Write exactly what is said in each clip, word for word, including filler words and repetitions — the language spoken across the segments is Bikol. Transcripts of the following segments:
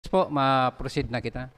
Po, ma-proceed na kita.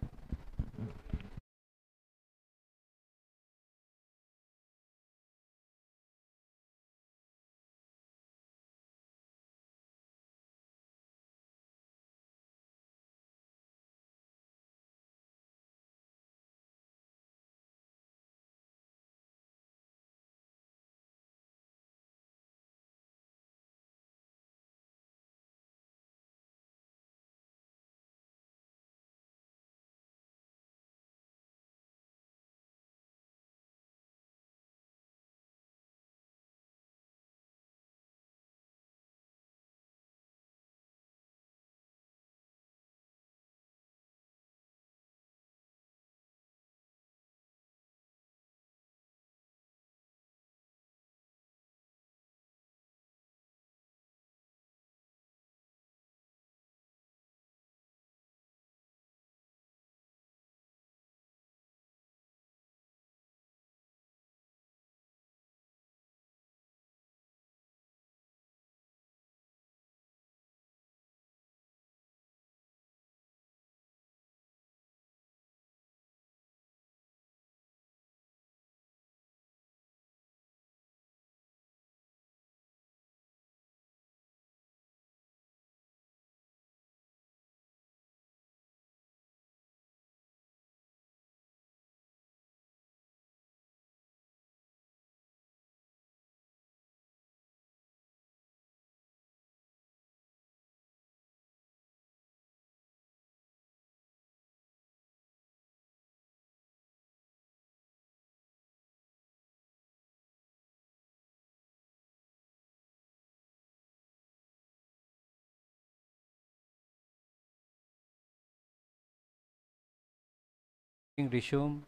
Resume.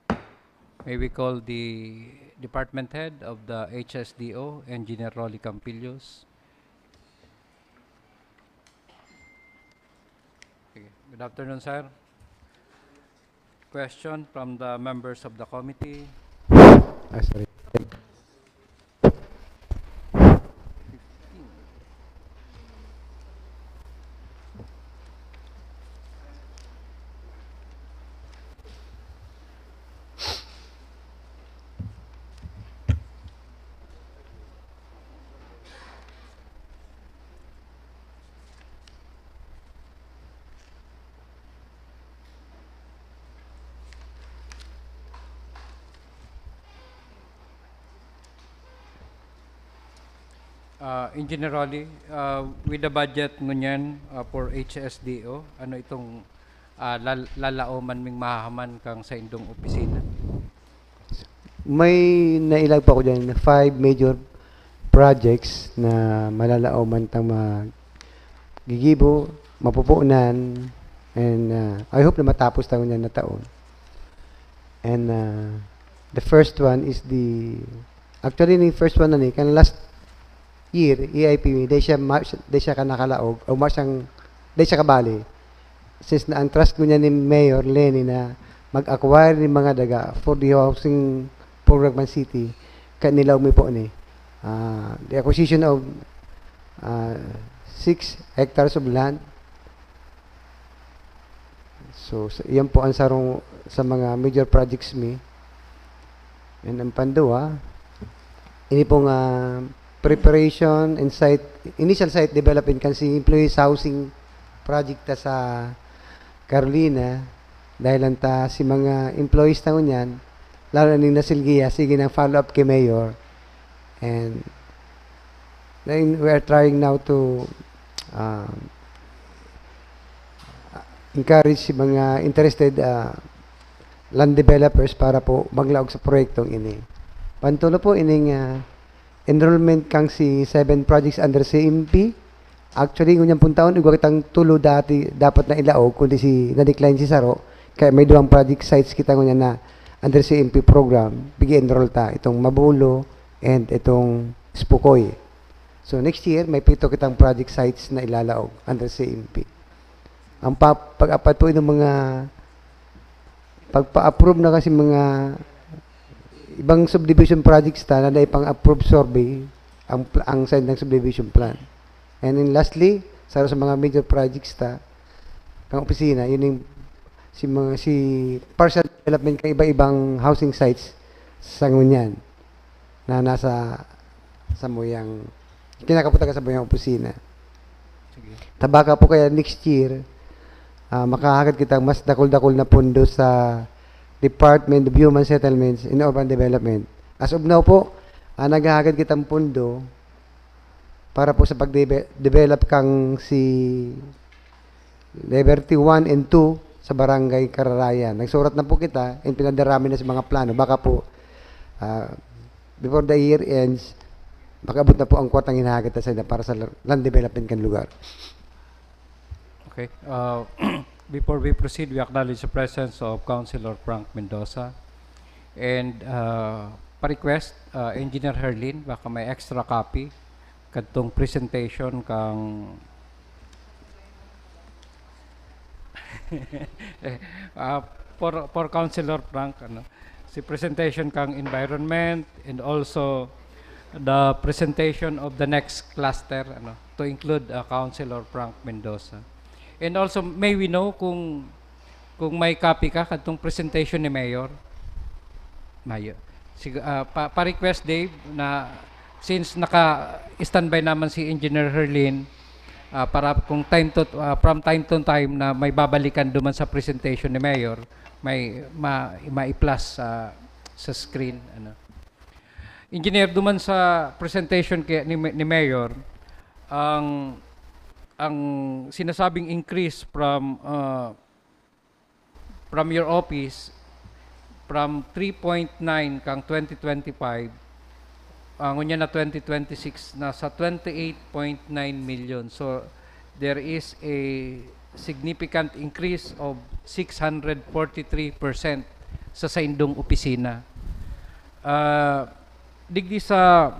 May we call the department head of the H S D O, Engineer Rolly Campillos. Sige. Good afternoon, sir. Question from the members of the committee. Ah, sorry. Ah, in generally, ah, with the budget ngunyan, ah, for H S D O, ano itong, ah, lal-, lalaoman ming mahahaman kang saindong opisina? May nailag pa ako dyan, five major projects na malalaoman tang magigibo, mapupunan, and, ah, I hope na matapos ta ngunyan na taon. And, ah, the first one is the, actually, ni first one na ni, kan last year, E I P mi, dai siya ma-, dai siya ka nakalaog, o ma-, siyang, dai siya kabali. Since na-entrust ko niya ni Mayor Leni na mag-acquire ni mga daga for the housing program kan city, kaya nilaog mi po ni. Ah, the acquisition of, ah, six hectares of land. So, sa, iyan po ang sarong sa mga major projects mi. And ang pandua, ini pong, ah, preparation and site, initial site development kan si employees housing project ta sa Carolina. Dahil lang ta si mga employees ta ngunyan, lalo na ning nasilgiya, sige nang follow up kay Mayor. And then we are trying now to, ah, encourage si mga interested, ah, land developers para po maglaog sa proyektong ini. Pantulo po ining, ah, enrollment kang si seven projects under C M P. Actually, ngunyan pong taon, igwa kitang tulo dati dapat na ilaog, kundi si, na-decline si saro. Kaya may duwang project sites kita ngunyan na under C M P program, pig-enroll ta, itong Mabulo and itong Espucoy. So, next year, may pito kitang project sites na ilalaog under C M P. Ang pa-, pag-apat po, itong mga pagpa-approve na kasi mga ibang subdivision projects ta na dai pang-approve survey ang pl-, ang side ng subdivision plan. And then lastly, sa, sa mga major projects ta, kang opisina, yun yung si mga, si partial development kang iba-ibang housing sites sa ngunyan na nasa samuyang, kinakaputan kan samuyang opisina. Sige. Ta baka po kaya next year, ah, makahagad kita mas dakul-dakul na pondo sa Department of Human Settlements and Urban Development. As of now po, ah, naghahagad kitang pondo para po sa pagdebe-, develop kang si Liberty one and two sa Barangay Kararayan. Nagsurat na po kita and pinadarami na sa mga plano. Baka po, ah, before the year ends, makaabot na po ang kwartang hinahagad na sa para sa land development kan lugar. Okay. Uh, before we proceed, we acknowledge the presence of Councilor Frank Mendoza. And, uh, pa-request, uh, Engineer Herlin, baka may extra copy kadtong presentation kang Eh, ah, for, for Councilor Frank, ano, si presentation kang environment and also the presentation of the next cluster, ano, to include, ah, Councilor Frank Mendoza. And also, may we know kung, kung may copy ka kadtong presentation ni Mayor? Mayor. Sig-, ah, pa, pa-request, Dave, na since naka-standby naman si Engineer Herlin, ah, para kung time to, ah, from time to time na may babalikan duman sa presentation ni Mayor, may ma-, mai-flash sa, sa screen, ano. Engineer, duman sa presentation kay, ni, ni Mayor, ang, ang sinasabing increase from, ah, from your office, from three point nine kang twenty twenty-five, ah, ngunyan na twenty twenty-six, nasa twenty-eight point nine million. So, there is a significant increase of six hundred forty-three percent sa saindong opisina. Ah, digdi sa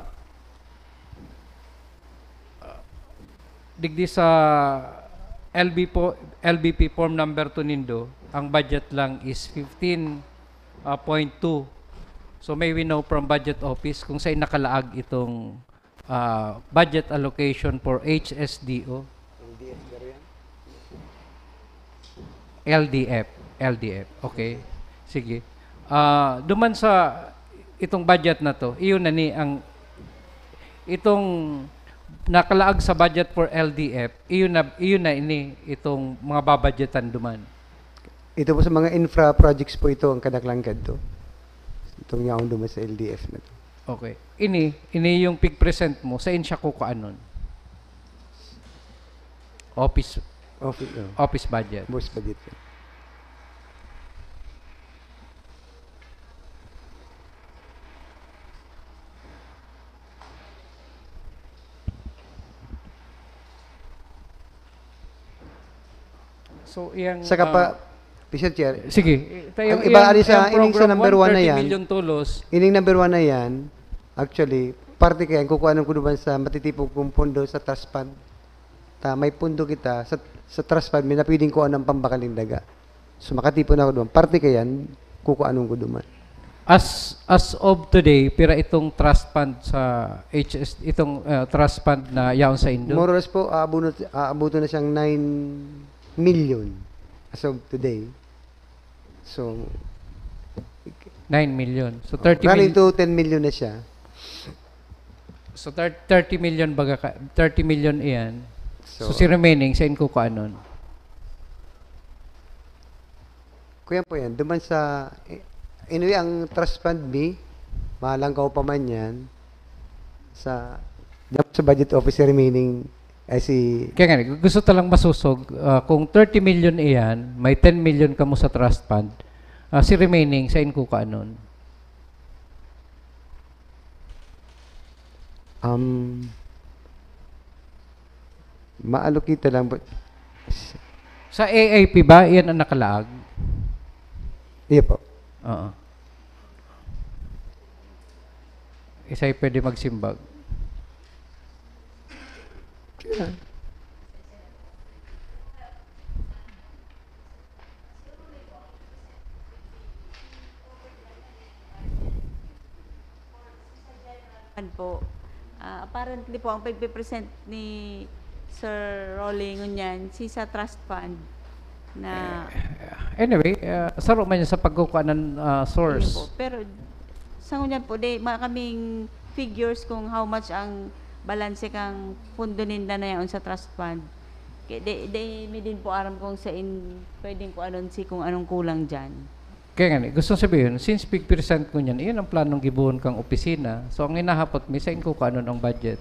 digdi sa L B po, L B P form number two nindo, ang budget lang is fifteen point two. So, may we know from budget office kung saan nakalaag itong, ah, budget allocation for H S D O? L D F ba yan? L D F, L D F. Okay. Sige. Ah, duman sa itong budget na to, iyon na ni ang, itong nakalaag sa budget for L D F, iyon na, iyon na ini itong mga babadgetan duman. Ito po sa mga infra projects po ito ang kadaklan kadto. Itong yaon duman sa L D F na to. Okay. Ini, ini yung pig-present mo, saan siya kukuanon? Office, Office, oh. Office budget. Office budget. So, iyang, Saka pa, ah, Mister Chair, sige, tayo, ang iba, iyang, ari sa, iyang ining sa program number one, one na thirty yan, million tulos. Ining number one na yan, actually, parte kaya, kukuhanan ko naman sa matitipon kong pondo sa trust fund. Ta, may pondo kita sa, sa trust fund, may na pwedeng kuha ng pambakal ng daga. So, makatipon ako doon. Parte kaya yan, kukuhanan ko duman. As, as of today, pira itong trust fund sa H S, itong, ah, trust fund na yaon sa indo? More or less po, aabuno-, aabuto na siyang nine million as of today. So, Nine million. So, oh, thirty running mil-, to ten million na siya. So, thir-, thirty million baga ka, thirty million iyan. So, so, si remaining, saan kukuanon? Kuya po yan, duman sa, eh, anyway, ang trust fund B, malangkaw pa man yan, sa, sa budget office remaining, ay si Kaya nga, gusto ta lang masusog, ah, kung thirty million iyan, may ten million kamo sa trust fund, ah, si remaining, saan kukuanon? Um, ma-allocate lang po. Sa A I P ba, iyan ang nakalaag? Iya po. Oo. Isa'y pwede magsimbag. Yeah. Fund po. Ah, apparently po, ang pagpe-present ni Sir Rolly ngunyan, si sa trust fund. Na Anyway, uh, saro man yan sa pagkukuha ng uh, source. Ayun po. Pero sa ngunyan po, di, mga kaming figures kung how much ang balanse kang pundo ninda na yaon sa trust fund. Kaya di, di mi din po aram kung sa in, pwedeng kung anon si kung anong kulang dyan. Kaya nga, gusto sabihin, since pig-present ko niyan, iyon ang planong gibuhon kang opisina. So, ang inahapot mi, sa inyo kung ano ang budget.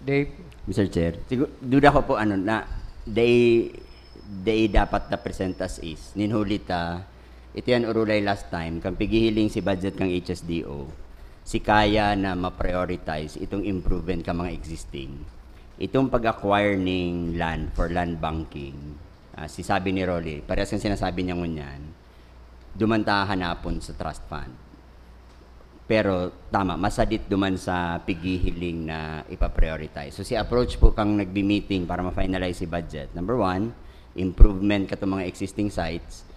Dave? Mister Chair, sigu- duda ko po ano na they they dapat na present as is. Ninhuli ta, ito yan urulay last time, kang pigihiling si budget kang H S D O, si kaya na ma-prioritize itong improvement ka mga existing. Itong pag-acquire ning land for land banking, ah, si sabi ni Rolly, parehas ang sinasabi niya ngunyan, duman ta hanapon sa trust fund. Pero tama, masadit duman sa pigihiling na ipa-prioritize. So si approach po kang nagbi-meeting para ma-finalize si budget. Number one, improvement kato mga existing sites.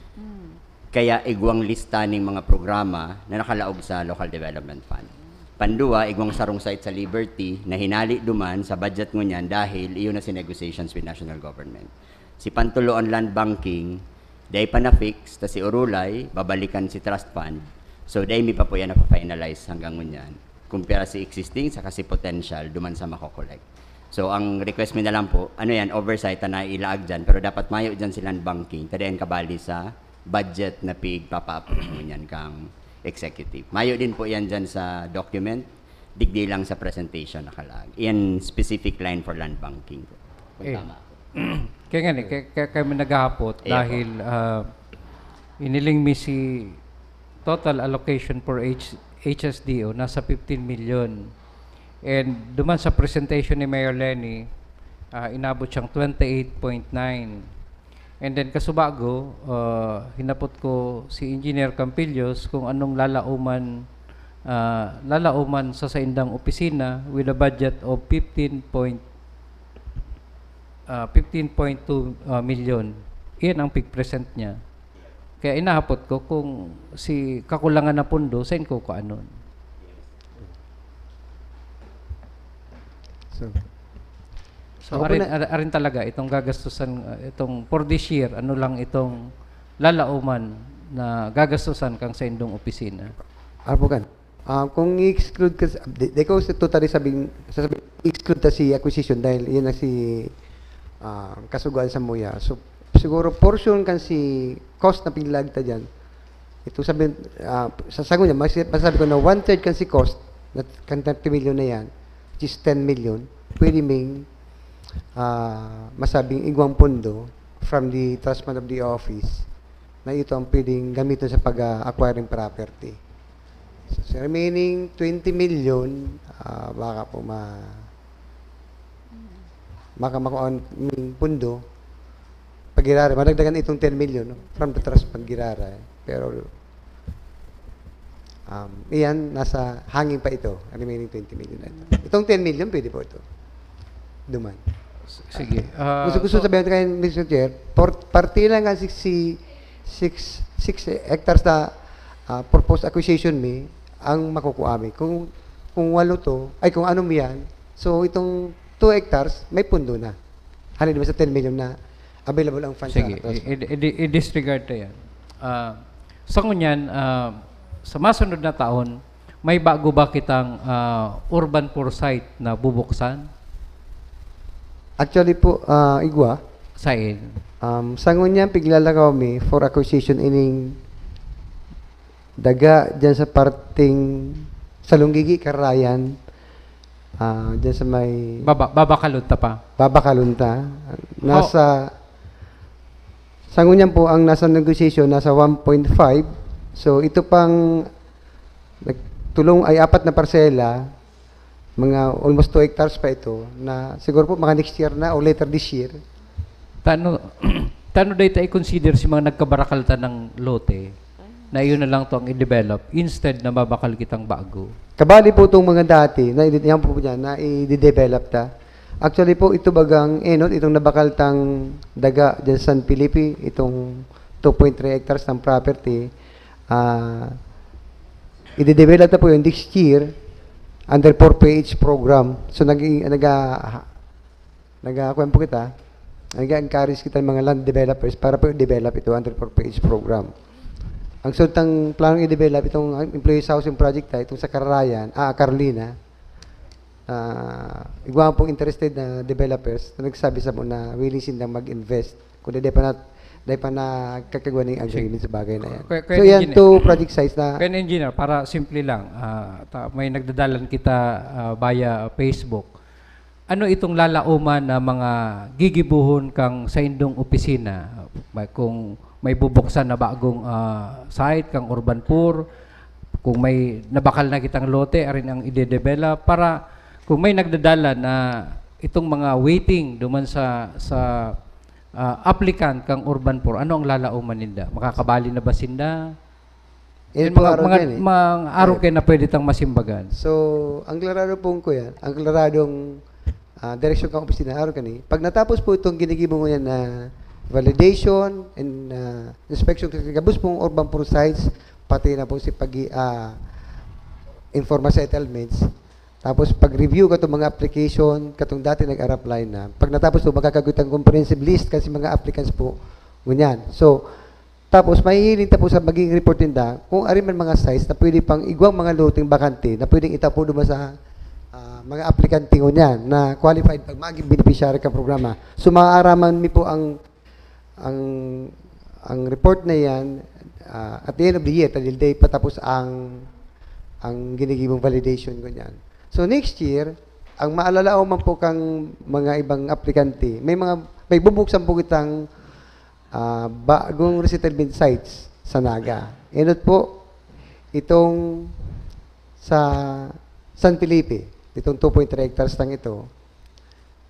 Kaya igwang lista ning mga programa na nakalaog sa Local Development Fund. Pandua, igwang sarong site sa Liberty na hinali duman sa budget ngunyan dahil iyon na si negotiations with national government. Si Pantuloon Land Banking, dai pa na-fix, ta si Urulay, babalikan si Trust Fund. So, dai mi pa po yan na-finalize hanggang ngunyan. Kumpara si existing, saka si potential, duman sa makokolek. So, ang request mi na lang po, ano yan, oversight na ilaag dyan, pero dapat mayo dyan si land banking, ta dai yan kabali sa budget na pigpapa-approve ngunyan kang executive. Mayo din po yan dyan sa document, digdi lang sa presentation nakalaag. Yan specific line for land banking po. Kung Eh. Tama po. Kaya nga, eh, kaya, kaya kami naghahapot Iya po. dahil ah, iniling mi si total allocation for H, H S D O nasa fifteen million. And duman sa presentation ni Mayor Lenny, ah, inabot siyang twenty-eight point nine. And then kasubago, ah, hinapot ko si Engineer Campillos kung anong lalauman ah, lalauman sa saindang opisina with a budget of fifteen point, ah, fifteen point two ah, million. Iyan ang pig-present niya. Kaya inahapot ko kung si kakulangan na pundo, sa inyo kung anon. So, So, Ako po arin, na- ar- arin talaga, itong gagastusan, ah, itong for this year, ano lang itong lalauman na gagastusan kang sa indong opisina? Arpo kan. Ah, kung i-exclude ka, sa- di, di ko sa totally sabing, sasabi, exclude ta si acquisition dahil yun ang si ah, kasugoan sa muya. So, siguro portion kan si cost na piglag ta dyan. Ito sabi, ah, sa sago niya, mas, masabi ko na one-third kan si cost, na, kan thirty million na yan, which is ten million, pwede ming ah, masabing igwang pondo from the trust fund of the office na ito ang pwedeng gamitin sa pag-acquiring property. So, sa remaining twenty million, ah, baka po ma maka makuha ang pundo pag-irara, madagdagan itong ten million, no? From the trust pag-irara. Pero um, iyan, nasa hangin pa ito, ang remaining twenty million na ito. Itong ten million, pwede po ito. Duman. S- Sige. ah, Gusto, gusto so- sabihin kayo, Mister Chair, por, parte lang ang sixty, six, six hectares na ah, proposed acquisition mi, ang makukuha mi. Kung, kung walo to, ay kung ano mi yan, so itong two hectares, may pundo na. Hali diba sa ten million na available ang funds Sige, sa trust fund? i- i- i- i-disregard na yan. Ah, sa ngunyan, ah, sa masunod na taon, may bago ba kitang ah, urban foresight na bubuksan? Actually po, ah, igwa, Sain? um, sa ngunyan piglalakaw mi for acquisition ining daga dyan sa parting Salungigi, Karayan, ah, dyan sa may Baba, babakalon ta pa. Babakalon ta. Nasa, sa ngunyan po ang nasa negosasyon, nasa one point five. So ito pang nagtulong ay apat na parsela, mga almost two hectares pa ito, na siguro po mga next year na o later this year. Tano, tano dahil ta i-consider si mga nagkabarakal ta ng lote na iyon na lang to ang i-develop instead na mabakal kitang bago. Kabali po itong mga dati na yan po niya na i-develop ta. Actually po, ito bagang enot, itong nabakal tang daga dyan sa San Felipe, itong two point three hectares ng property, ah, i-develop na po yung next year. under four P H program. So, nag-, nag-, nag-, kuwan po kita, nag-encourage kita ng mga land developers para po i-develop ito under four P H program. Ang sultang planong i-develop itong employees housing project, ah, itong sa Cararayan, ah, Carolina, ah, igwa pong interested na developers na nagsabi sa mo na willing sindang mag-invest. Kundi di pa na, di pa nagkakagawa ng agreement sa bagay na yan. Kuya, Kuya So, yan Engineer. two project sites na Kuya Engineer, para simple lang, ah, ta-, may nagdadalan kita, ah, via Facebook. Ano itong lalauman na mga gigibuhon kang saindong opisina? May, kung may bubuksan na bagong, ah, site kang Urban Poor, kung may nabakal na kitang lote, arin ang ide-develop, para kung may nagdadala na itong mga waiting duman sa, sa, ah, applicant kang Urban Poor, ano ang lalauman ninda? Makakabali na ba sinda? Yan Yung po, mga, araw mga, yan eh. mga araw Yan. kayo na pwede tang masimbagan. So, ang klarado pong kuya, ang klaradong, ah, direksyon kang opisina, araw kani, pag natapos po itong ginigibo mo yan na validation and, ah, inspection, kasi gabos pong urban poor sites, pati na po si pag, ah, informal settlements, tapos pag-review ka itong mga application, katong dati nag-apply na, pag natapos po, makakagawit ang comprehensive list kasi mga applicants po, ngunyan. So, tapos, mahihiling ta po sa magiging report ninda kung ari man mga sites na pwede pang igwang mga loteng bakante na pwedeng itapo duman sa, ah, mga aplikante ngunyan na qualified pag maging beneficiary kan programa. So, maaaraman mi po ang, ang, ang report na yan, ah, at the end of the year, ta dai pa tapos ang, ang ginigibong validation ngunyan. So, next year, ang maalalaw man po kang mga ibang aplikante, may mga, may bubuksan po kitang ah, bagong resettlement sites sa Naga. Enot po, itong sa San Felipe, itong two point three hectares lang ito.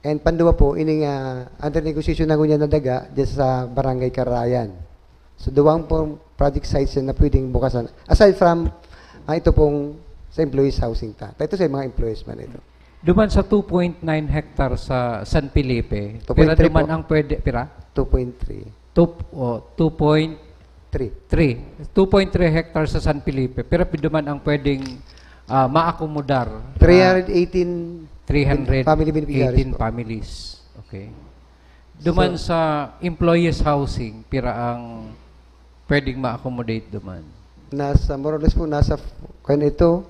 And panduwa po, ining, ah, under negotiation na ngunyan na daga dyan sa Barangay Carayan. So, duwang po project sites yan na pwedeng bukasan. Aside from, ah, ito pong sa employees housing ta. Ito sa mga employees man ito. Duman sa two point nine hectares sa San Felipe, pira Two point three duman po. ang pwede, pira? Two point three. Two, oh, two point three. Three. Two point three hectares sa San Felipe, pira pi-, duman ang pwedeng, ah, maakomodar na Three hundred eighteen family beneficiaries po. Three hundred eighteen families. Okay. Duman So, sa employees housing, pira ang pwedeng ma-accommodate duman? Nasa, more or less po, nasa, kaya ito,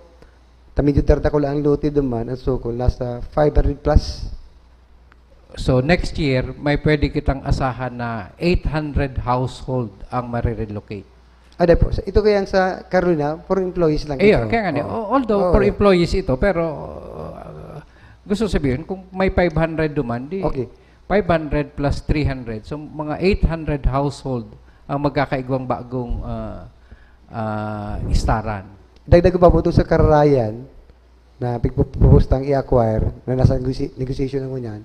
ta medyo dardakula ang lote duman, ang sukol, nasa five hundred plus. So, next year, may pwede kitang asahan na eight hundred household ang marirelocate. Ada po. Sa, ito kaya ang sa Carolina, for employees lang Ayun, ito. kaya nga ni, Oo. al-, although Oo, for yeah. employees ito, pero, uh, gusto sabihin, kung may five hundred duman, di Okay. five hundred plus three hundred. So, mga eight hundred household ang magkakaigwang bagong, ah, ah, istaran. Dagdag ko pa po ito sa Cararayan na pigpo-, propose tang i-acquire na nasa negosi-, negotiation na ngunyan.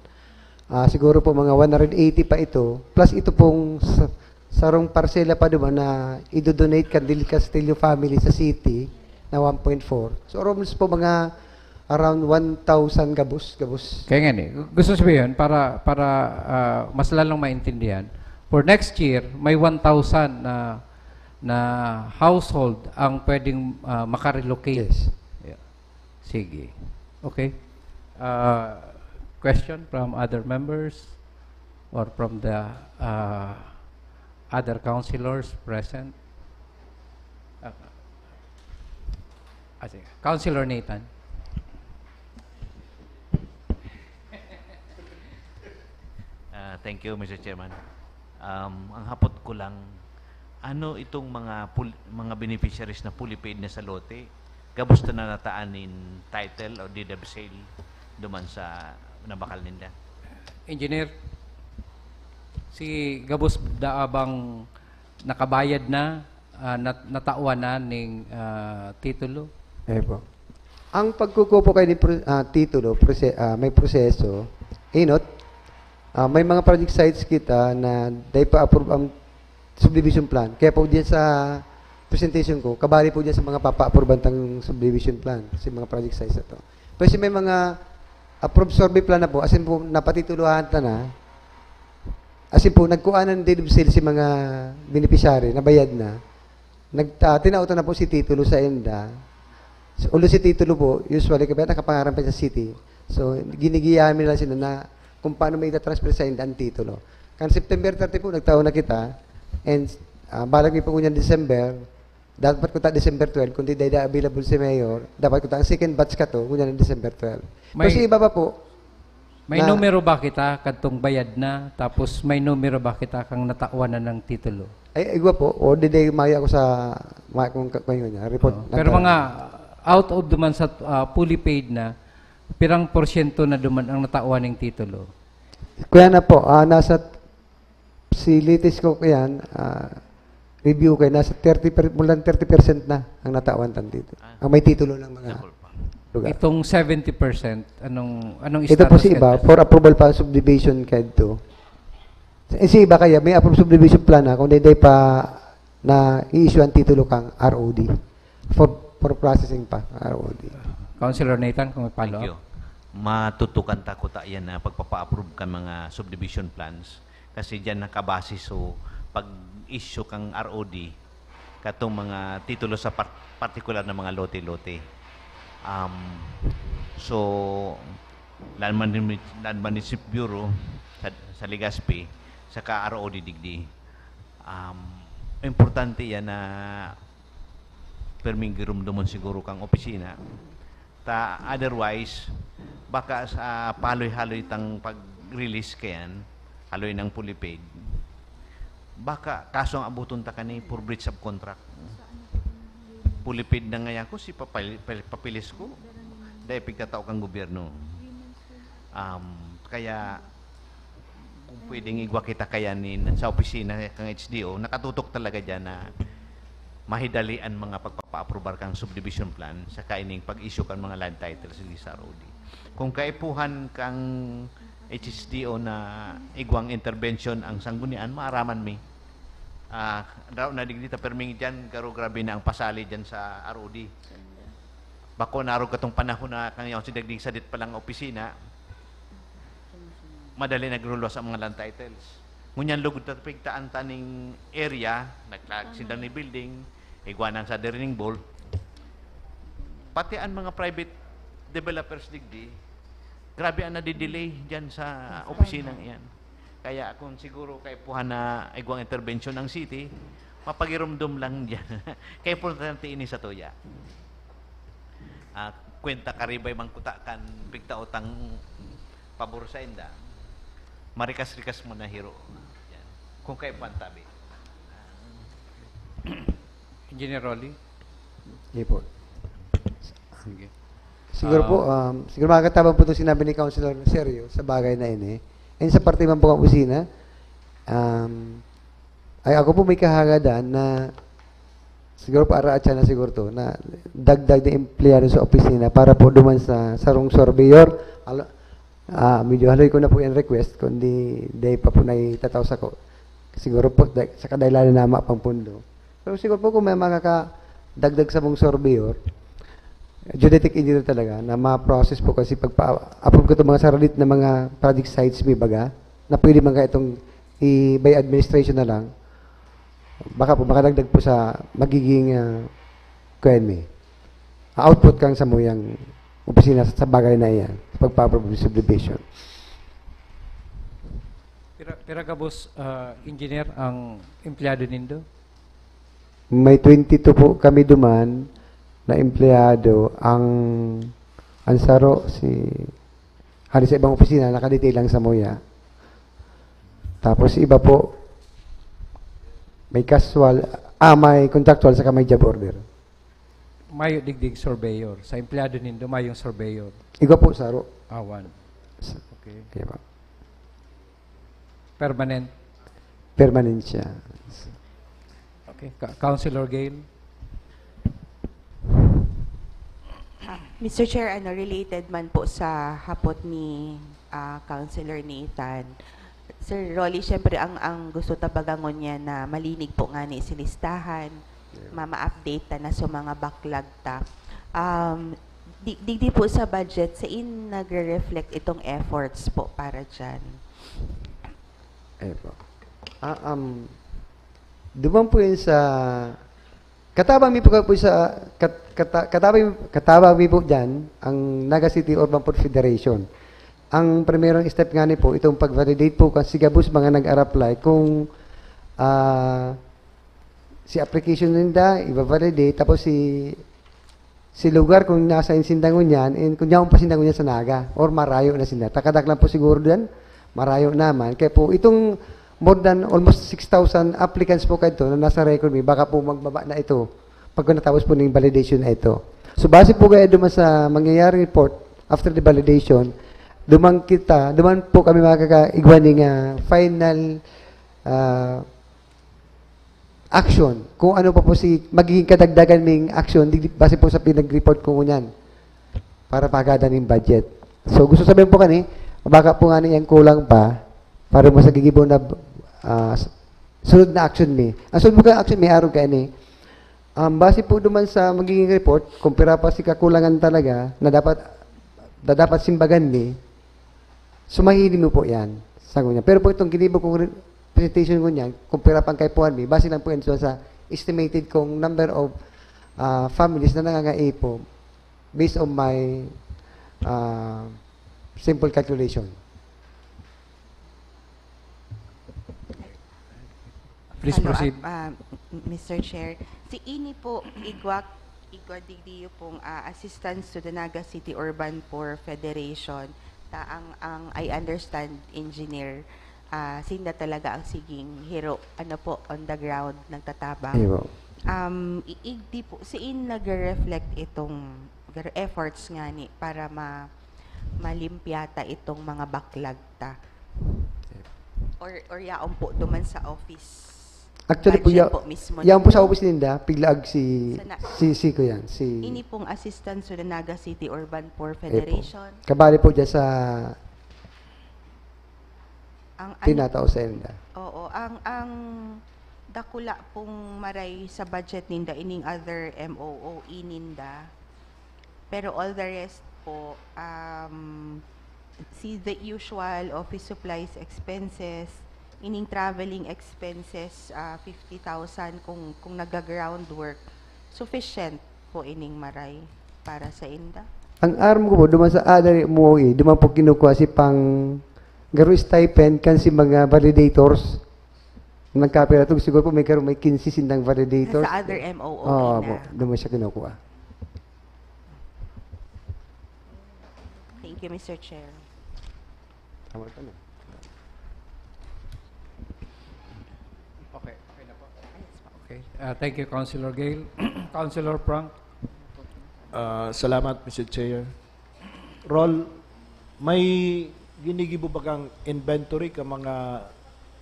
Ah, siguro po mga one hundred eighty pa ito, plus ito pong sa-, sarong parsela pa duman na ido-donate kan Del Castillo family sa city na one point four. So, almost po mga around one thousand gabos, gabos. Kaya nga ni, gu-, gusto sabihin, para, para, ah, mas lalong maintindihan, for next year, may one thousand na, na household ang pwedeng, ah, makarelocate. Yes. Yeah. Sige. Okay. Ah, question from other members or from the, ah, other councilors present? Ah, ah, sige. Councilor Nathan. Ah, thank you, Mister Chairman. Um, ang hapot ko lang, ano itong mga pul-, mga beneficiaries na fully paid na sa lote, gabos na nataan nin title o deed of sale duman sa nabakal ninda? Engineer, si gabos daa bang nakabayad na, ah, nat-, natawan na ning, ah, titulo? Eh po. Ang pagkukuha po kayo ni pro-, ah, titulo, prose-, ah, may proseso, enot, ah, may mga project sites kita na dai pa approve ang subdivision plan. Kaya po diyan sa presentation ko, kabali po diyan sa mga papa-approvean tang subdivision plan, sa mga project sites na to. Pero si may mga approved survey plan na po, as in po, napatituluhan ta na, as in po, nagkuha ng deed of sale si mga beneficiary, nabayad na, nag-, ah, tinao ta na po si titulo sa enda, So, ulo si titulo po, usually, kaya nakapangaran pa sa city. So, ginigiyahan mi lang sila na kung paano may itatransfer sa inda ang titulo. Kan September thirty po, nagtao na kita. And, ah, balag mi po ngunyan December. Dapat ko ta December twelve, kundi dahil available si Mayor, dapat ko ta ang second batch ka to, ngunyan ang December twelve. May Pero sa iba pa po, may na numero ba kita kadtong bayad na, tapos may numero ba kita kang natawan na ng titulo? Ay, igwa po. O, di, di, mayo ako sa, ma-, kung ka-, kung yun, ah, report Oo. Pero nagka- mga out of the month sa, ah, fully paid na, pirang porsyento na duman ang natawan ng titulo? Kaya na po, ah, nasa, si latest ko yan, ah, review kay nasa thirty per, more than thirty percent na ang natawan tan dito. Ah. Ang may titulo ng mga Double pa. Lugar. Itong seventy percent, anong, anong Ito po status si iba, kaya? For approval pa ang subdivision kaya ito. Eh, si iba kaya, may approved subdivision plan na, kung dayday pa na i-issue ang titulo kang R O D. For, for processing pa, R O D. Councilor Nathan, kung may follow-up. Thank you. Matutukan ta ko ta yan na pagpapa-approve ka mga subdivision plans. Kasi diyan nakabase so pag-issue kang R O D, katong mga titulo sa par-, partikular na mga lote-lote. Um, so, Land Management, Land Management Bureau sa, sa Legazpi, saka R O D digdi. Um, importante yan na perming girumdomon siguro kang opisina. Ta, otherwise, baka sa pahaloy-haloy tang pag-release kayan, haloy ng fully paid, baka kaso ang abuton ta kani for breach of contract. Fully paid na ngayon ko, si papal-, pal-, papilis ko, dahil pigtatao kang gobyerno. Um, kaya, kung pwedeng igwa kita kaya nin, sa opisina kang H D O, nakatutok talaga dyan na mahidali an mga pagpapa-aprobar kang subdivision plan, saka ining pag-issue kan mga land titles ni sa R O D. Kung kaipuhan kang H S D O na igwang intervention ang sanggunian, maaraman mi. Ah, daw na digdi ta perming dyan, garo grabe na ang pasali dyan sa R O D. Bako narog katong panahon na kang yaon si dagdig sadit pa lang opisina, madali nagruluwas ang mga land titles. Ngunyan lugod ta pigtaan ta ning area, naglag sindang ni building, igwanan sa dirining board. Pati ang mga private developers digdi, grabe ang nadidelay dyan sa opisinang iyan. Kaya kung siguro kaipuhan na igwang intervention ng city, mapagirumdom lang dyan. Kaya importante ini sa tuya. Ah, kwenta karibay man kuta kan pigtaotang pabor sa inda. Marikas-rikas mo na hiro. Yan. Kung kaipuhan tabi. Engineer Rolly? Di po. Sige. Siguro Ah. po, um, siguro makakatabang po itong sinabi ni Councilor Sergio sa bagay na ini. And sa parte man po ng opisina, um, ay ako po may kahagadan na siguro para at siya na siguro to, na dagdag na empleyado sa opisina para po duman sa sarong surveyor. Ala-, ah, medyo haloy ko na po yung request, kundi day pa po na itatao sa ko. Siguro po, day, sa kadailan na nama pang pundo. Pero siguro po kung may makakadagdag sa mong surveyor, geodetic engineer talaga, na ma-process po kasi pagpa-approve ko itong mga saralit na mga project sites, may baga, na pwede man ka itong i-, by administration na lang, baka po makadagdag po sa magiging, ah, kuwan mi, output kang samuyang opisina sa bagay na iyan, sa pagpa-approve ng subdivision. Pira, pira gabos, ah, engineer ang empleyado nindo? May twenty-two po kami duman na empleyado. Ang, ang saro, si, hali sa ibang opisina, nakadetail lang sa Moya. Tapos iba po, may casual, ah, may contractual, saka may job order. Mayo digdig surveyor. Sa empleyado nindo, mayong surveyor. Igwa po, saro. Awan. S-, Okay. Okay ba? Permanent. Permanent siya. Okay. Ka-, Councilor Gail? Ah, Mister Chair, ano, related man po sa hapot ni, ah, Councilor Nathan. Sir Rolly, siyempre, ang, ang gusto tabagangon niya na malinig po nga ni si listahan, Yeah. ma-update ta na sa mga backlog ta. Um, di, di, di po sa budget, sa in nagre-reflect itong efforts po para dyan? Eh po. Ah, um, duman po yun sa Katabang mi po, po sa, kat-, kata-, katabang, katabang mi po dyan ang Naga City Urban Poor Federation. Ang primerong step nga ni po, itong pag-validate po kasi gabos mga nag-a-apply kung, ah, si application ninda, iba-validate, tapos si, si lugar kung nasa in sinda ngunyan, and kung yaon pa sinda ngunyan sa Naga, or marayo na sinda. Takadak lang po siguro dyan, marayo naman. Kaya po, itong more than almost six thousand applicants po kadto na nasa record mi, baka po magbaba na ito pag natapos po ning validation na ito. So, base po kaya duman sa mangyayaring report after the validation, duman kita, duman po kami makakaigwa ning, ah, final, ah, action. Kung ano pa po si magiging kadagdagan ming action, di, base po sa pinag-report ko ngunyan para pagkada ning budget. So, gusto sabihin po kani, baka po nga niyang kulang pa para mo sa gigibo na, ah, s-, sunod na action mi. Ang sunod mo ka action mi, arog ka ni, um, base po duman sa magiging report, kung pira pa si kakulangan talaga na dapat, na dapat simbagan mi, sumahin mo po yan. Sa ngunyan. Pero po itong ginibo kong re-, presentation ngunyan, kung pira pang kaipuhan mi, base lang po yan sa estimated kong number of, ah, families na nangangaipo based on my, ah, simple calculation. Please Follow proceed. Up, ah, m- Mister Chair. Si ini po, igwa, igwa digdiyo pong ah, Assistance to the Naga City Urban Poor Federation. Ta ang, ang I understand, engineer, ah, sinda talaga ang siging hero, ano po, on the ground, nagtatabang. Ayun po. Um, iigdi po, siin nagre-reflect itong gr- efforts nga ni para ma malimpyata itong mga backlog ta? Or, or yaon po duman sa office? Actually po, Budget ya, po mismo yan po sa ninyo? Office ninda, piglaag si, Sana- si, si ko yan, si, Ini pong assistance to the Naga City Urban Poor Epo. Federation. Kabali po dyan sa Ang ano, tinatao sa ninda. Oo, ang, ang dakula pong maray sa budget ninda, ining other M O O E ninda. Pero all the rest po, um, si the usual office supplies expenses, ining traveling expenses, ah, fifty thousand kung, kung nag-ground work, sufficient po ining maray para sa inda? Ang arm ko po, duman sa other M O E, duman po kinukuha si pang garo stipend kan si mga validators. Nagkapira to, siguro po may garo, may quince sindang validators. Sa other M O O Oo na. po, duman siya kinukuha. Thank you, Mister Chair. Tama ka na. Okay, okay na po. Okay. Ah, thank you, Councilor Gail. Councilor Frank? Ah, salamat, Mister Chair. Rol, may ginigibo ba kang inventory ka mga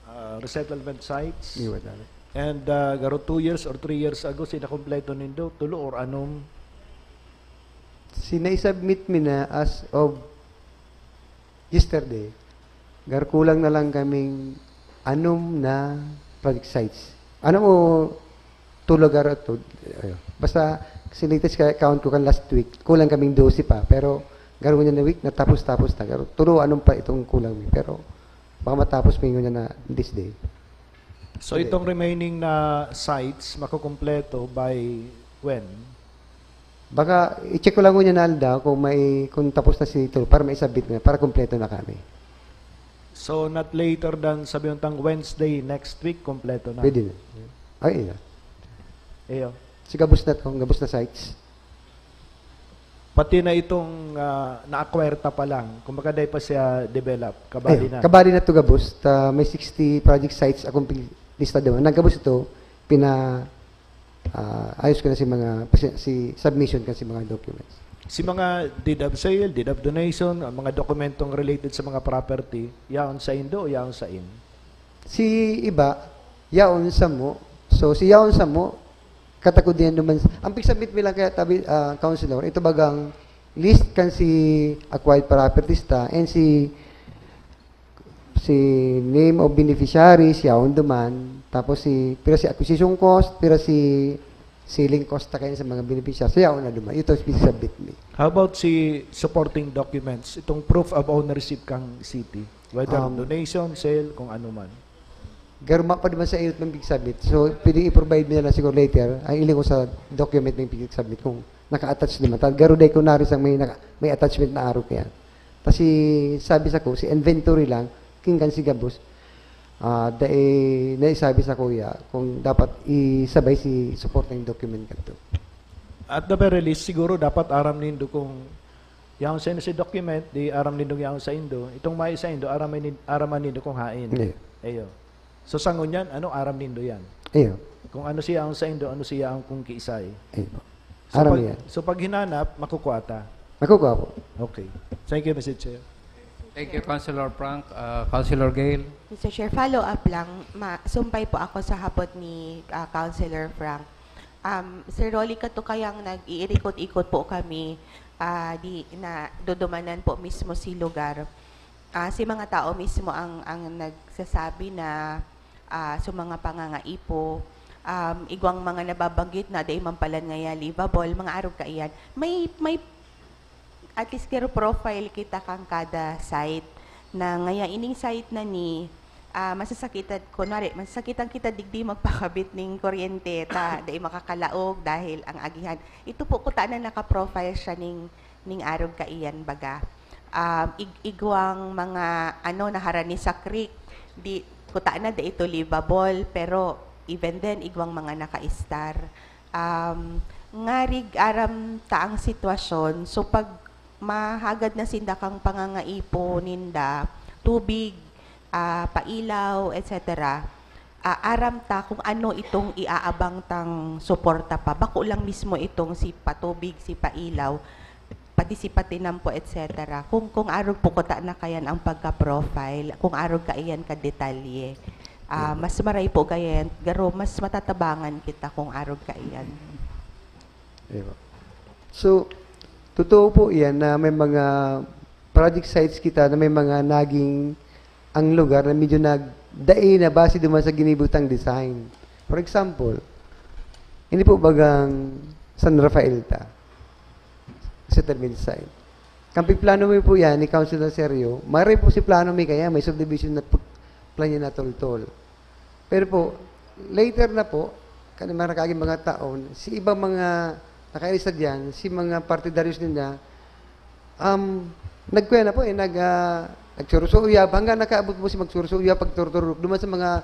ah, resettlement sites? Iwan na. And ah, garo two years or three years ago, sinakompleto nindo, tulo or anom? Sinai-submit mi na as of yesterday, gar kulang na lang kaming anom na project sites. Ano mo, tulo gar to, ayo. Basta, si latest ka count ko kan last week, kulang kaming dose pa. Pero, garo niya na week, natapos-tapos na. Garo, tulo, anom pa itong kulang mi. Pero, baka matapos mi ngunyan na this day. So Hindi. Itong remaining na sites, makukumpleto by when? Baka i-check ko lang ngunyan na aldaw kung may, kung tapos na si Tol para maisabit na, para kompleto na kami. So not later than, sabi yung tang Wednesday next week, kompleto na. Pwede na. Ay, ina. Iyo. Si gabos na to, gabos na sites. Pati na itong ah, na-acquire ta pa lang, kumbaga dahil pa siya develop, kabali Ayun, na. Kabali na to gabos. Ta, may sixty project sites akong pin-, lista doon. Nagkabos ito, pina, ah, ayos ko na si mga, si submission kasi mga documents. Si mga deed of sale, deed of donation, ang mga dokumentong related sa mga property, yaon sa indo o yaon sa in? Si iba, yaon sa mo. So, si yaon sa mo, katakod din naman. Ang pag-submit mi lang kaya, tabi, ah, counselor, ito bagang list kan si acquired properties ta and si, si name of beneficiaries, yaon duman. Tapos si, pira si acquisition cost, pira si selling cost ta kayo sa mga beneficiaries. So, yaon na duman. Ito, submit mi. How about si supporting documents, itong proof of ownership kang city? Whether Um, donation, sale, kung ano man. Garo mapa duman sa inot man pig-submit. So, pwedeng i-provide mo na lang siguro later, ang iling ko sa document na pig-submit kung naka-attach naman. Ta, garo dai ko nari sa may, naka, may attachment na arog kaya. Kasi sabi sa ko, si inventory lang, king kan si gabos, ah, dai, naisabi sa kuya kung dapat isabay si support ng document kadto. At the very least, siguro dapat aram nindo kung yaon saindo si document, di aram nindo yaon saindo. Itong may saindo, aram, nin- aram nindo kung hain. Hindi. Ayo. So, sa ngunyan, ano aram nindo yan? Iyo. Kung ano siya ang saindo, ano siya ang kung kiisay. Iyo po. So, Aram pag, yan. so, pag hinanap, makukuha ta. Makukuha po. Okay. Thank you, Mister Chair. Thank you, Councilor Frank. Uh, Councilor Gail. Mister Chair, follow up lang. Ma, sumpay po ako sa hapot ni ah, Councilor Frank. Um, Sir Rolly, kato kayang nag-iirikot-ikot po kami, ah, di na dudumanan po mismo si lugar. Ah, si mga tao mismo ang ang nagsasabi na ah, sa mga pangangaipo, um, igwang mga nababanggit na dai man pala ngaya livable, mga arog kaiyan. May may at least garo profile kita kan kada site na ngaya ining site na ni ah, masasakitan, kunwari, masasakitan kita digdi magpakabit ning kuryente ta dai makakalaog dahil ang agihan. Ito po kuta na naka-profile siya ning ning arog kaiyan baga. Um, ig- igwang mga ano naharani sa creek, di kuta na dai ito livable, pero even then igwang mga naka-star. Um, ngarig aram ta ang sitwasyon, so pag mahagad na sinda kang pangangaipo ninda, tubig, ah, pailaw, et cetera, ah, aram ta kung ano itong iaabang tang suporta pa. Bako lang mismo itong si patubig, si pailaw, pati si patinampo, et cetera. Kung, kung arog po kuta na kayan ang pagka-profile, kung arog kaiyan ka detalye, ah, mas maray po kayan, garo mas matatabangan kita kung arog kaiyan. Diba? So, totoo po yan na may mga project sites kita na may mga naging ang lugar na medyo nagdai na base duman sa ginibutang design. For example, ini po bagang San Rafael ta, settlement site. Kan pigplano mi po yan ni Councilor Sergio, maray po si plano mi kaya may subdivision na pu- plan niya na toltol. Pero po, later na po, kan mga nakaaging mga taon, si ibang mga nakaisa diyan, si mga partidaryos ninda, um, nagkuya na po eh, nag, ah, nagsurusuya, hanggang nakaabot po si magsurusuya, pagturturok, duman sa mga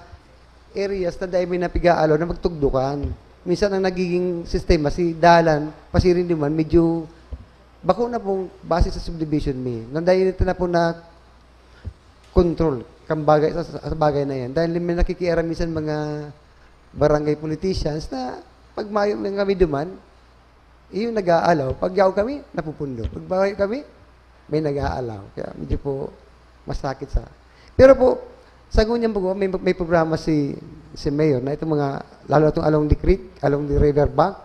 areas na dahil may napigaalaw na magtugdukan. Minsan ang nagiging sistema, si dalan, pasiring duman, medyo bako na pong base sa subdivision mi. Nandayon ito na po na control kan bagay sa, sa bagay na yan. Dahil may nakikiaram minsan mga barangay politicians na pag mayo lang kami duman, yung nag-aalaw. Pag yaw kami, napupundo. Pag mayo kami, may nag-aalaw. Kaya medyo po masakit sa... Pero po, sa ngunyan po, may, may programa si, si Mayor na itong mga, lalo itong along the creek, along the river bank.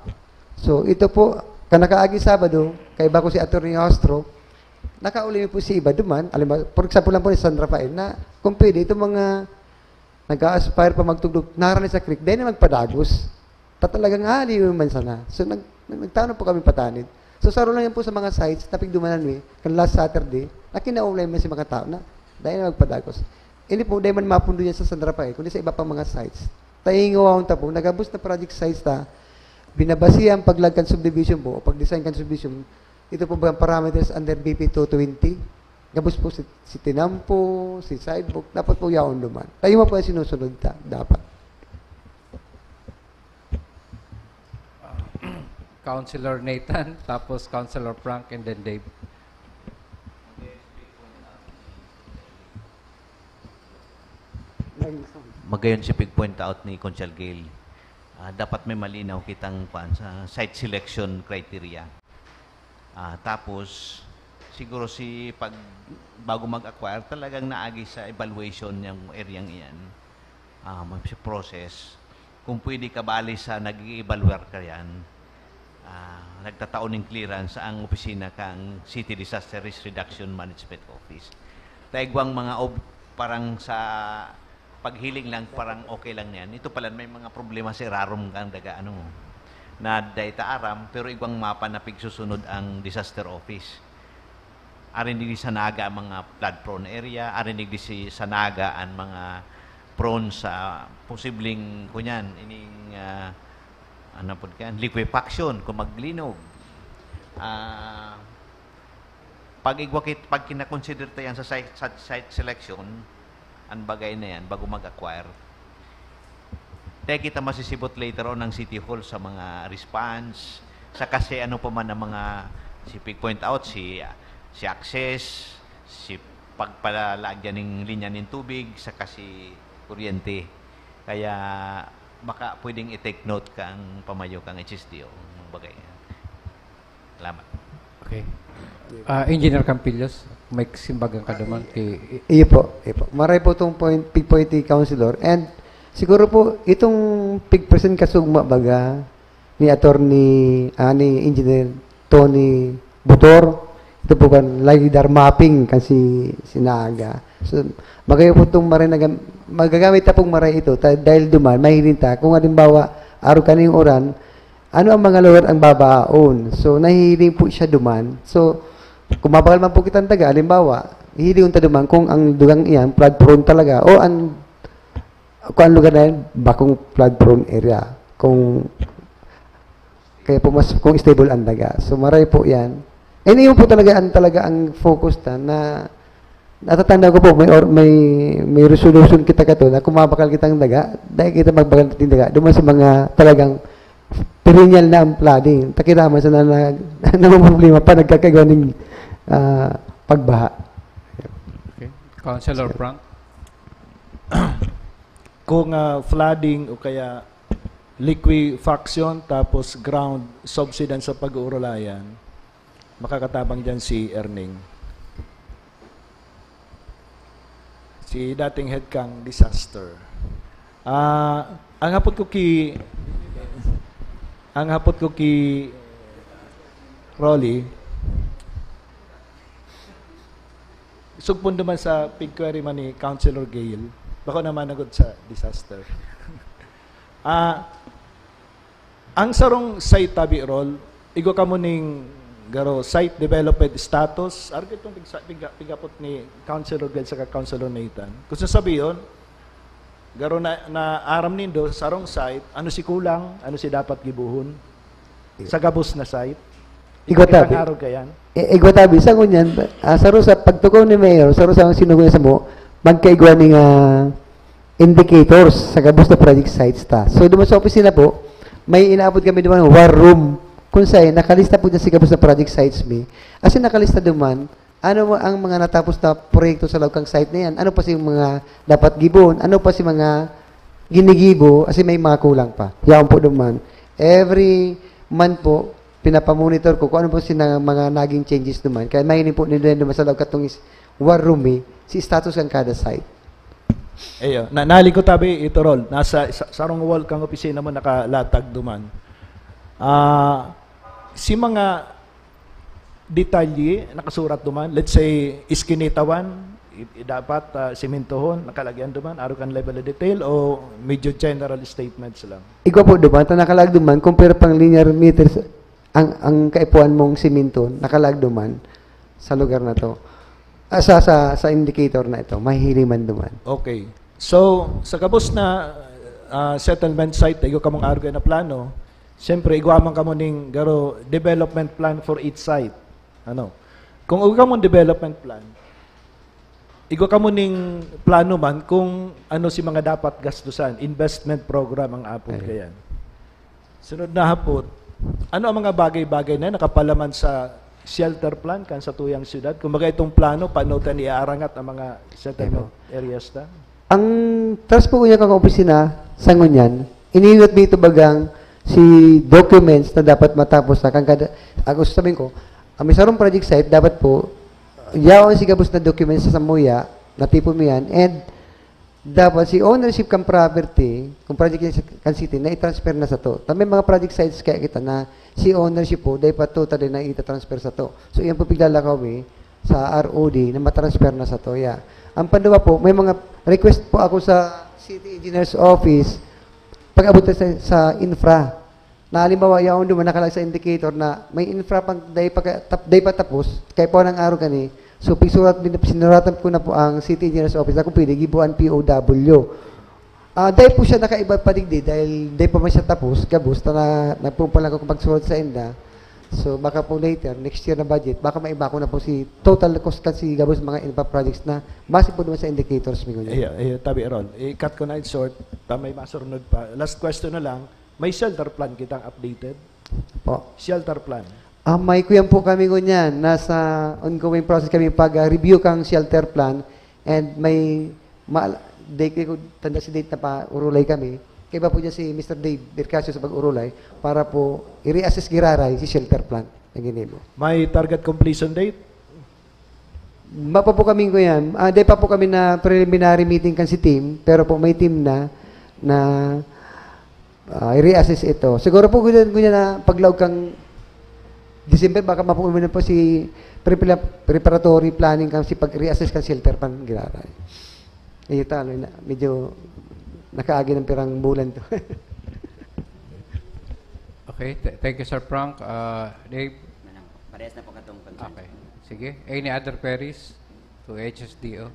So, ito po, kanakaagi Sabado, kaiba ko si Attorney Austro, nakauli po si iba duman. Alam mo, for example lang po ni San Rafael, na kung pwede, itong mga nag-a-aspire pa magtugdok, narani sa creek, dahil na magpadagos. Ta talagang, ah, liyo man sana. So, nag, nag, nagtano po kami patanid. So, saro lang yan po sa mga sites, napigdumanan mi, kan last Saturday, na kinaulay man si mga tao na, dahil na magpadagos. Hindi po, dahil man mapundo yan sa San Rafael, kundi sa iba pang mga sites. Taingawan ta po, nagabos na project sites ta, binabasihan paglagkan subdivision po, o pag-design kan subdivision, ito po ba ang parameters under B P two twenty? Gabos po si, si Tinampo, si Sidewalk, dapat po yaon duman. Tayo mo po ang sinusunod ta, dapat. Councilor Nathan, tapos Councilor Frank, and then Dave. Magayon si pig-point out ni Conchal Gail. Ah, dapat may malinaw kitang kuan sa site selection criteria. Ah, tapos, siguro si pag, bago mag-acquire, talagang naagi sa evaluation yung area iyan. Ah, may process. Kung pwede kabali sa nag-i-evaluar ka yan, ah, nagtatao ng clearance ang opisina kang City Disaster Risk Reduction Management Office. Taigwang mga ob-, parang sa paghiling lang, parang okay lang yan. Ito pala, may mga problema sa irarom kang daga, ano, na dai ta aram, pero igwang mapa na pigsusunod ang disaster office. Arin digdi sa Naga ang mga flood prone area, arin digdi si, sa Naga ang mga prone sa posibleng, kunyan, ining, ah, ano po yan, liquefaction, kung maglinog. Ah, pag igwa kit-, pag kinakonsider ta yan sa site, sa site selection, ang bagay na yan, bago mag-acquire, dai kita masisibot later on ang City Hall sa mga response, sa kasi ano pa man ang mga, si Pig point out, si, si access, si pagpalagyan ng linya ng tubig, sa kasi kuryente. Kaya baka pwedeng i-take note kang pamayo kang H S D O, mga bagay. Salamat. Okay. Ah, Engineer Campillos, may simbagan ka naman kay... Iyo po, iyo po. Maray po itong point, pig point ni Councilor. And siguro po, itong pig-present kasugma baga ni Attorney, ah, ni Engineer Tony Butor, ito po kan LiDAR mapping kan si, si Naga. So, magayo po itong maray na gam- magagamit ta pong maray ito ta, dahil duman, mahiling ta. Kung halimbawa, araw kaning uran, ano ang mga lugar ang babaon? So, nahihiling po siya duman. So, kung mabakal man po kitang daga, halimbawa, hihilingon ta duman kung ang dugang iyan, flood prone talaga, o ang, kung ang lugar na yan, bakong flood prone area. Kung, kaya po mas, kung stable ang daga. So, maray po yan. And yun po talaga ang, talaga ang focus ta na natatanda ko po, may, or, may, may resolution kita kato na kung mabakal kitang daga, dahil kita magbakal kitang daga, duman sa mga talagang perennial na ang flooding. Takita man sa na, na, namumroblema pa, nagkakaigwa ning, ah, pagbaha. Okay. Councilor Frank? Kung ah, flooding o kaya liquefaction tapos ground subsidence sa pag-uurulayan, makakatabang dyan si Erning. Si dating head kang disaster. Ah, ang hapot ko ki ang hapot ko ki Rolly, sugpon naman sa pig query man ni Councilor Gale, bako na managod sa disaster. Ah, ang sarong site tabi, Rol, igwa kamo ning garo site development status, argo itong pigsa- piga- pigapot ni Councilor Gale saka Councilor Nathan. Kung sasabiyon, garo na, na aram nindo sa sarong site, ano si kulang, ano si dapat gibuhon sa gabos na site. Igwa Kitang tabi. arog kayan. E, igwa tabi, sa ngunyan, ah, saro sa pagtukaw ni Mayor, saro sa sinugo niya sa mo, magkaigwa ning ah, indicators sa gabos na project sites ta. So, duman sa opisina po, may inaabot kami duman, war room, kung saan nakalista po dyan sa gabos na project sites mi. As in, nakalista duman, ano mo ang mga natapos na proyekto sa loob kang site na yan? Ano pa si mga dapat gibon? Ano pa si mga ginigibo? As in, may mga kulang pa. Yaon po duman. Every month po, pinapamonitor ko kung ano po si na, mga naging changes duman. Kaya mahiling po nila duman sa loob katong is, war room eh, si status kan kada site. Ayo, na, nalikot tabi ito, Rol. Nasa sa, sarong wall kang opisina mo nakalatag duman. Ah, si mga detalye nakasurat duman, let's say, iskinitawan, i- i- dapat ah, simintohon, nakalagyan duman, arog kan level of detail o medyo general statements lang? Igwa po duman, ta nakalag duman, kung pero pang linear meters, ang, ang kaipuhan mong siminto, nakalag duman sa lugar na to. Ah, sa, sa, sa indicator na ito, mahihiling man duman. Okay. So, sa gabos na ah, settlement site, igwa kamong arog na plano, siyempre, igwa man kamo ning garo development plan for each site. Ano? Kung igwa kamong development plan, igwa kamo ning plano man kung ano si mga dapat gastusan, investment program ang apod Ay. kayan. Sunod na hapot, ano ang mga bagay-bagay na nakapalaman sa shelter plan kan sa tuyang syudad? Kumbaga itong plano, paano tayo iaarangat ang mga settlement areas na? Ang taas po niya kang opisina, sa ngunyan, iniingot dito bagang si documents na dapat matapos na kang kada, ang gusto sabihin ko, ang may sarong project site, dapat po, yaon si gabos na documents sa samuya, natipon mo yan, and dapat si ownership kang property, kung project yan sa kan city, na i-transfer na sa to. Ta may mga project sites kaya kita na si ownership po, dapat totally na ita-transfer sa to. So, iyan po piglalakaw mi sa R O D na matransfer na sa to. Yeah. Ang panduwa po, may mga request po ako sa City Engineer's Office pag-abot sa, sa infra. Na halimbawa, yaon duman nakalag sa indicator na may infra pang day pa, tap, day pa tapos, kaya po nang araw gani. So, pisurat, sinuratan ko na po ang City Engineer's Office na kung pwede, gibuan P O W. Ah, dai po siya nakaiba pa digdi dahil dai pa man siya tapos, gabos ta na nagpupulang ako pagsurat sa inda. So, baka po later, next year na budget, baka maiba ko na po si total cost kan si gabos mga infra projects na base po naman sa indicators mi ngunyan. Iyo, iyo, tabi ron. I-cut ko na in short, ta may masurunod pa. Last question na lang, may shelter plan kitang updated? Po. Shelter plan. Ah, may kuyan po kami ngunyan. Nasa ongoing process kami pag, ah, review kang shelter plan and may ma-, dai ko tanda si date na pa-urulay kami. Kaiba po niya si Mister Dave Bercasio sa pag-urulay para po i-reassess giraray si shelter plan na ginibo. May target completion date? Mapa po kami, kuya. Ah, dai pa po kami na preliminary meeting kan si team, pero po may team na, na, ah, i-reassess ito. Siguro po, ganyan, ganyan na paglaog kang December, baka mapuno na po si prepara-, preparatory planning kan si pag-reassess kan shelter plan, giraray. Ayun, ta, ano na, medyo nakaagi ng pirang bulan to. Okay, th-, thank you, Sir Frank. Ah, Dave? Manang, parehas na po katong concern. Okay. Sige. Any other queries to H S D O?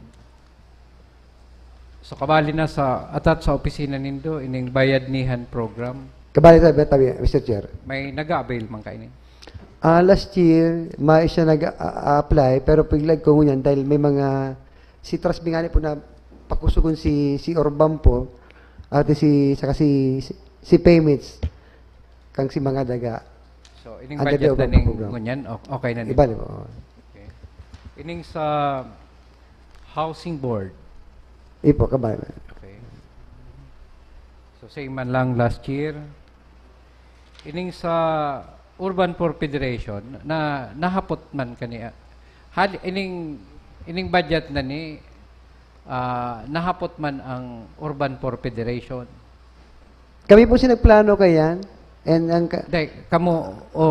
So, kabali na sa, atat sa opisina nindo, ining Bayadnihan program? Kabali sa, tabi, Mister Chair. May nag-a-avail man kaini? Ah, last year, may siya nag-a-, a-, apply, pero piglag ko ngunyan dahil may mga, si Trust Me ngani po na pakusugon si, si Orban po, at si, saka si, si, si Payments, kang si mga daga. So, ining Under the budget na Obra ning program. Ngunyan, o-, okay na nin? Ibalik po, oo. Okay. Ining sa Housing Board. Ipo, kabay na. Okay. So, same man lang last year. Ining sa Urban Poor Federation, na, nahapot man kani, ah, hal-, ining, ining budget na ni, ah, nahapot man ang Urban Poor Federation? Kami po si nagplano kaiyan. And ang ka- Dai, kamo o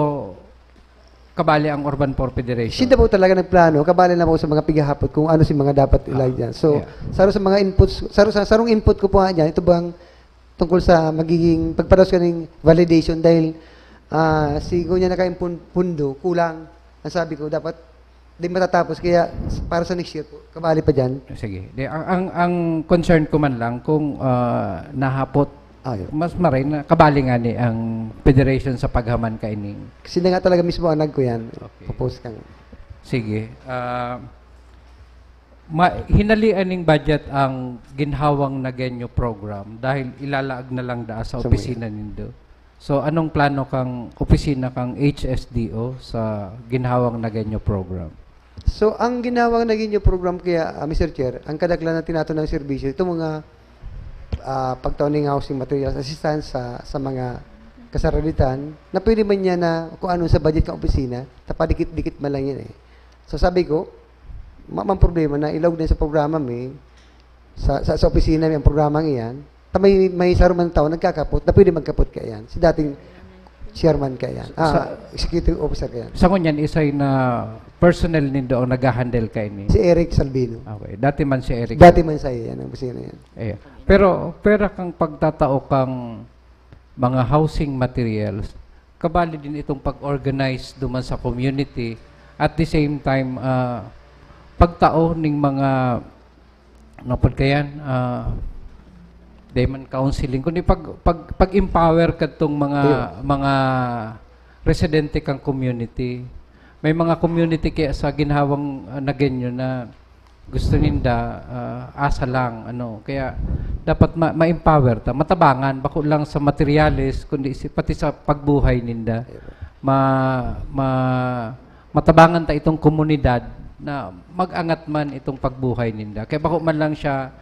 kabali ang Urban Poor Federation? Sinda po talaga nagplano. Kabali na po sa mga pighahapot kung ano si mga dapat Ah, ilay dyan. So, yeah. saro sa mga inputs, saro sa, sarong input ko po nga dyan, ito bang tungkol sa magiging pagpadaos kaning validation dahil, ah, si ngunyan nakaimpon pundo, kulang. Ang sabi ko, dapat di matatapos, kaya para sa next year po, kabali pa dyan. Sige. Di, ang, ang, ang concern ko man lang kung, ah, nahapot, Ah, yun. mas maray na kabali ngani ang federation sa paghaman kaining. Kasi na nga talaga mismo ang nagkuyan. Okay. Propose kang. Sige. Ah, ma-, hinalian ning budget ang ginhawang Nagueño program dahil ilalaag na lang daa sa Sa opisina nindo. So, anong plano kang opisina kang H S D O sa ginhawang Nagueño program? So, ang ginhawang Nagueño program kaya, ah, Mister Chair, ang kadaklan na tinato ng serbisyo, itong mga, ah, pagtao ng housing materials assistance sa, sa mga kasaraditan, na pwede man niya na kung ano sa budget ng opisina, tapadikit-dikit man lang yan eh. So, sabi ko, ma-, mang problema na ilog din sa programa mi, sa, sa, sa opisina mi ang programang iyan, ta may, may saro man tao nagkakapot na pwede magkapot kaiyan. Si dating chairman kaiyan. Ah, Sa executive officer kaiyan. Sa ngunyan, isay na personnel nindo ang nag-handle kaini? Si Eric Salvino. Okay. Dati man si Eric. Dati man sa iyan, ang opisina yan. Ayan. Pero, pera kang pagtatao kang mga housing materials, kabali din itong pag-organize duman sa community. At the same time, ah, pagtao ning mga, ano pod kayan, ah, di man counseling, kundi pag, pag, pag-empower kadtong mga, Ayun. mga residente kang community. May mga community kaya sa ginhawang, ah, Nagueño na gusto ninda, ah, asa lang, ano. Kaya dapat ma-, ma-empower ta, matabangan, bako lang sa materyales, kundi si, pati sa pagbuhay ninda. Ma-, ma-, matabangan ta itong komunidad na mag-angat man itong pagbuhay ninda. Kaya bako man lang siya,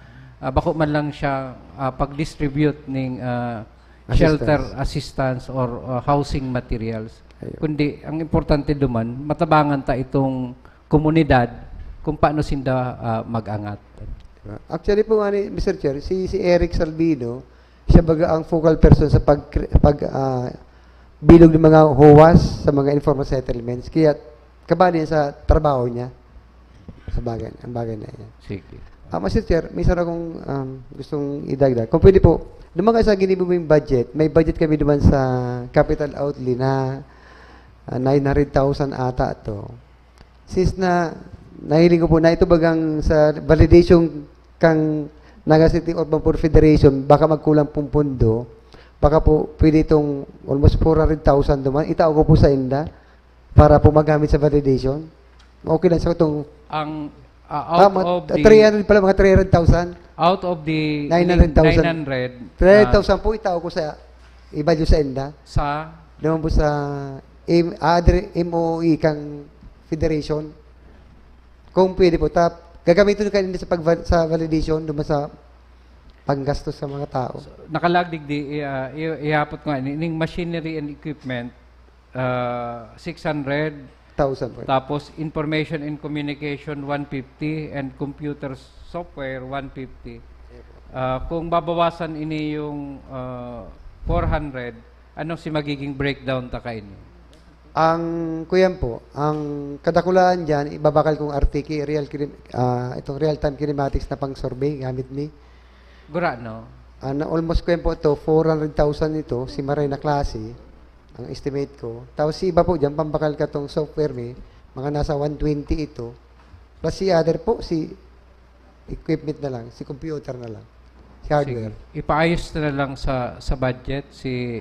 ah, bako man lang siya, ah, pag-distribute ning, ah, Assistance. shelter assistance or, ah, housing materials. Ayun. Kundi ang importante duman, matabangan ta itong komunidad kung paano sinda, ah, mag-angat. Actually po nga ni, Mister Chair, si, si Eric Salvino, siya baga ang focal person sa pag-, pag, ah, bilog ng mga howas sa mga informal settlements. Kaya kabali yan sa trabaho niya. Sa bagay, ang bagay na yan. Sige. Ah, Mister Chair, may isa akong, um, gustong idagdag. Kung pwede po, duman kayo sa ginibo mong budget, may budget kami duman sa capital outlay na, ah, nine hundred thousand ata to. Since na, nahiling ko po na ito bagang sa validation kang Naga City Urban Poor Federation, baka magkulang pong pondo, baka po pwede itong almost four hundred thousand naman, itao ko po sa inda para po magamit sa validation. Okay lang sa itong Ang, ah, out Tama, of the three hundred pala, mga three hundred thousand. Out of the nine hundred thousand. Nine hundred, ah, three hundred thousand po itao ko sa, ibalyo sa inda. Sa? Naman po sa M-, ah, dire-, M O O E kang federation. Kung pwede po, tap, gagamitin ko kanina sa pag-, sa validation, naman sa panggastos sa mga tao. So, nakalagdig di, i-, ah, i-, ihapot ko nga, ni-, ning machinery and equipment, ah, six hundred. Thousand po. Tapos, information and communication, one fifty, and computer software, one fifty. Yeah po. Ah, kung babawasan ini yung, ah, four hundred, ano si magiging breakdown ta kaini? Ang, kuyan po, ang kadakulaan diyan, ibabakal kong R T K, real kine-, ah, itong real-time kinematics na pang-survey gamit ni. Gurano? Ah, na almost, kuyan po, to, four hundred thousand ito, si Maray na klase, ang estimate ko. Tapos si iba po diyan, pambakal ka tong software, may mga nasa one twenty ito. Plus si other po, si equipment na lang, si computer na lang, si hardware. Sige. Ipaayos na lang sa, sa budget, si,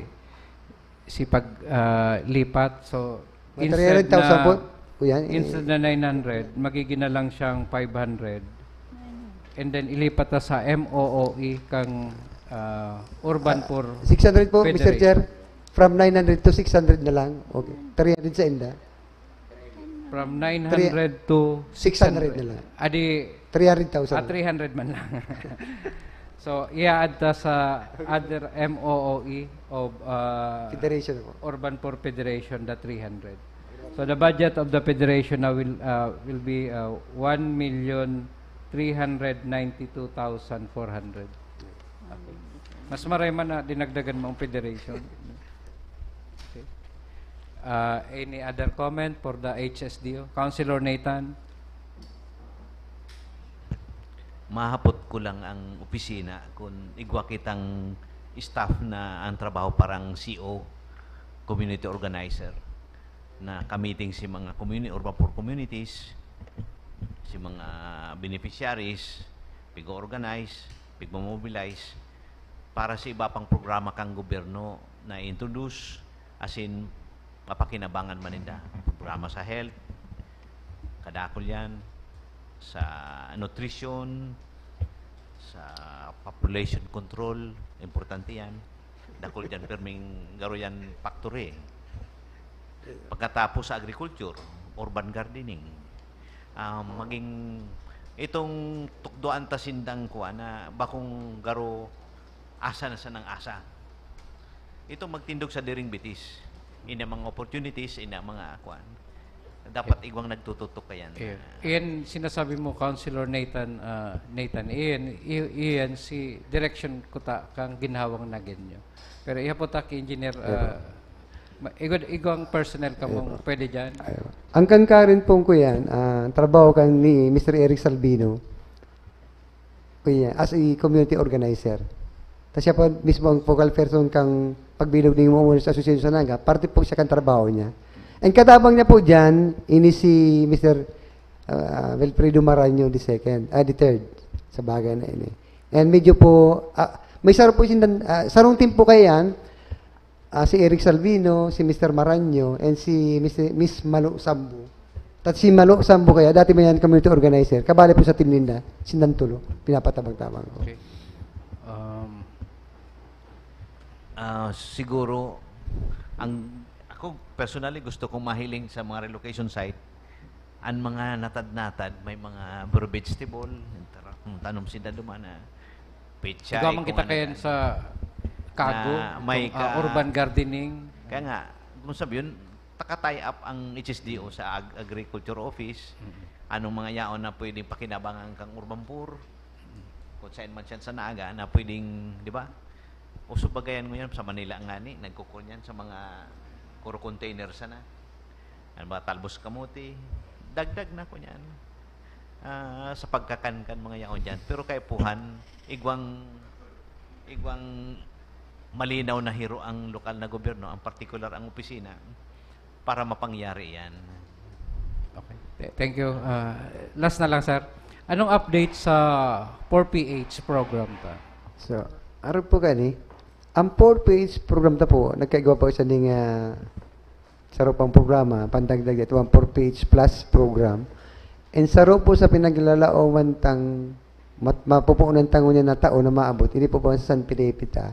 si pag, ah, lipat. So, Mga instead three hundred thousand na, po, kuya, eh. Instead na nine hundred, magiging na lang siyang five hundred. And then, ilipat na sa M O O E kang, ah, Urban Ah, Poor six hundred po, Mister Federation. Chair. From nine hundred to six hundred na lang. Okay. Three hundred sa inda. From nine hundred to six hundred. Six hundred na lang. Adi, Three hundred thousand. Ah, three hundred man lang. So, i-add ta sa other M O O E of, uh, Federation po. Urban Poor Federation, the three hundred. So, the budget of the federation now will, uh, will be, uh, one million three hundred ninety-two thousand four hundred. Okay. Mas maray man na dinagdagan mo ang federation. Okay. Ah, any other comment for the H S D O? Councilor Nathan? Mahapot ko lang ang opisina kung igwa kitang staff na ang trabaho parang C O, community organizer, na kamiting si mga communi-, urban poor communities, si mga beneficiaries, pig-organize, pigmamobilize para sa iba pang programa kang gobyerno na i-introduce, asin mapakinabangan man ninda. Programa sa health, kadakul yan, sa nutrition, sa population control, importante yan. Dakul yan, perming garo yan factory. Pagkatapos sa agriculture, urban gardening. Ah, maging itong tukdoan ta sindang kuan na bakong garo asa na sanang asa. Ito magtindog sa diring bitis. Ina mga opportunities, ina mga kuan. Dapat igwang nagtututok kayan. Eh, iyan sinasabi mo, Councilor Nathan, ah, Nathan, iyan, i-, iyan si direction ko ta kang ginhawang nagenyo. Pero ihapot ta ki Engineer, Pero ah, ma-, igwa-, igwang personnel ka mong Pero pwede dyan. Ayun. Ang kan Karen pong ko yan, ah, trabaho kan ni Mister Eric Salvino. Kuya, as a community organizer. Tas siya po mismo ang focal person kang pagbilog ning Homeowners Association sa Naga, parte po siya kan trabaho niya. And katabang niya po dyan, ini si Mister, ah, Wilfredo Maranyo the second, ah, the third, sa bagay na ini. And medyo po, ah, may saro po sindan-, ah, sarong team po kaya yan, ah, si Eric Salvino, si Mister Maranyo, and si Mister, Miss Malo Sambu. Tat si Malo Sambu kaya, dati man yan community organizer. Kabali po sa team ninda, sindan tulo, pinapatabang-tabang. Okay. Um, Ah, siguro, ang, ako, personally, gusto kong mahiling sa mga relocation site, ang mga natad-natad, may mga buro vegetable, tara, hmm, tanom sinda duman na pechay, Sigaw man kung kita ano kayan yan. Sa Kago, Na may itong, ah, ka-, urban gardening. Kaya nga, kung sabi yun, taka-tie up ang H S D O sa ag-, agriculture office. Mm. Anong mga yaon na pwedeng pakinabangan kang urban poor? Mm. Kung saan man siya sa Naga na pwedeng, di ba? Uso bagayan mo yan sa Manila ngani, nagkukunyan sa mga kuro container sana. Ano ba, talbos kamote? Dagdag na ko niyan. Ah, sa pagkakankan mga yaon dyan. Pero kaipuhan, igwang, igwang malinaw na hiro ang lokal na gobyerno, ang partikular ang opisina, para mapangyari yan. Okay. Th-, thank you. Ah, last na lang, sir. Anong update sa four P H program ta? So, arog po gani, ang four P H program ta po, nagkaigwa po siya ning, ah, saro pang programa, pandagdag ito ang four P H Plus program. And saro po sa pinaglalaoman tang mat-, mapupunan ta ngunyan na taon na maabot, ini po ba sa San Felipe ta?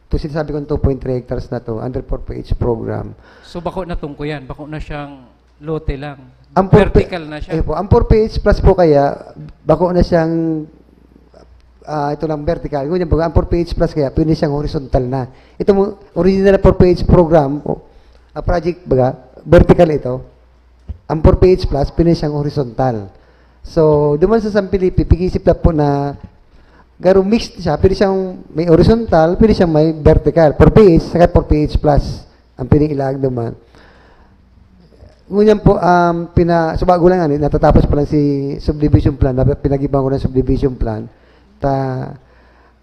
Ito sinasabi kong two point three hectares na to, under four P H program. So bako na tungko yan, bako na siyang lote lang. Ang four P Vertical na siya. Eh po, ang four P H Plus po kaya, bako na siyang, ah, ito lang vertical. Ngunyan, baga, ang four P H Plus kaya, pwede siyang horizontal na. Ito mo, original na four P H program, o, ah, project, baga, vertical ito. Ang four P H Plus, pwede siyang horizontal. So, duman sa San Felipe, pag-iisip na po na garo mixed siya, pwede siyang may horizontal, pwede siyang may vertical. Four P H, saka four P H Plus, ang pwedeng ilaag duman. Ngunyan po, um, pina, so bago lang, ano, natatapos pa lang si subdivision plan, dapat pinag-ibahan ko ng subdivision plan. Ta,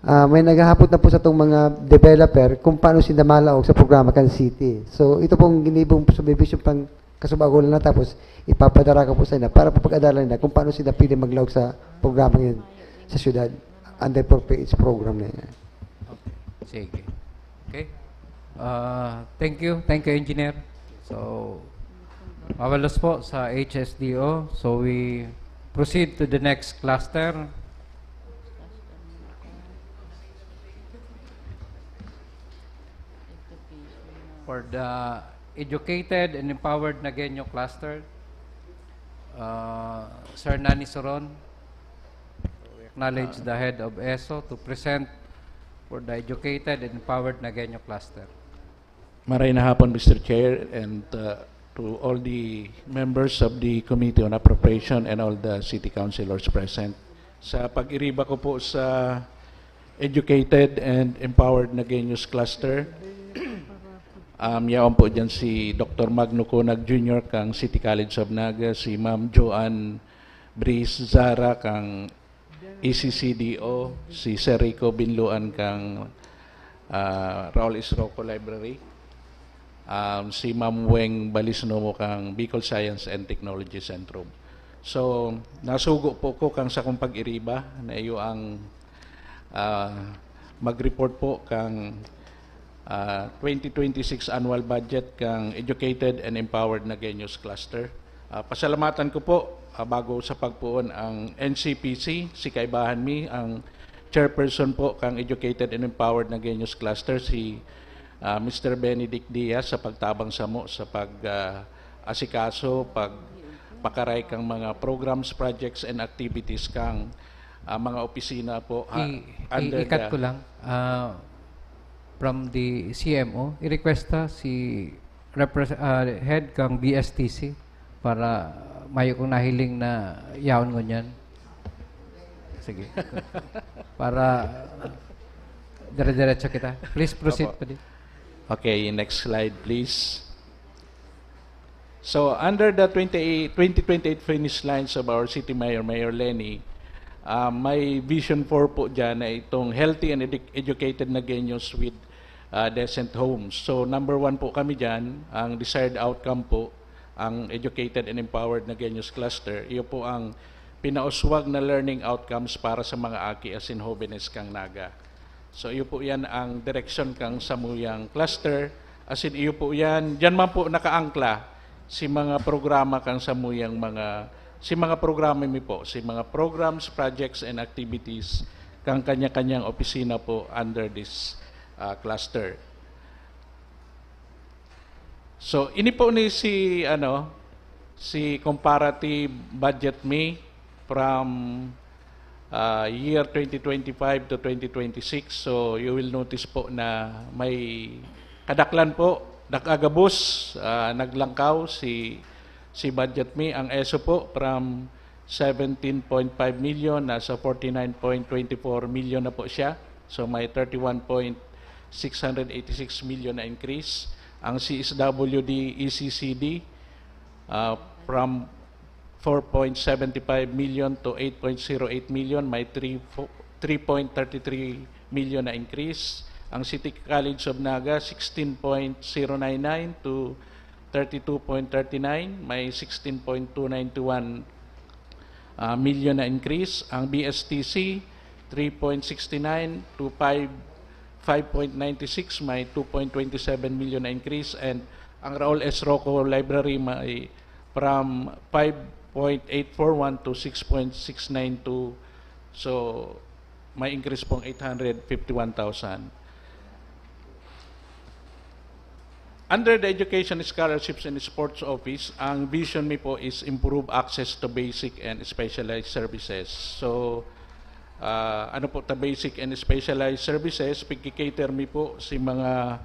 ah, may naghahapot na po sa itong mga developer kung paano sila malaog sa programa kan city. So, ito pong ginibong subdivision plan, kaso bago lang natapos, ipapadara ko po sa inyo para po pag-adalan na kung paano sila pwede maglaog sa programa yun sa syudad under four P H program na yan. Okay. Sige. Okay. Ah, thank you. Thank you, Engineer. So, mabalos po sa H S D O. So, we proceed to the next cluster. For the educated and empowered Nagueño cluster, uh, Sir Nani Soron, we acknowledge the head of ESO to present for the educated and empowered Nagueño cluster. Maray na hapon, Mister Chair, and uh, to all the members of the Committee on Appropriation and all the city councilors present. Sa pag-iriba ko po sa educated and empowered Nagueños cluster, um, yaon po dyan si Doctor Magno Cunag Junior kang City College of Naga, si Ma'am Joanne Breeze Zara kang E C C D O, si Sir Rico Binluan kang ah, Raul Isroco Library, um, si Ma'am Weng Balisnomo kang Bicol Science and Technology Centrum. So, nasugo po ko kang sakong pag-iriba na iyo ang ah, mag-report po kang ah, twenty twenty-six annual budget kang Educated and Empowered Nagueños Cluster. Ah, pasalamatan ko po, ah, bago sa pagpoon ang N C P C, si Kaibahan Mi, ang chairperson po kang Educated and Empowered Nagueños Cluster, si ah, Mister Benedict Diaz sa pagtabang samo sa pag ah, asikaso, pag pakaray kang mga programs, projects, and activities kang ah, mga opisina po ha, I, under i-cut the ko lang. Ah, from the C M O, i-request ta si repres- ah, head kang B S T C para mayo kong nahiling na yaon ngunyan. Sige. Para dire-diretso kita. Please proceed, Opo. Padi. Okay, next slide, please. So, under the twenty-eight, twenty twenty-eight finish lines of our city mayor, Mayor Leni, ah, may vision four po dyan na itong healthy and edu- educated Nagueños with ah, decent homes. So, number one po kami dyan. Ang desired outcome po, ang educated and empowered Nagueños cluster, iyo po ang pinauswag na learning outcomes para sa mga aki asin hobenes kang Naga. So, iyo po yan ang direksyon kang samuyang cluster. Asin iyo po yan, dyan man po nakaangkla si mga programa kang samuyang mga, si mga programa mi po, si mga programs, projects, and activities kang kanya-kanyang opisina po under this ah, cluster. So, ini po ni si, ano, si comparative budget mi from ah, year twenty twenty-five to twenty twenty-six. So, you will notice po na may kadaklan po, nag-agabos, ah, naglangkaw si, si budget mi. Ang ESO po from seventeen point five million, nasa forty-nine point twenty-four million na po siya. So, may thirty-one point six hundred eighty-six million na increase. Ang C S W D, E C C D, ah, from four point seventy-five million to eight point zero eight million, may three fo-, three point thirty-three million na increase. Ang City College of Naga, sixteen point zero nine nine to thirty-two point thirty-nine, may sixteen point two nine one ah, milyon na increase. Ang B S T C, three point six nine to five, five point nine six, may two point twenty seven million na increase. And ang Raul S. Rocco Library may from five point eight four one to six point six nine two. So, may increase pong eight hundred fifty-one thousand. Under the Education, Scholarships and Sports Office, ang vision mi po is improve access to basic and specialized services. So, ah, ano po ta basic and specialized services? Pigki-cater mi po si mga,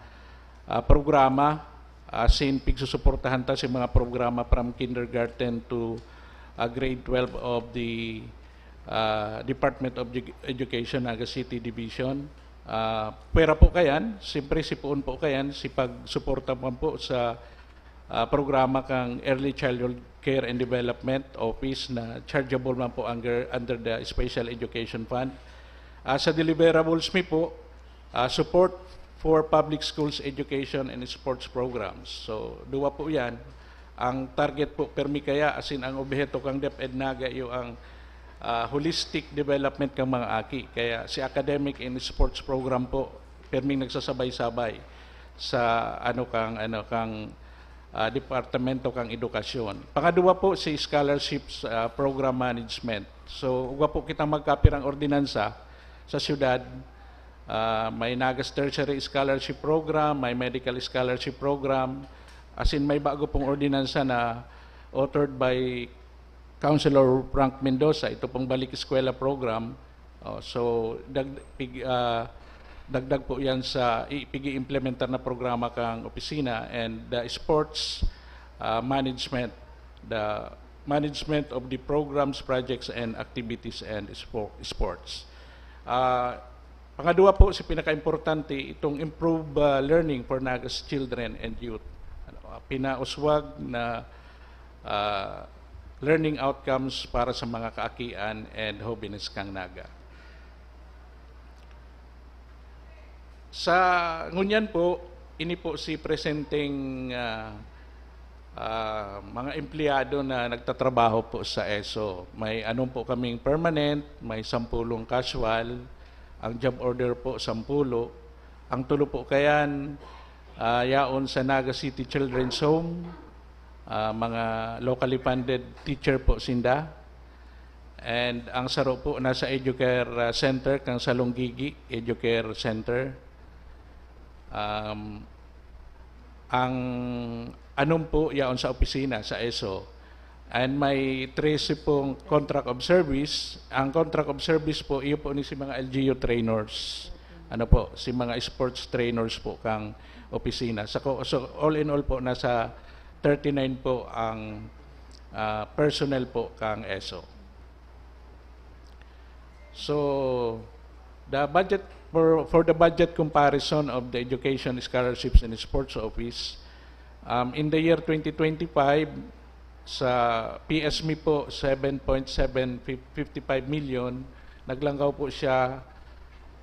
ah, programa, asin pigsusuportahan ta si mga programa from kindergarten to, ah, grade twelve of the, ah, Department of Edu-, Education, Naga City Division. Ah, pwera po kayan, siyempre si poon po kayan, si pagsuporta man po sa, ah, programa kang Early Childhood Care and Development Office na chargeable man po under, under the Special Education Fund. Ah, sa deliverables mi po, ah, support for public schools education and sports programs. So, duwa po yan. Ang target po, permi kaya, asin ang obheto kang DepEd Naga, iyo ang, ah, holistic development kang mga aki. Kaya si academic and sports program po, perming nagsasabay-sabay sa ano kang, ano kang, ah, departamento kang edukasyon. Pangaduwa po, si scholarships, ah, program management. So, ugwa po kitang magkapirang ordinansa sa syudad, ah, may Nagas Tertiary Scholarship Program, may Medical Scholarship Program, asin may bago pong ordinansa na authored by Councilor Frank Mendoza, ito pong Balik Eskwela Program. Oh, so, dag-, pig-, ah, dagdag po yan sa ipig-iimplementar na programa kang opisina and the sports, ah, management, the management of the programs, projects, and activities and spo-, sports. Ah, pangaduwa po, si pinakaimportante, itong improve, ah, learning for Nagas children and youth. Ano, ah, pinauswag na, ah, learning outcomes para sa mga kaakian and hobenes kang Naga. Sa ngunyan po, ini po si presenteng, ah, ah, mga empleyado na nagtatrabaho po sa ESO. May anom po kaming permanent, may sampulong casual, ang job order po, sampulo. Ang tulo po kayan, ah, yaon sa Naga City Children's Home, ah, mga locally funded teacher po sinda. And ang saro po nasa Educare, ah, Center, kang Salonggigi Educare Center. Um, ang anom po yaon sa opisina, sa ESO. And may trese pong contract of service. Ang contract of service po, iyo po ni si mga L G U trainers. Ano po, si mga sports trainers po kang opisina. Sa ko-, so, all in all po, nasa thirty-nine po ang, ah, personnel po kang ESO. So, the budget for, for the budget comparison of the Education, Scholarships, and Sports Office, um, in the year twenty twenty-five, sa P S M E po, seven point seven fifty-five million, naglangkaw po siya,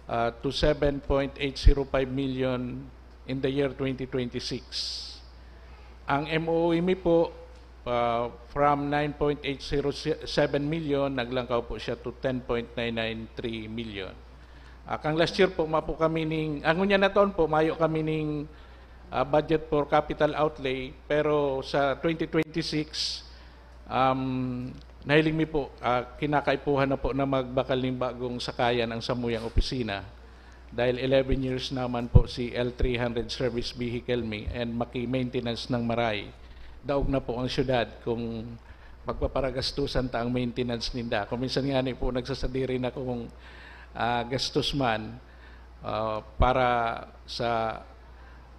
ah, to seven point eight zero five million in the year twenty twenty-six. Ang M O E M E po, ah, from nine point eight zero seven million, naglangkaw po siya to ten point nine nine three million. Ah, kang last year po, mapo kami ning, ah, ngunyan na taon po, mayo kami ning, ah, budget for capital outlay, pero sa twenty twenty-six, um, nahiling mi po, ah, kinakaipuhan na po na magbakal ning bagong sakayan ang samuyang opisina. Dahil eleven years naman po si L three hundred service vehicle mi and maki-maintenance ng maray. Daog na po ang syudad kung pagpaparagastusan ta ang maintenance ninda. Kung minsan nga ni po nagsasadiri na kung, ah, gastos man, ah, para sa,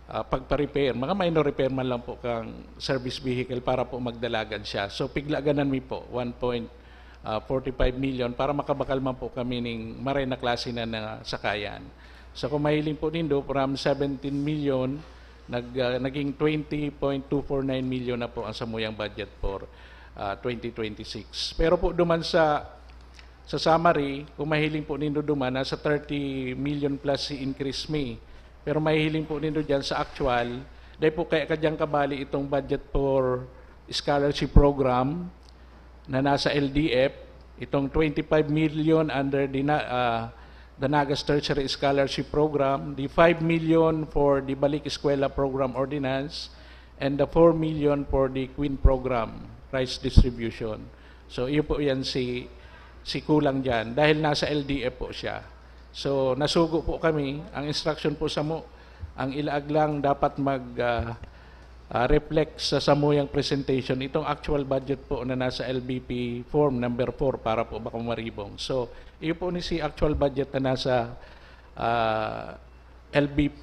ah, pagpa-repair. Mga minor repair man lang po kang service vehicle para po magdalagan siya. So, piglaganan mi po, one point forty-five million para makabakal man po kami ning maray na klase na, na sakayan. So, kung mahiling po nindo, from seventeen million, nag-, ah, naging twenty point two four nine million na po ang samuyang budget for, ah, twenty twenty-six. Pero po duman sa, sa summary, kung mahiling po nindo duman, nasa thirty million plus si increase mi. Pero mahihiling po nindo dyan sa actual, dahil po kaya kadyang kabali itong budget for scholarship program na nasa L D F, itong twenty-five million under the, Na- ah, the Nagas Tertiary Scholarship Program, the five million for the Balik Eskwela Program Ordinance, and the four million for the Queen Program rice distribution. So, iyo po yan si, si kulang dyan dahil nasa L D F po siya. So, nasugo po kami. Ang instruction po samo, ang ilaag lang dapat mag, ah, ah, reflect sa samuyang presentation itong actual budget po na nasa L B P form number four para po bako maribong. So, iyo po ni si actual budget na nasa, ah, L B P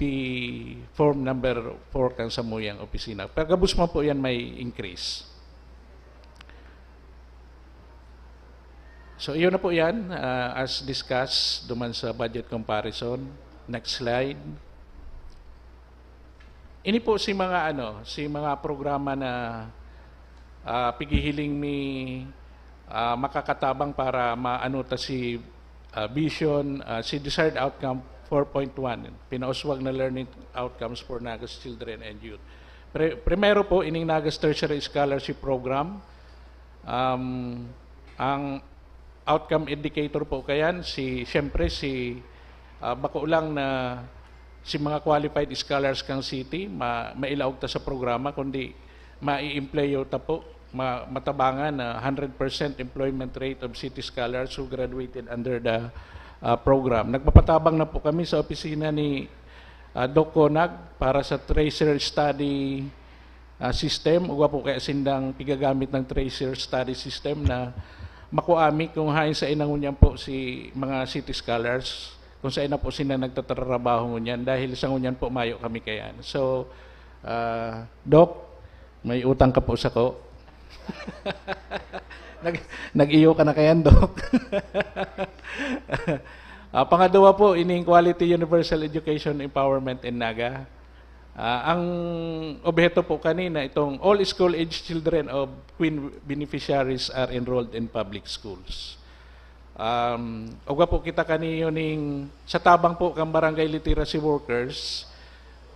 form number four kan samuyang opisina. Pagkabus man po yan may increase. So, iyon na po yan, ah, as discussed duman sa budget comparison. Next slide. Ini po si mga, ano, si mga programa na, ah, pighihiling mi, ah, makakatabang para maano ta si, ah, vision, ah, si desired outcome four point one, pinauswag na learning outcomes for Nagas children and youth. Pre- primero po, ining Nagas Tertiary Scholarship Program. Um, ang outcome indicator po kayan, si, siyempre, si, ah, bako lang na si mga qualified scholars kang city, ma- mailaog ta sa programa, kundi mai-employ ta po, ma- matabangan na hundred percent employment rate of city scholars who graduated under the, ah, program. Nagpapatabang na po kami sa opisina ni, ah, Doc Conag para sa tracer study, ah, system, ugwa po kaya sindang pigagamit ng tracer study system na makuami kung hain sa inangunyan po si mga city scholars, kung saan na po sila nagtatrabaho ngunyan, dahil sa ngunyan po mayo kami kayan. So, ah, Doc, may utang ka po sako. Nag, nag-iyo ka na kayan, Doc. Ah, pangadwa po, ining Quality Universal Education Empowerment in Naga. Ah, ang obheto po kanina, itong all school-age children of Queen beneficiaries are enrolled in public schools. Um, ugwa po kita kaniyo ning sa tabang po kang barangay literacy workers,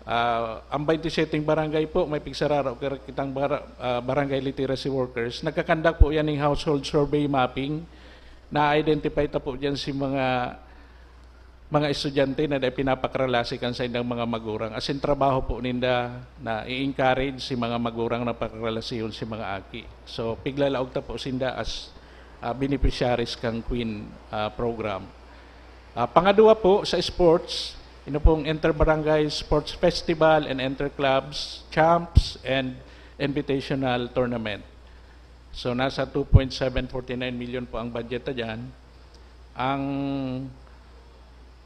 ah, ang twenty-seven barangay po, may pigsararo kar-, kitang bara-, ah, barangay literacy workers. Nagkakandak po yan ng household survey mapping. Na-identify ta po dyan si mga mga estudyante na dai pinapakralasi kan saindang mga magurang, asin trabaho po ninda na i-encourage si mga magurang na pakralasihon si mga aki. So, piglalaog ta po sinda as, ah, beneficiaries kan Queen, ah, program. Ah, pangadwa po, sa sports, ino pong Inter-Barangay Sports Festival and Inter-Clubs, Champs, and Invitational Tournament. So, nasa two point seven forty nine million po ang budget na dyan. Ang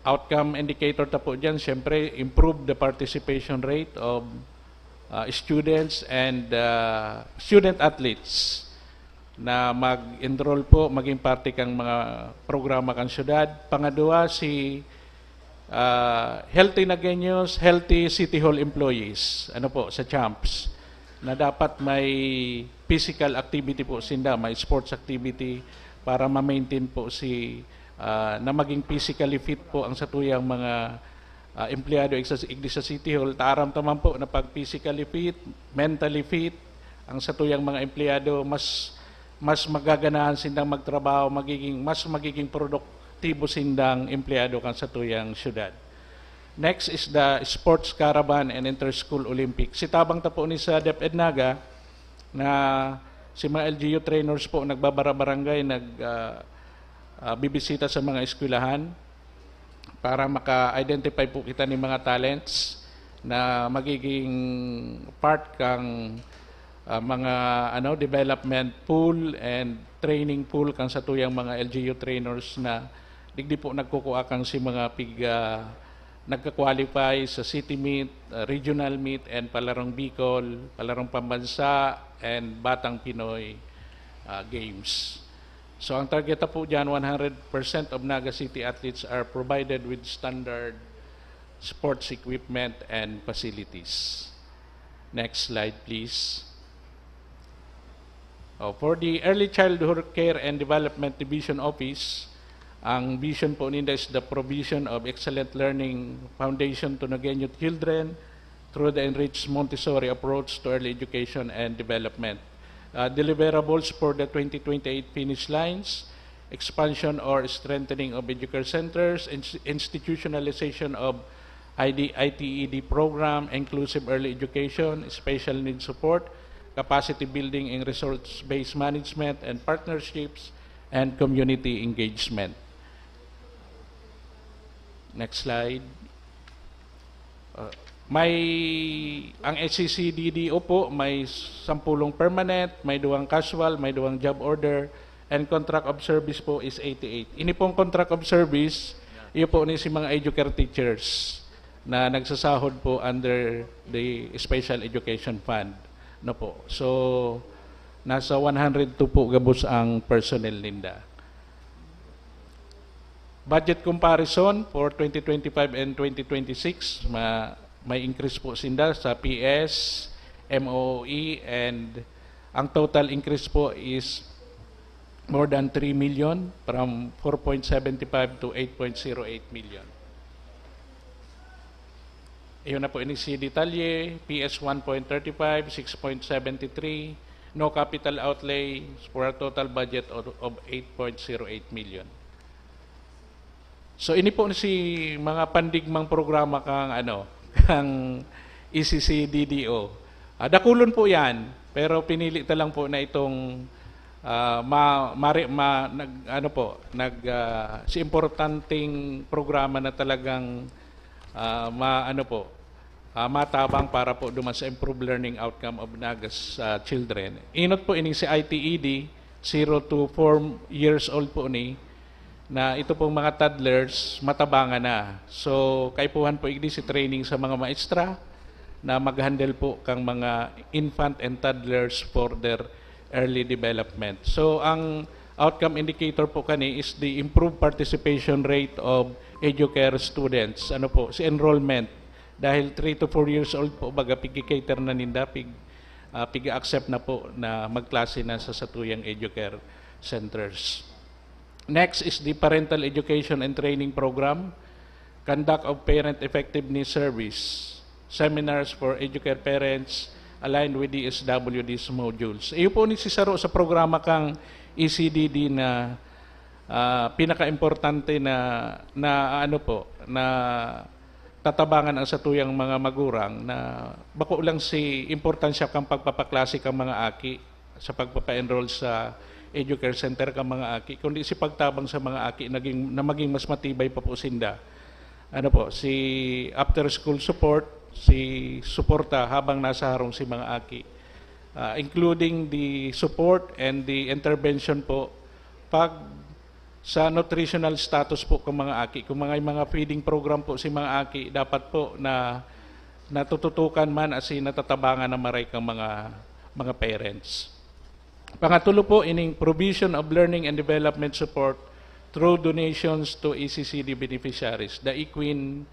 outcome indicator ta po dyan, siyempre, improve the participation rate of, uh, students and, uh, student athletes na mag-enroll po, maging parte kang mga programa kan syudad. Pangadwa, si, uh, Healthy Nagueños, Healthy City Hall Employees, ano po, sa Champs, na dapat may physical activity po sinda, may sports activity para ma-maintain po si, ah, na maging physically fit po ang satuyang mga, ah, empleyado igsa-, igdi sa City Hall. Taaram ta man po na pag physically fit, mentally fit ang satuyang mga empleyado, mas, mas magaganahan sindang magtrabaho, magiging, mas magiging produktibo sindang empleyado kan satuyang syudad. Next is the Sports Caravan and Inter-School Olympics. Sitabang ta po ni sa DepEd Naga na si mga L G U trainers po nagbabara-barangay, nag, ah, ah, bibisita sa mga eskwelahan para maka-identify po kita ng mga talents na magiging part kang, ah, mga, ano, development pool and training pool kang satuyang mga L G U trainers na digdi po nagkukua kang si mga pig, ah, nagka-qualify sa city meet, ah, regional meet, and Palarong Bicol, Palarong Pambansa, and Batang Pinoy, ah, Games. So, ang target na po dyan, one hundred percent of Naga City athletes are provided with standard sports equipment and facilities. Next slide, please. Oh, for the Early Childhood Care and Development Division Office, ang vision po ninda is the provision of excellent learning foundation to Nagueño children through the enriched Montessori approach to early education and development. Uh, deliverables for the twenty twenty-eight finish lines, expansion or strengthening of educator centers, ins- institutionalization of I D, I T E D program, inclusive early education, special need support, capacity building in resource-based management and partnerships, and community engagement. Next slide. Uh, may, ang S C C D D O po, may sampulong permanent, may duwang casual, may duwang job order, and contract of service po is eighty-eight. Ini pong contract of service, iyo po ni si mga educare teachers na nagsasahod po under the Special Education Fund. No po. So, nasa one hundred two po gabos ang personnel ninda. Budget comparison for twenty twenty-five and twenty twenty-six, ma-, may increase po sinda sa P S, M O E, and ang total increase po is more than three million, from four point seven five to eight point zero eight million. Iyon na po ini si detalye, P S one point thirty-five, six point seven three, no capital outlay for a total budget of, of eight point zero eight million. So, ini po si mga pandigmang programa kang, ano, kang E C C D D O. Ah, dakulon po 'yan, pero pinili ta lang po na itong, ah, ma-, mari-, ma-, nag-, ano po, nag-, ah, si importanteng programa na talagang, ah, ma-, ano po, ah, matabang para po duman sa improved learning outcome of Nagas, ah, children. Inot po ining si I T E D, zero to four years old po ni, na ito pong mga toddlers, matabangan na. So, kaipuhan po igdi si training sa mga maestra na mag-handle po kang mga infant and toddlers for their early development. So, ang outcome indicator po kani is the improved participation rate of educare students. Ano po, si enrollment. Dahil three to four years old po, baga pig-cater na ninda, pig, ah, pig-accept na po na magklase na sa satuyang educare centers. Next is the Parental Education and Training Program, conduct of parent effectiveness surveys, seminars for educare parents aligned with D S W D's modules. Iyo po ni si saro sa programa kang E C D D na, ah, pinakaimportante na, na ano po, na tatabangan ang satuyang mga magurang na bako lang si importansya kan pagpapaklase kan mga aki sa pagpapa-enroll sa educare center kan mga aki, kundi si pagtabang sa mga aki naging, na maging mas matibay pa po sinda. Ano po, si after school support, si suporta habang nasa harong si mga aki, ah, including the support and the intervention po pag sa nutritional status po kan mga aki. Kung mga, mga feeding program po si mga aki, dapat po na natututukan man asin natatabangan na maray kan mga, mga parents. Pangatulo po, ining provision of learning and development support through donations to E C C D beneficiaries, the equine,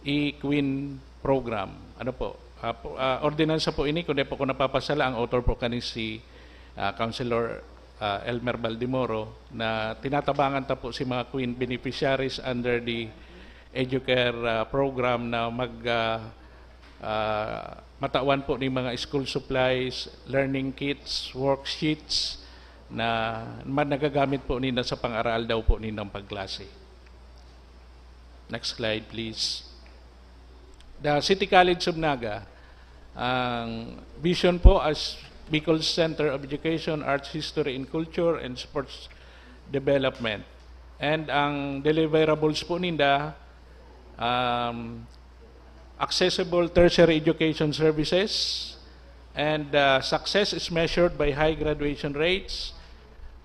equine program. Ano po? Ah, po, ah, ordinansa po ini, kung di po ko napapasala, ang author po kani si, ah, Councilor, ah, Elmer Baldemoro, na tinatabangan ta po si mga quine beneficiaries under the Educare, ah, program na mag, ah, ah, matawan po ni mga school supplies, learning kits, worksheets na ma-, nagagamit po nila sa pang-aral daw po nilang pagklase. Next slide, please. The City College of Naga, ang vision po as Bicol's Center of Education, Arts, History, and Culture, and Sports Development. And ang deliverables po ninda, um, accessible tertiary education services, and, uh, success is measured by high graduation rates,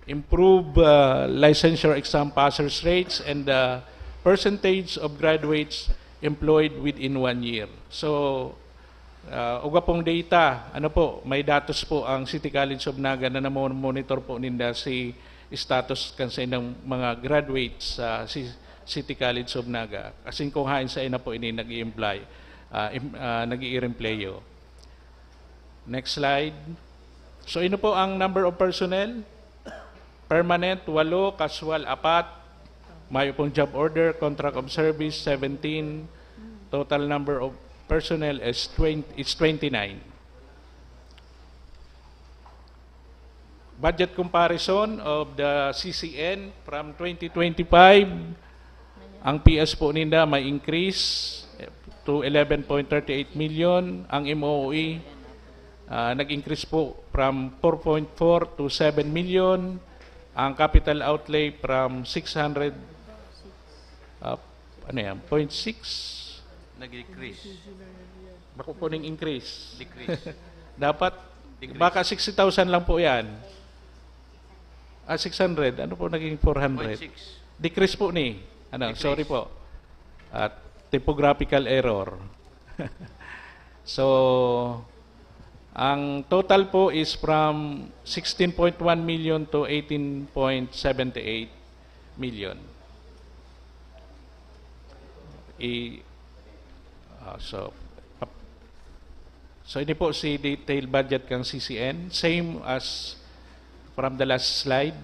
improve, uh, licensure exam passers rates, and the percentage of graduates employed within one year. So, ah, ugwa pong data, ano po, may datos po ang City College of Naga na namomonitor po ninda si status kan saindang mga graduates sa si-, City College of Naga. Asin kung hain sain na po ini nag-i-employ, ah, im-, ah, nag-iirempleyo. Next slide. So, ino po ang number of personnel? Permanent, walo, casual, apat. Mayo pong job order, contract of service, seventeen. Total number of personnel is twenty, is twenty-nine. Budget comparison of the C C N from twenty twenty-five, ang P S po ninda may increase to eleven point thirty-eight million, ang M O E, ah, nag-increase po from four point four to seven million, ang capital outlay from six hundred, ah, ano yan, point six? Nag-decrease. Bako po ning increase. Decrease. Dapat, Decrease. Baka sixty thousand lang po yan. Ah, six hundred. Ano po naging four hundred? Point six. Decrease po ni. Ano, Decrease. Sorry po. At typographical error. So, ang total po is from sixteen point one million to eighteen point seven eight million. I, ah, so, ap-, so ini po si detailed budget kang C C N. Same as from the last slide,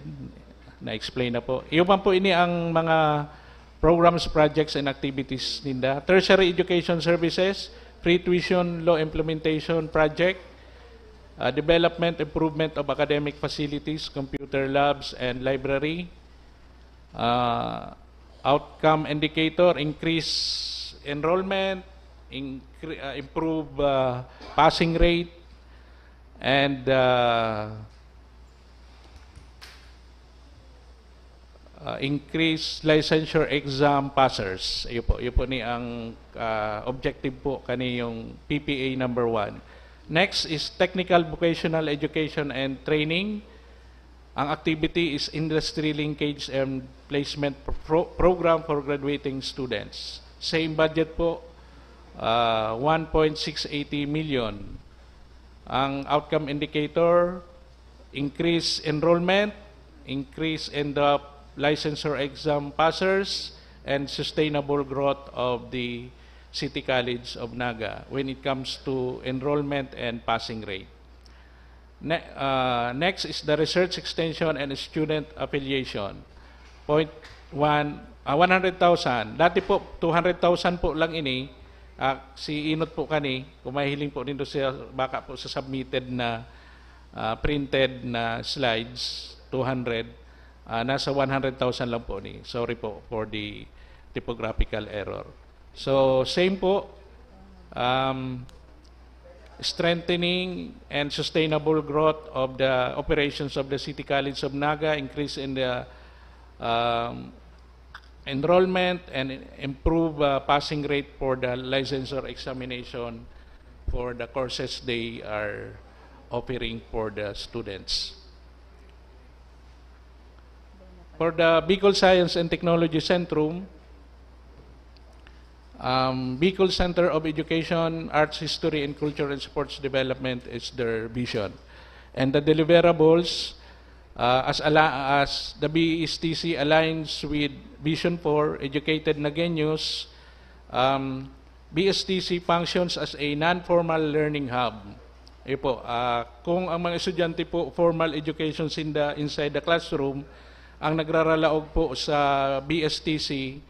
na-explain na po. Iyo man po ini ang mga programs, projects, and activities ninda. Tertiary Education Services, free tuition law implementation project, ah, development, improvement of academic facilities, computer labs, and library, ah, outcome indicator, increase enrollment, incre-, ah, improve, ah, passing rate, and, ah, ah, increase licensure exam passers. Iyo po, iyo po ni ang, ah, objective po kani yung P P A number one. Next is technical vocational education and training. Ang activity is industry linkage and placement pro-, program for graduating students. Same budget po, ah, one point six eighty million. Ang outcome indicator, increase enrollment, increase in the licensure exam passers, and sustainable growth of the City College of Naga when it comes to enrollment and passing rate. Ne-, ah, next is the research extension and student affiliation. Point one, ah, one hundred thousand. Dati po, two hundred thousand po lang ini. Ah, si inot po kani, kung mahiling po nindo siya, baka po sa submitted na, ah, printed na slides, two hundred, ah, nasa one hundred thousand lang po ni. Sorry po for the typographical error. So, same po, um, strengthening and sustainable growth of the operations of the City College of Naga, increase in the, um, enrollment, and improve, uh, passing rate for the licensure examination for the courses they are offering for the students. For the Bicol Science and Technology Centrum, um, Bicol Center of Education, Arts, History, and Culture and Sports Development is their vision. And the deliverables, uh, as ala-, as the B E S T C aligns with Vision four, Educated Nagueños, um, B E S T C functions as a non-formal learning hub. Iyo po, ah, kung ang mga estudyante po, formal education sinda inside the classroom, ang nagraralaog po sa B E S T C,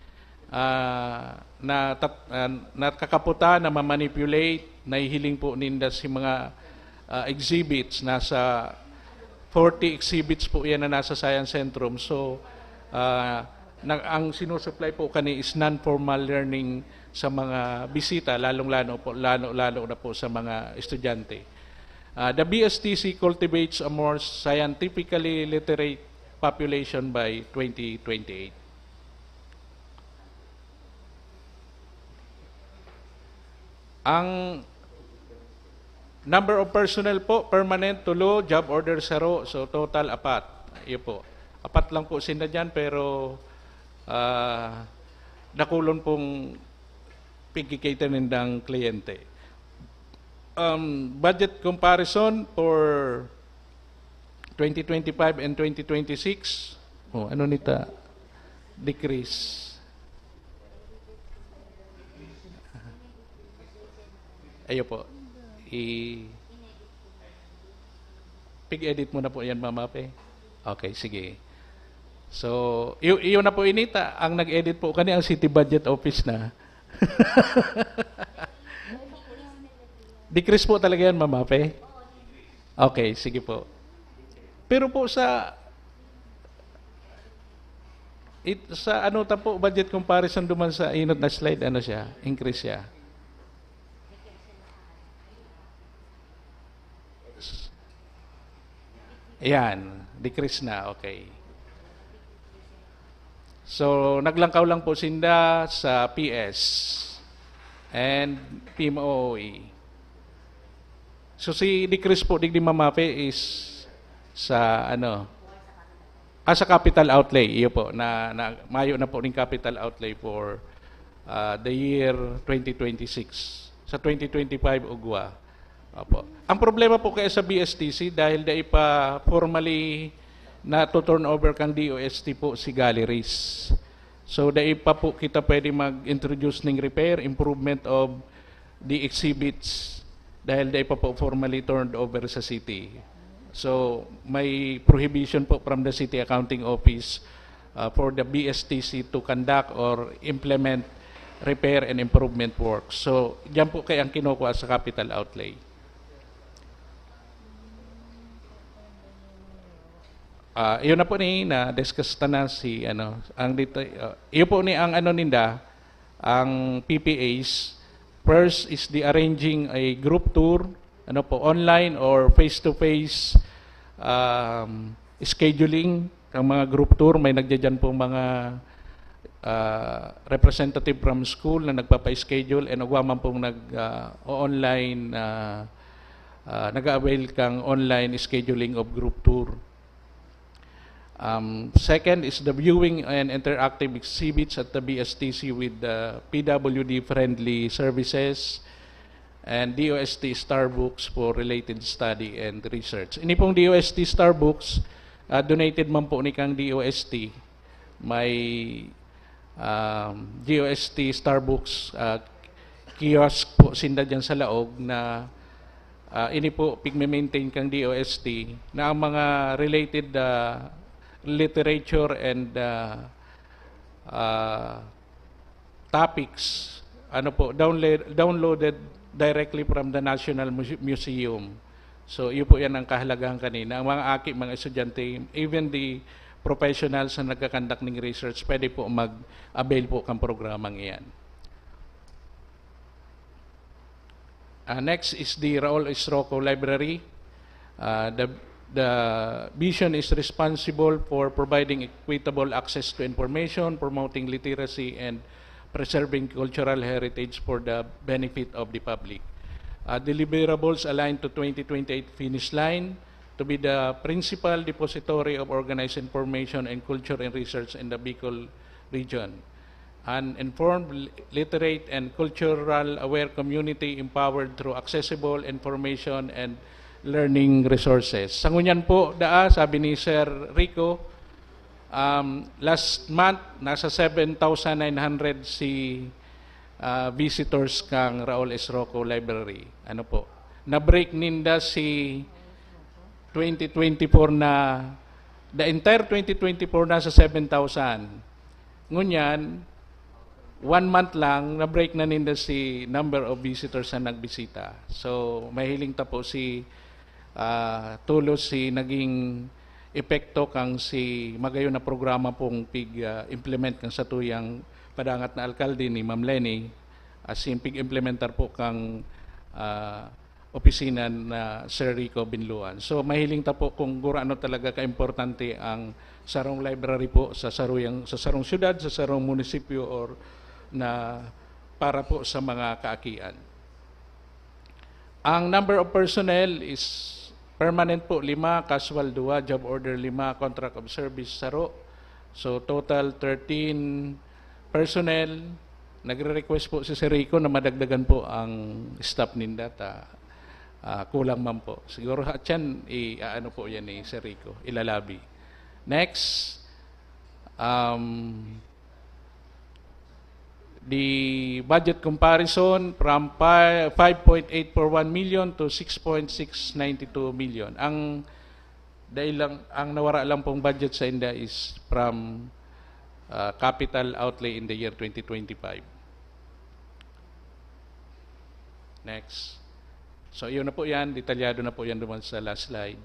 ah, na tat-, ah, nakakaputa, namamanipulate, nahihiling po ninda si mga, ah, exhibits. Nasa forty exhibits po yan na nasa Science Centrum. So, ah, na, ang sinusupply po kani is non-formal learning sa mga bisita, lalong-lalo po, lalo, lalo na po sa mga estudyante. Ah, the B S T C cultivates a more scientifically literate population by twenty twenty-eight. Ang number of personnel po, permanent, tulo, job order, saro. So, total, apat. Iyo po. Apat lang po sinda dyan, pero, ah, dakulon pong pigkikater nindang kliyente. Um, budget comparison for twenty twenty-five and twenty twenty-six. Oh, ano nita? Decrease. Ayo po. I-, pig-edit mo na po yan, Mama Pe. Okay, sige. So, iyo, iyo na po inita. Ang nag-edit po kani ang City Budget Office na. Decrease po talaga yan, Mama Pe. Okay, sige po. Pero po sa it, sa ano ta po, budget comparison duman sa inot na slide, ano siya, increase siya. Ayan, decrease na, okay. So, naglangkaw lang po sinda sa P S and P M O O E. So, si decrease po digdi, Ma'am Mafe, is sa ano, ah, sa capital outlay, iyo po, na, na mayo na po ning capital outlay for, ah, the year twenty twenty-six. Sa twenty twenty-five, ugwa. Opo. Ang problema po kaya sa B S T C, dahil dai pa formally na to turn over kang D O S T po si galleries. So, dai pa po kita pwede mag-introduce ning repair, improvement of the exhibits, dahil dai pa po formally turned over sa city. So, may prohibition po from the City Accounting Office, uh, for the B S T C to conduct or implement repair and improvement works. So, diyan po kaya ang kinukuha sa capital outlay. Ah, yun na po ni na-discuss ta na si, ano, ang dito, ah, iyo po ni ang ano ninda, ang P P As. First is the arranging a group tour, ano po, online or face-to-face, um, scheduling kang mga group tour. May nagdyan po mga, ah, representative from school na nagpapa-schedule and ugwa man pong nag, ah, o-, online, ah, ah, nag-a-avail kang online scheduling of group tour. Um, second is the viewing and interactive exhibits at the B S T C with the P W D friendly services and D O S T Star Books for related study and research. Ini pong D O S T Star Books, ah, donated man po ni kang D O S T. May, um, D O S T Star Books, ah, kiosk po sinda dyan sa laog na, ah, ini po pigme-maintain kang D O S T na ang mga related, ah, literature and, ah, ah, topics, ano po, download-, downloaded directly from the National Muse-, Museum. So, iyo po yan ang kahalagahan kanina. Ang mga aki, mga estudyante, even the professionals na nagkakandak ning research, pwede po mag-avail po kang programang iyan. Ah, next is the Raul Isroco Library. Ah, the, the vision is responsible for providing equitable access to information, promoting literacy, and preserving cultural heritage for the benefit of the public. Ah, deliverables aligned to twenty twenty-eight finish line to be the principal depository of organized information and culture and research in the Bicol region. An informed, literate, and cultural aware community empowered through accessible information and learning resources. Sa ngunyan po, daa, sabi ni Sir Rico, um, last month, nasa seven thousand nine hundred si, ah, visitors kang Raul Isroco Library. Ano po? Na-break ninda si twenty twenty-four na, the entire twenty twenty-four nasa seven thousand. Ngunyan, one month lang, na-break na ninda si number of visitors na nagbisita. So, mahiling ta po si, ah, tulos si naging epekto kang si magayon na programa pong pig, ah, implement kang satuyang padangat na alkalde ni Ma'am Leni, as in pig-implementar po kang, ah, opisina na Sir Rico Binluan. So, mahiling ta po kung gurano talaga kaimportante ang sarong library po sa saruyang, sa sarong syudad, sa sarong munisipyo, or na para po sa mga kaakian. Ang number of personnel is permanent po, lima, casual, dua, job order, lima, contract of service, saro. So, total thirteen personnel. Nagre-request po si Sir Rico na madagdagan po ang staff ninda ta, ah, kulang man po. Siguro hatyan, i-, aano po yan ni Sir Rico, ilalabi. Next, um, the budget comparison from pi-, five point eight four one million to six point six nine two million. Ang dai lang, ang nawara lang pong budget sa inda is from, ah, capital outlay in the year twenty twenty-five. Next. So, yun na po yan. Detalyado na po yan duman sa last slide.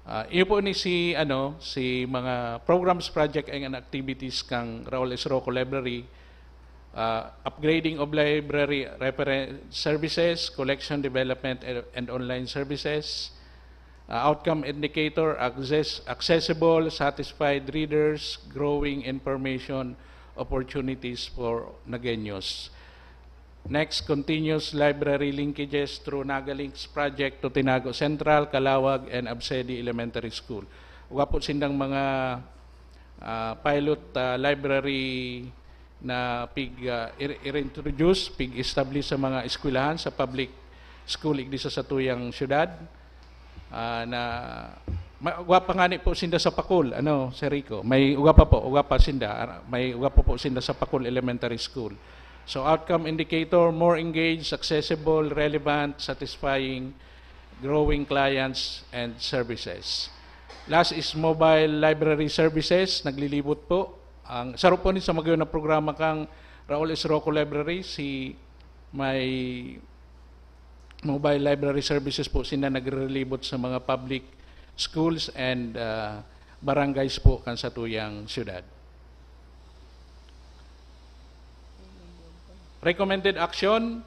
Ah, iyo po ni si, ano, si mga programs, project and activities kan Raul S. Rocco Library, ah, upgrading of library reference services, collection development and, and online services, ah, outcome indicator, access-, accessible, satisfied readers, growing information opportunities for Nagueños. Next, continuous library linkages through Nagalinks project to Tinago Central, Calauag, and Absedi Elementary School. Ugwa po sindang mga, ah, pilot, ah, library na pig, ah, i-, i-reintroduce, pig-establish sa mga eskwelahan, sa public school igdi sa satuyang syudad. Ah, na, ma-, ugwa pa ngani po sinda sa Pacol, ano, Sir Rico? May ugwa pa po, ugwa pa sinda, ah, may ugwa pa po sinda sa Pacol Elementary School. So, outcome indicator, more engaged, accessible, relevant, satisfying, growing clients and services. Last is mobile library services, naglilibot po. Ang saro po ni sa magayon na programa kang Raul S. Rocco Library, si may mobile library services po sila nagrelibot sa mga public schools and, ah, barangays po kan satuyang syudad. Recommended action,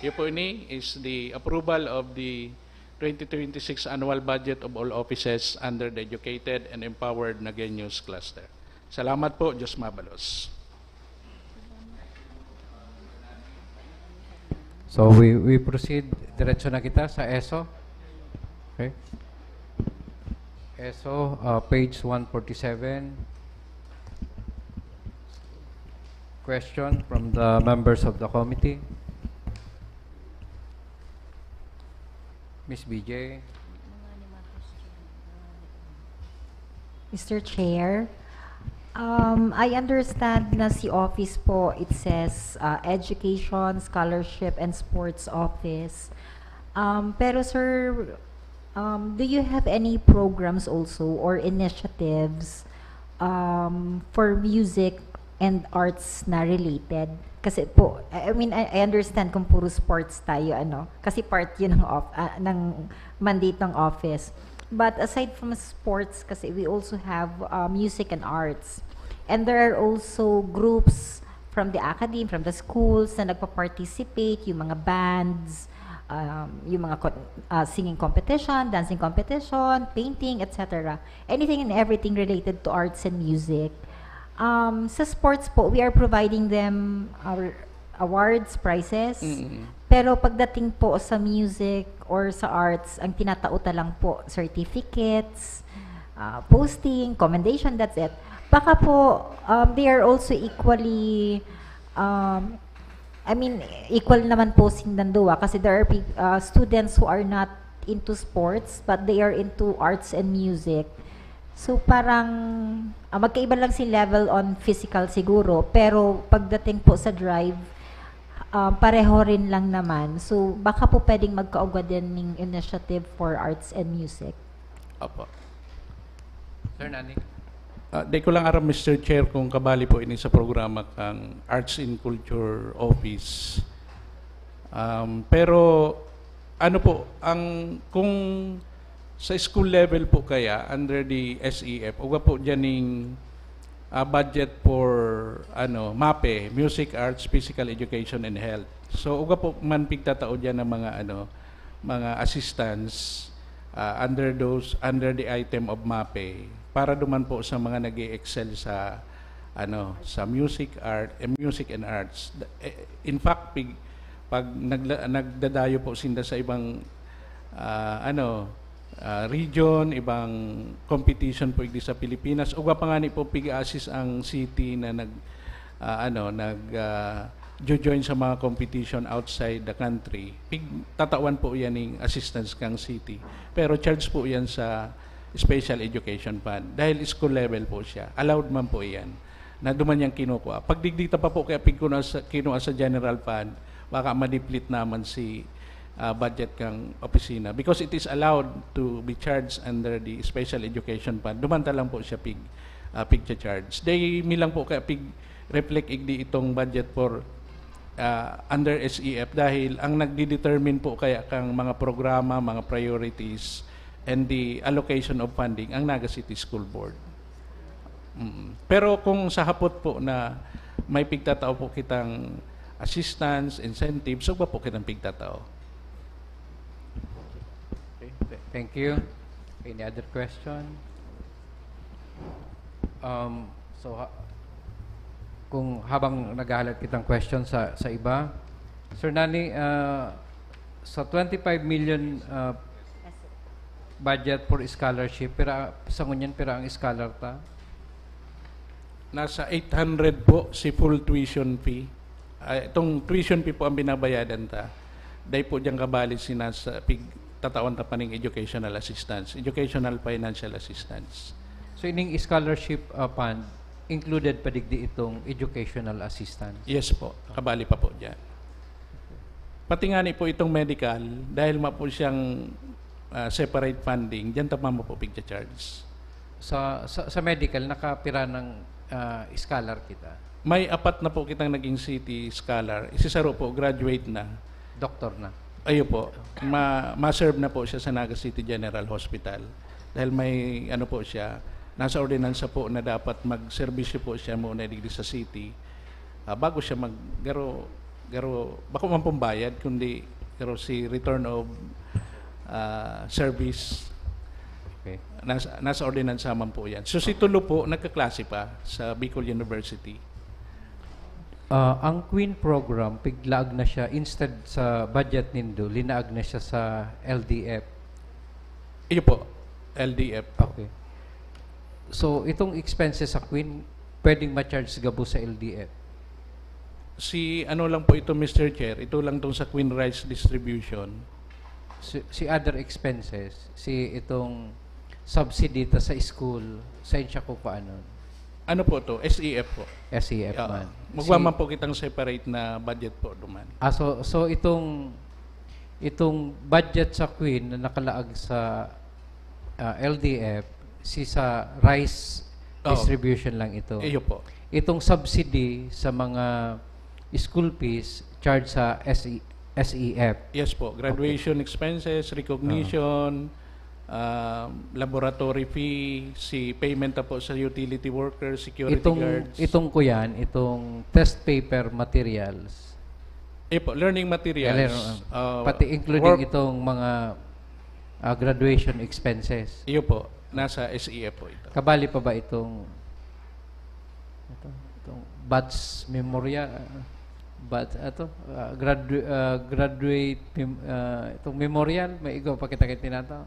iyo po ini, is the approval of the twenty twenty-six annual budget of all offices under the Educated and Empowered Nagueños Cluster. Salamat po, Diyos mabalos. So we, we proceed, diretso na kita sa ESO. Okay. ESO, uh, page one forty-seven. Question from the members of the committee. Miss B J. Mister Chair, um, I understand na si office po, it says, uh, education, scholarship, and sports office. Um, pero sir, um, do you have any programs also or initiatives, um, for music and arts na related? Kasi po, I I mean, I, I understand kung puro sports tayo, ano, kasi part yun ng, of, ah, ng mandate ng office. But aside from sports, kasi we also have, uh, music and arts. And there are also groups from the academy, from the schools na nagpa-participate, yung mga bands, um, yung mga co-, uh, singing competition, dancing competition, painting, et cetera. Anything and everything related to arts and music. Um, sa sports po, we are providing them our awards, prizes. Mm. Pero pagdating po sa music or sa arts, ang tinatao ta lang po, certificates, ah, posting, commendation, that's it. Baka po, um, they are also equally, um, I mean, equal naman po sindang duwa kasi there are peop- uh, students who are not into sports but they are into arts and music. So parang, ah, magkaiba lang si level on physical siguro, pero pagdating po sa drive, um, pareho rin lang naman. So baka po pwedeng magkaugwa din ng initiative for arts and music. Opo. Sir Nani. Ah, di ko lang aram, Mister Chair, kung kabali po ini sa programa kang Arts and Culture Office. Um, pero ano po, ang, kung sa school level po kaya, under the S E F, ugwa po dyan ning, ah, budget for, ano, MAPEH, Music, Arts, Physical Education, and Health. So, ugwa po man pigtatao dyan ng mga, ano, mga assistance, ah, under those, under the item of MAPEH, para duman po sa mga nag-e-excel sa, ano, sa music, art, eh, music and arts. Da-, eh, in fact, pig-, pag nagla-, nagdadayo po sinda sa ibang, ah, ano, ah, region, ibang competition po igdi sa Pilipinas, ugwa pa ngani po pig-assist ang city na nag, ah, ano, nag, ah, jo-join sa mga competition outside the country. Pig-, tatawan po yan ng assistance kang city. Pero charge po yan sa special education fund. Dahil school level po siya. Allowed man po yan. Na duman niyang kinukuha. Pag digdi ta pa po kaya pigkuha sa, kinuha sa general fund, baka ma-deplete naman si, ah, budget kang opisina. Because it is allowed to be charged under the special education fund. Duman ta lang po siya pig, ah, pigcha-charge. Day, mi lang po kaya pig-reflect igdi itong budget for, ah, under S E F dahil ang nagdi-determine po kaya kang mga programa, mga priorities, and the allocation of funding ang Naga City School Board. Mm. Pero kung sa hapot po na may pigtatao po kitang assistance, incentive, so ba po kitang pigtatao? Okay, th- thank you. Any other question? Um, so, ha- kung habang naghahalat kitang question sa sa iba, Sir Nani, uh, sa twenty-five million uh, budget for scholarship, pero sa ngunyan, pero ang scholar ta? Nasa eight hundred po si full tuition fee. Ah, itong tuition fee po ang binabayadan ta. Dahil po dyan kabali si nasa pig tatawan ta pa ning educational assistance, educational financial assistance. So, ining scholarship uh, fund, included pa digdi itong educational assistance? Yes po, kabali pa po dyan. Pati nga ni po itong medical, dahil ma po siyang ah, separate funding, dyan ta mama po pigcha-charge. Sa, sa, sa medical, nakapira ng uh, scholar kita? May apat na po kitang naging city scholar. Isisaro po, graduate na. Doktor na? Ayo po. Ma, ma-serve na po siya sa Naga City General Hospital. Dahil may ano po siya, nasa ordinansa po na dapat magserbisyo po siya muna digdi sa city ah, bago siya mag garo garo bako man pong bayad kundi garo si return of ah, service. Okay. Nasa, nasa ordinansa man po yan. So si Tulo po nagkaklase pa sa Bicol University. Ah, ang Queen program, piglaag na siya, instead sa budget nindo, linaag na siya sa L D F. Iyo po, L D F. Okay. So, itong expenses sa Queen, pwedeng ma-charge gabo sa L D F? Si ano lang po ito, Mister Chair, ito lang tong sa Queen Rice Distribution. Si, si other expenses, si itong subsidy ta sa school, saan siya kukuanon? Ano po to? S E F po. S E F Ah, man. Magwa Si- man po kitang separate na budget po duman. Ah, so, so itong itong budget sa Queen na nakalaag sa ah, L D F, si sa rice Oo. distribution lang ito. Iyo po. Itong subsidy sa mga school fees charge sa S E, S E F. Yes po. Graduation expenses, recognition, um, laboratory fee, si payment na po sa utility workers, security Itong guards. Itong kuyan, itong test paper materials. Iyo po, learning materials. Learning, uh, Pati including work- itong mga ah, graduation expenses. Iyo po, nasa S E F po ito. Kabali pa ba itong ito, itong batch memorial, ah, batch ato, ah, gradu- ah, graduate mem- ah, itong memorial, may igo pa kita kay tinata.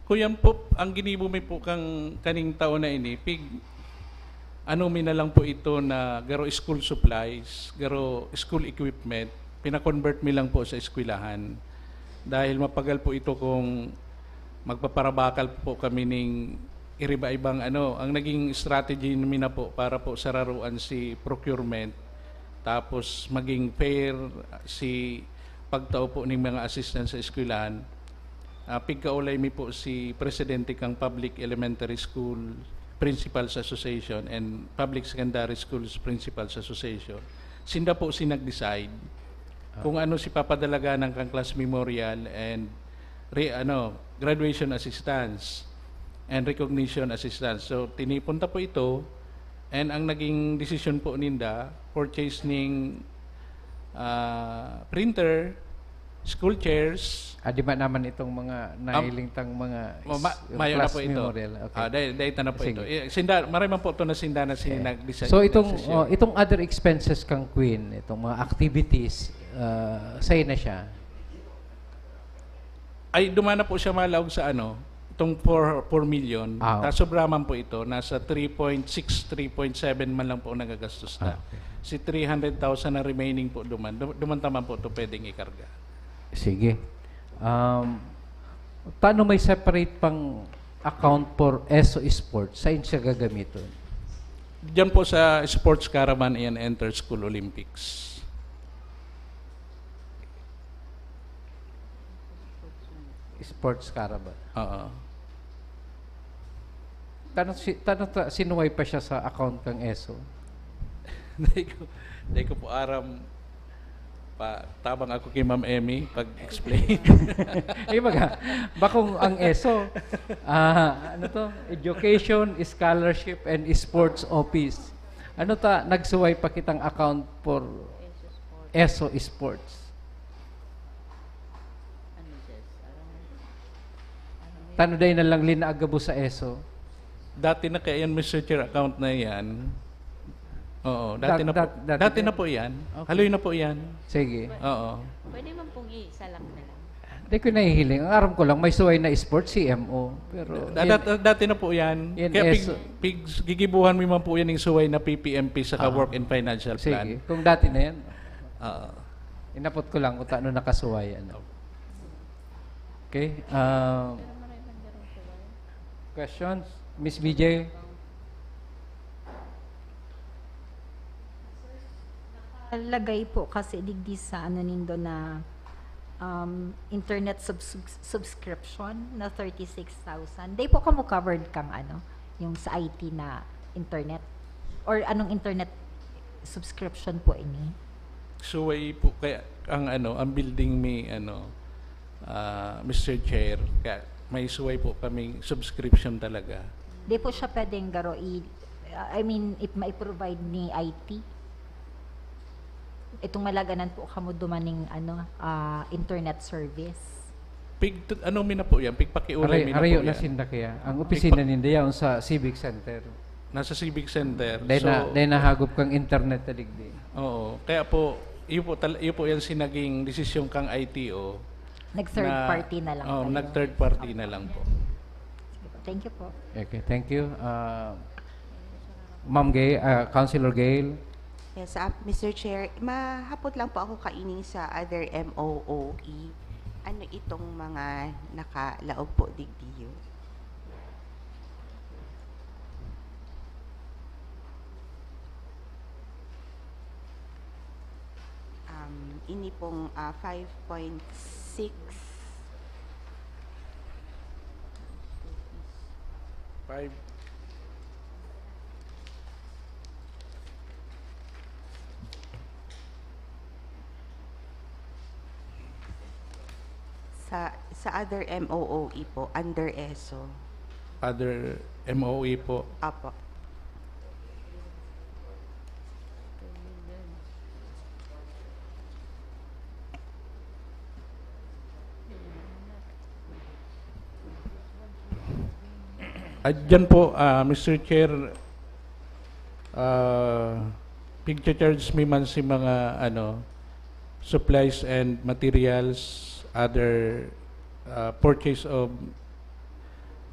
Kuyan po, ang ginibo mi po kang kaning taon na ini, pig ano mi na lang po ito na garo school supplies, garo school equipment, pina-convert mi lang po sa eskwelahan. Dahil mapagal po ito kung magpaparabakal po kami ning iriba-ibang ano, ang naging strategy mi na po para po sararuan si procurement, tapos maging fair si pagtao po ning mga assistance sa eskwelahan. Ah, pigkaulay mi po si presidente kang Public Elementary School Principals Association and Public Secondary Schools Principals Association. Sinda po si nag-decide kung ano si papadalaga ng kang class memorial and re, ano, graduation assistance and recognition assistance. So, tinipon ta po ito and ang naging desisyon po ninda, purchase ning ah, printer, school chairs. Ah, di ba naman itong mga nahiling tang mga Ma- is- mayo na class po ito. memorial? Okay. Ah, dahil, dahil na po Sige. ito. Eh, sinda, maray man po ito na sinda na si Okay. nag-decide. So itong nag-session. Oh, itong other expenses kang Queen, itong mga activities, ah, sa'yo na siya. Ay, dumana po siya malaog sa ano, itong four, four million. Ah, Ta sobra man po ito, nasa three point six, three point seven man lang po ang nagagastos na. Ah, okay. Si three hundred thousand na remaining po duman. Dum- Duman taman po ito pwedeng ikarga. Sige. Um, paano may separate pang account for ESO Sports? Saan siya gagamiton? Diyan po sa Sports Caravan and Enter School Olympics. Sports Caravan. Oo. Tano, si, tano ta, sinuway pa siya sa account kang ESO? Dahil ko, dahil ko po aram Ah, tabang ako kay Ma'am Emmy pag-explain. Ay, baga, bakong ang eso. Ah, ano to? Education, Scholarship, and Sports Office. Ano ta, nagsuway pa kitang account for eso Sports. Tano day na lang linaag gabos sa eso. Dati na kaya yan, Mister Chair, account na yan. Oo, dati Dat-, na po. dat-, dati Dati na din. po yan. Okay. Haloy na po yan. Sige. Oo. Pwede man pong isa lang na lang. Di ko nahihiling. Ang aram ko lang, may suway na sports, C M O. Pero Da-, yan, dat-, dati na po yan. yan Kaya pig-, eso. pig-, gigibuhan mo man po yan yung suway na P P M P saka Ah. Work and Financial Plan. Sige. Kung dati na yan, Oo. inapot ko lang kung taano nakasuway, ano. Okay. Ah, questions? Miss B J? Lagay po kasi digdi sa ano nindo na, um, internet subs-, subscription na thirty-six thousand. Di po kamo covered kang ano, yung sa I T na internet? Or anong internet subscription po ini? Suway po kaya ang ano, ang building may ano, ah, Mister Chair, kaya may suway po kaming subscription talaga. Di po siya pwedeng garo i-, I mean, if mai-provide ni I T? Itong malaganan po kamo dumaning, ano, ah, internet service. Pig-, ano mi na po yan? Pigpakiulay Aray-, mi na arayo po na yan. sinda kaya. Ang opisina Pigpa- ninda yaon sa Civic Center. Nasa Civic Center. Dahil So, na, dahil nahagop kang internet na digdi. Oo. Kaya po, iyo po tal-, iyo po yan sinaging desisyon kang I T O Nag-third na, party na lang oh, kayo. nag-third party na lang po. Sige po. Thank you po. Okay, thank you. Ah, Ma'am Gay, ah, Councilor Gail. Yes, ah, Mister Chair, mahapot lang po ako kaining sa other M O O E. Ano itong mga nakalaog po digdiyo? Um, ini pong, ah, five point six. Five. Sa, sa other M O O E po, under eso. Other M O E po. Apo. Ah, dyan po, ah, Mister Chair, ah, pigcha-charge mi man si mga, ano, supplies and materials, other, ah, purchase of,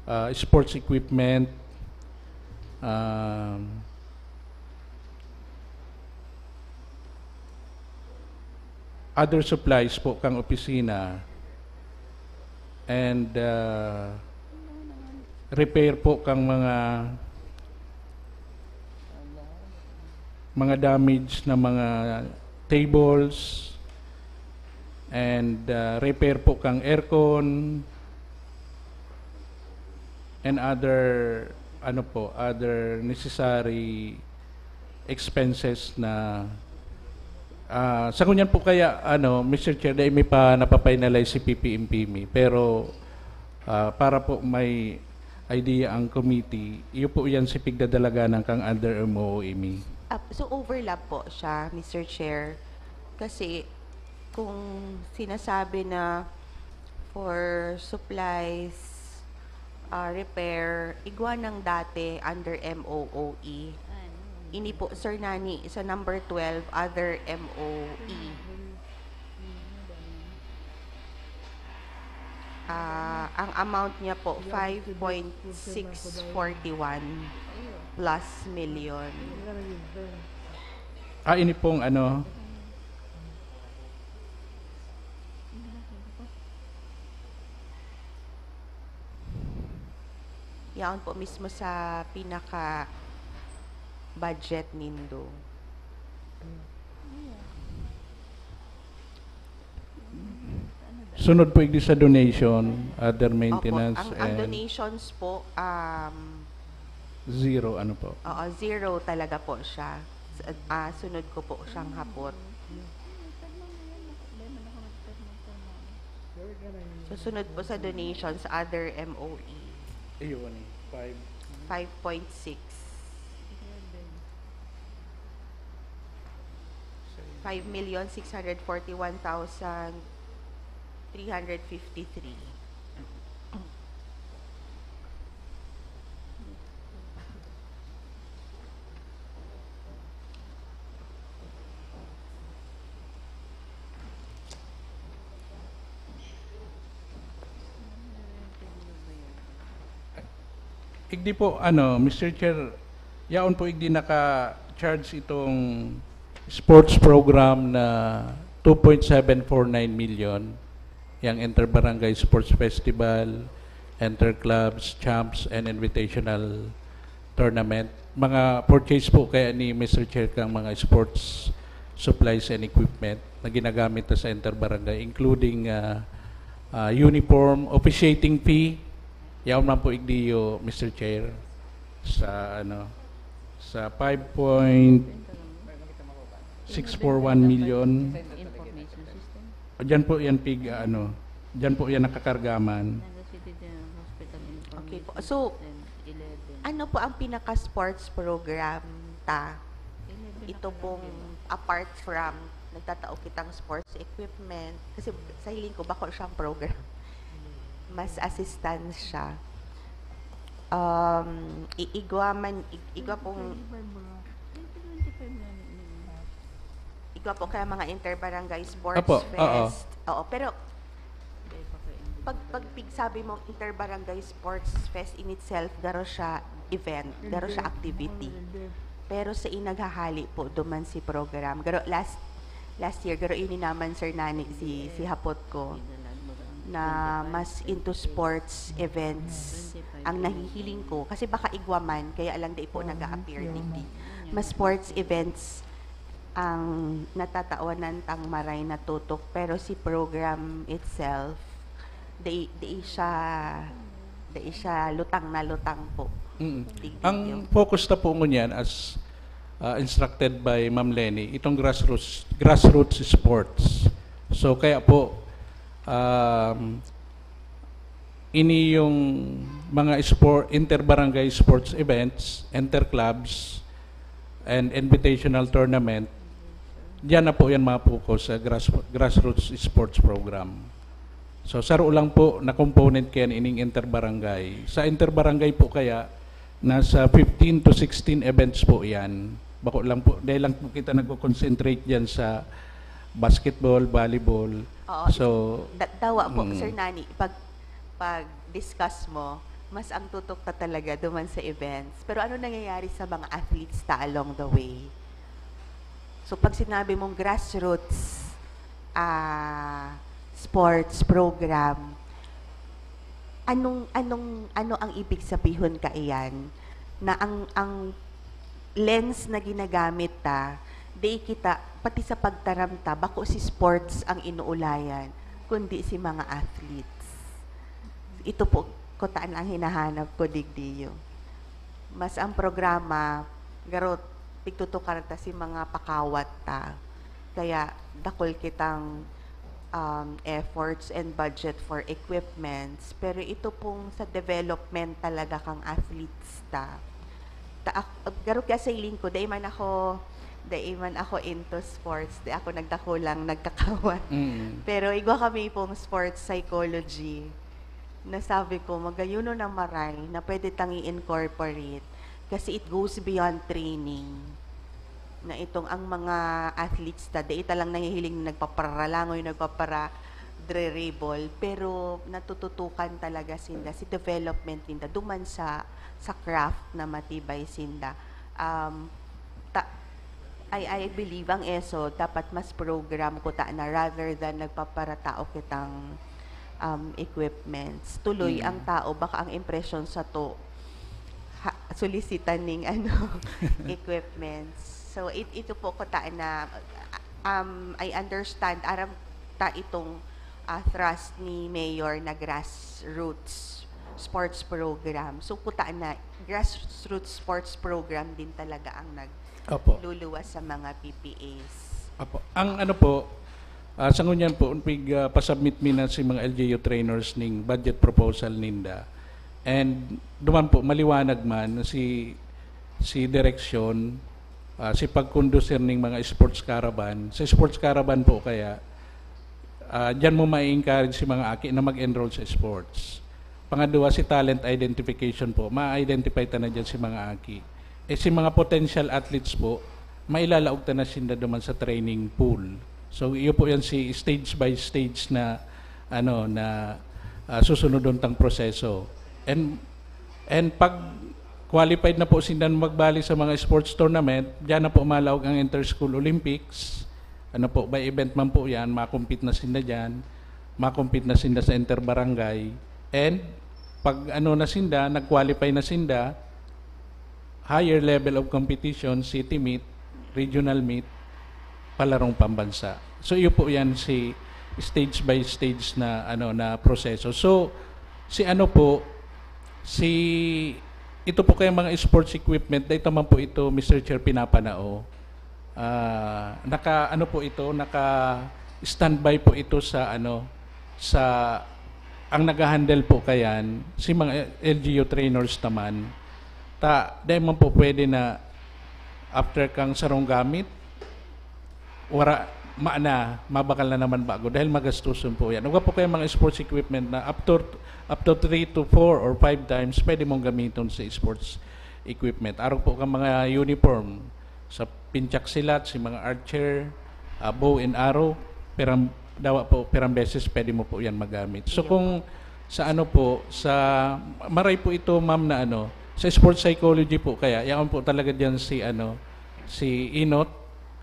ah, sports equipment, um, other supplies po kang opisina, and, ah, repair po kang mga, mga damage na mga tables, and, ah, repair po kang aircon, and other, ano po, other necessary expenses na, ah, sa ngunyan po kaya, ano, Mister Chair, dai mi pa napa-finalize si P P M P M E. Pero, ah, para po may idea ang committee, iyo po yan si pigdadalaganan kang under M O O M E. Ah, so overlap po siya, Mister Chair. Kasi kung sinasabi na for supplies, ah, repair, igwa ng dati under M O O E. Ini po, Sir Nani, sa number twelve, other M O E. Ah, ang amount niya po, five point six forty one plus million. Ah, ini pong ano, Yaon po mismo sa pinaka-budget nindo. Sunod po igdi sa donation, other maintenance, Opo, ang, ang and donations po, um, zero, ano po? Oo, zero talaga po siya. S-, ah, sunod ko po siyang hapot. Susunod po sa donations, other M O E. Ayun eh. Five. Five point six. Five million six hundred forty-one thousand three hundred fifty-three. Igdi po, ano, Mister Chair, yaon po igdi naka-charge itong sports program na two point seven four nine million, yang Inter-Barangay Sports Festival, Inter-Clubs, Champs, and Invitational Tournament. Mga purchase po kaya ni Mister Chair kang mga sports supplies and equipment na ginagamit ta sa Inter-Barangay, including ah, ah, uniform, officiating fee, yaon man po igdiyo, Mister Chair, sa ano, sa five point six four one million. Information system. Diyan po yan pig, ano, diyan po yan nakakarga man. Naga City General Hospital Information Okay po. So, System, eleven. Ano po ang pinaka-sports program ta? Eleven Ito na pong kayo. Apart from nagtatao kitang sports equipment, kasi sa hiling ko, bako siyang program. Mas assistance siya. Um, i- igwa man, ig- igwa pong, Twenty-five ba? Twenty-five na yun. igwa po kaya mga inter-barangay sports Apo, oo. fest. Oo, pero Dahil pa kayo hindi pag, pag pigsabi mong inter-barangay sports fest in itself, garo siya event, garo siya activity. Pero sa inaghahali po, duman si program. Garo last last year, garo ini naman, Sir Nani, si, si Hapot ko, na mas into sports events ang nahihiling ko. Kasi baka igwa man, kaya lang di po nag-a-appear digdi. Mas sports events ang natatawanan tang maray na tutok, pero si program itself, di, di siya, di siya lutang na lutang po. Mm. Tig-, Ang focus na po ngunyan, as ah, instructed by Ma'am Lenny, itong grassroots grassroots sports. So kaya po um, ini yung mga sport inter-barangay sports events, inter-clubs, and invitational tournament, diyan na po yan mapokus sa grass, grassroots sports program. So, saro lang po na component kaya ining inter-barangay. Sa inter-barangay po kaya, nasa fifteen to sixteen events po yan. Bako lang po, dahil lang po kita nagko-concentrate dyan sa basketball, volleyball. Oo, So, Da- dawa po, Mm. Sir Nani, pag, pag discuss mo, mas ang tutok ta talaga duman sa events. Pero ano nangyayari sa mga athletes ta along the way? So, pag sinabi mong grassroots ah, sports program, anong, anong, ano ang ibig sabihon kaiyan? Na ang, ang lens na ginagamit ta, di kita, pati sa pagtaram ta, bako si sports ang inuulayan, kundi si mga athletes. Ito po, kutaan ang hinahanap ko, digdiyo. Mas ang programa, garot, pigtutukar ta si mga pakawat ta. Kaya, dakul kitang um, efforts and budget for equipments. Pero ito pong sa development talaga kang athletes ta. Ta ak- garo kaya sa hiling ko, dai man ako, dai man ako into sports, di ako nagdako lang, nagkakawat. Mm. Pero igwa kami pong sports psychology na sabi ko, magayuno na maray na pwede tang i-incorporate kasi it goes beyond training. Na itong ang mga athletes ta, dai ta lang nahihiling na nagpaparalangoy, nagpapara-dribble, pero natututukan talaga sinda, si development ninda, duman sa, sa craft na matibay sinda. Um, ta, I, I believe ang eso dapat mas program ko ta na rather than nagpaparatao kitang um, equipments. Tuloy Mm. ang tao, baka ang impression sa to, ha, solicitan ning ano, equipments. So, it, ito po ko ta na, um, I understand, aram ta itong ah, thrust ni Mayor na grassroots sports program. So, kuta na, grassroots sports program din talaga ang Opo. nagluluwas sa mga P P As. Opo. Ang ano po, Ah, sa ngunyan po, pig, ah, pasubmit mi na si mga L G U trainers ning budget proposal ninda. And duman po, maliwanag man si, si direksyon, ah, si pagkondusir ning mga sports caravan. Sa sports caravan po kaya, ah, diyan mo ma-encourage si mga aki na mag-enroll sa sports. Pangadwa, si talent identification po. Ma-identify ta na diyan si mga aki. Eh, si mga potential athletes po, mailalaog ta na sinda duman sa training pool. So, iyo po yan si stage by stage na, ano, na, ah, susunodon tang proseso. And, and pag qualified na po sinda magbali sa mga sports tournament, diyan na po malaog ang inter-school Olympics. Ano po, by event man po yan, makompete na sinda diyan, makompete na sinda sa inter-barangay. And pag ano na sinda, nag-qualify na sinda, higher level of competition, city meet, regional meet, palarong pambansa. So, iyo po yan si stage by stage na, ano, na proseso. So, si ano po, si, ito po kaya mga sports equipment, dahil man po ito, Mister Chair, pinapanao. Ah, naka, ano po ito, naka-standby po ito sa, ano, sa, ang nag-handle po kayan, si mga L G U trainers naman. Ta, dahil man po pwede na after kang sarong gamit, wara, ma na, mabakal na naman bago dahil magastuson po yan. Uga po kayo mga sports equipment na up to, up to three to four or five times pwede mong gamiton sa sports equipment. Arog po kang mga uniform, sa pinchak silat, si mga archer, ah, bow and arrow, perang, dawa po, perang beses pwede mo po yan magamit. So, kung sa ano po, sa, maray po ito, ma'am, na ano, sa sports psychology po kaya, yaon po talaga diyan si, ano, si inot,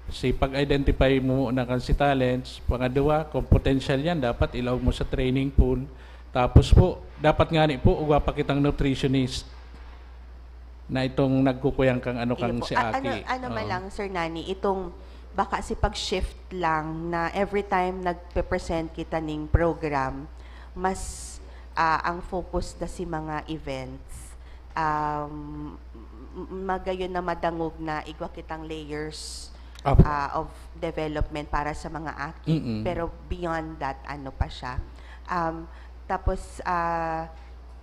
si pag-identify mo na kan si talents, pangadwa, kung potential yan, dapat ilaog mo sa training pool. Tapos po, dapat ngani po, ugwa pa kitang nutritionist na itong nagkukuyang kang ano, Iyo kang po. Si A-, ano, Aki. Ano man Oo. lang, Sir Nani, itong baka si pag-shift lang na every time nagpe-present kita ning program, mas, ah, ang focus na si mga events. Um, m-, m-, magayon na madangog na igwa kitang layers, Apo. ah, of development para sa mga aki. Mm-mm. Pero beyond that, ano pa siya. Um, tapos, ah,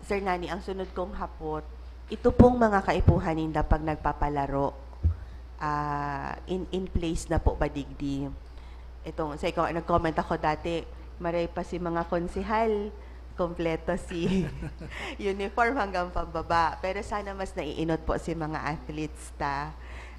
Sir Nani, ang sunod kong hapot, ito pong mga kaipuhan ninda pag nagpapalaro, ah, in, in place na po ba digdi? Itong, sa ikaw, nag-comment ako dati, maray pa si mga konsehal, kompleto si uniform hanggang pababa. Pero sana mas naiinot po si mga athletes ta.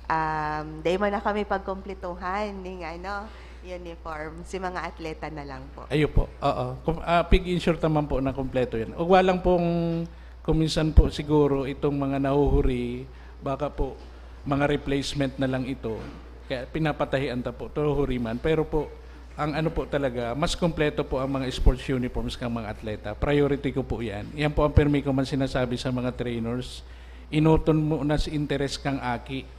Um, dahil man na kami pagkompletohan ning, ano, uniform. Si mga atleta na lang po. Ayo po. Oo. Kum-, ah, pig-ensure ta man po na kompleto yan. Ugwa lang pong kung minsan po siguro itong mga nahuhuri, baka po mga replacement na lang ito. Kaya pinapatahian ta po, to huri man. Pero po, ang ano po talaga, mas kompleto po ang mga sports uniforms ng mga atleta. Priority ko po yan. Yan po ang permi ko man sinasabi sa mga trainers. Inuton mo na si interes kang aki.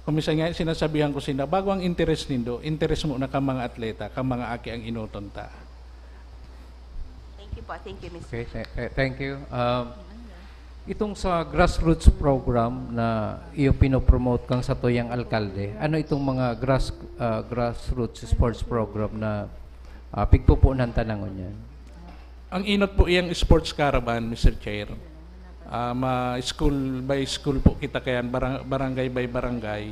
Kung minsan nga, sinasabihan ko sila, bago ang interes nindo, interes mo na kang mga atleta, kang mga aki ang inuton ta. Thank you po. Thank you, Mister Okay, th- th- thank you. Um, itong sa grassroots program na iyo pinopromote kang satuyang alkalde, ano itong mga grass, ah, grassroots sports program na, ah, pigpupunan ta na ngunyan? Ang inot po iyang sports caravan, Mister Chair. Ah, ma-, school by school po kita kayan, barang-, barangay by barangay.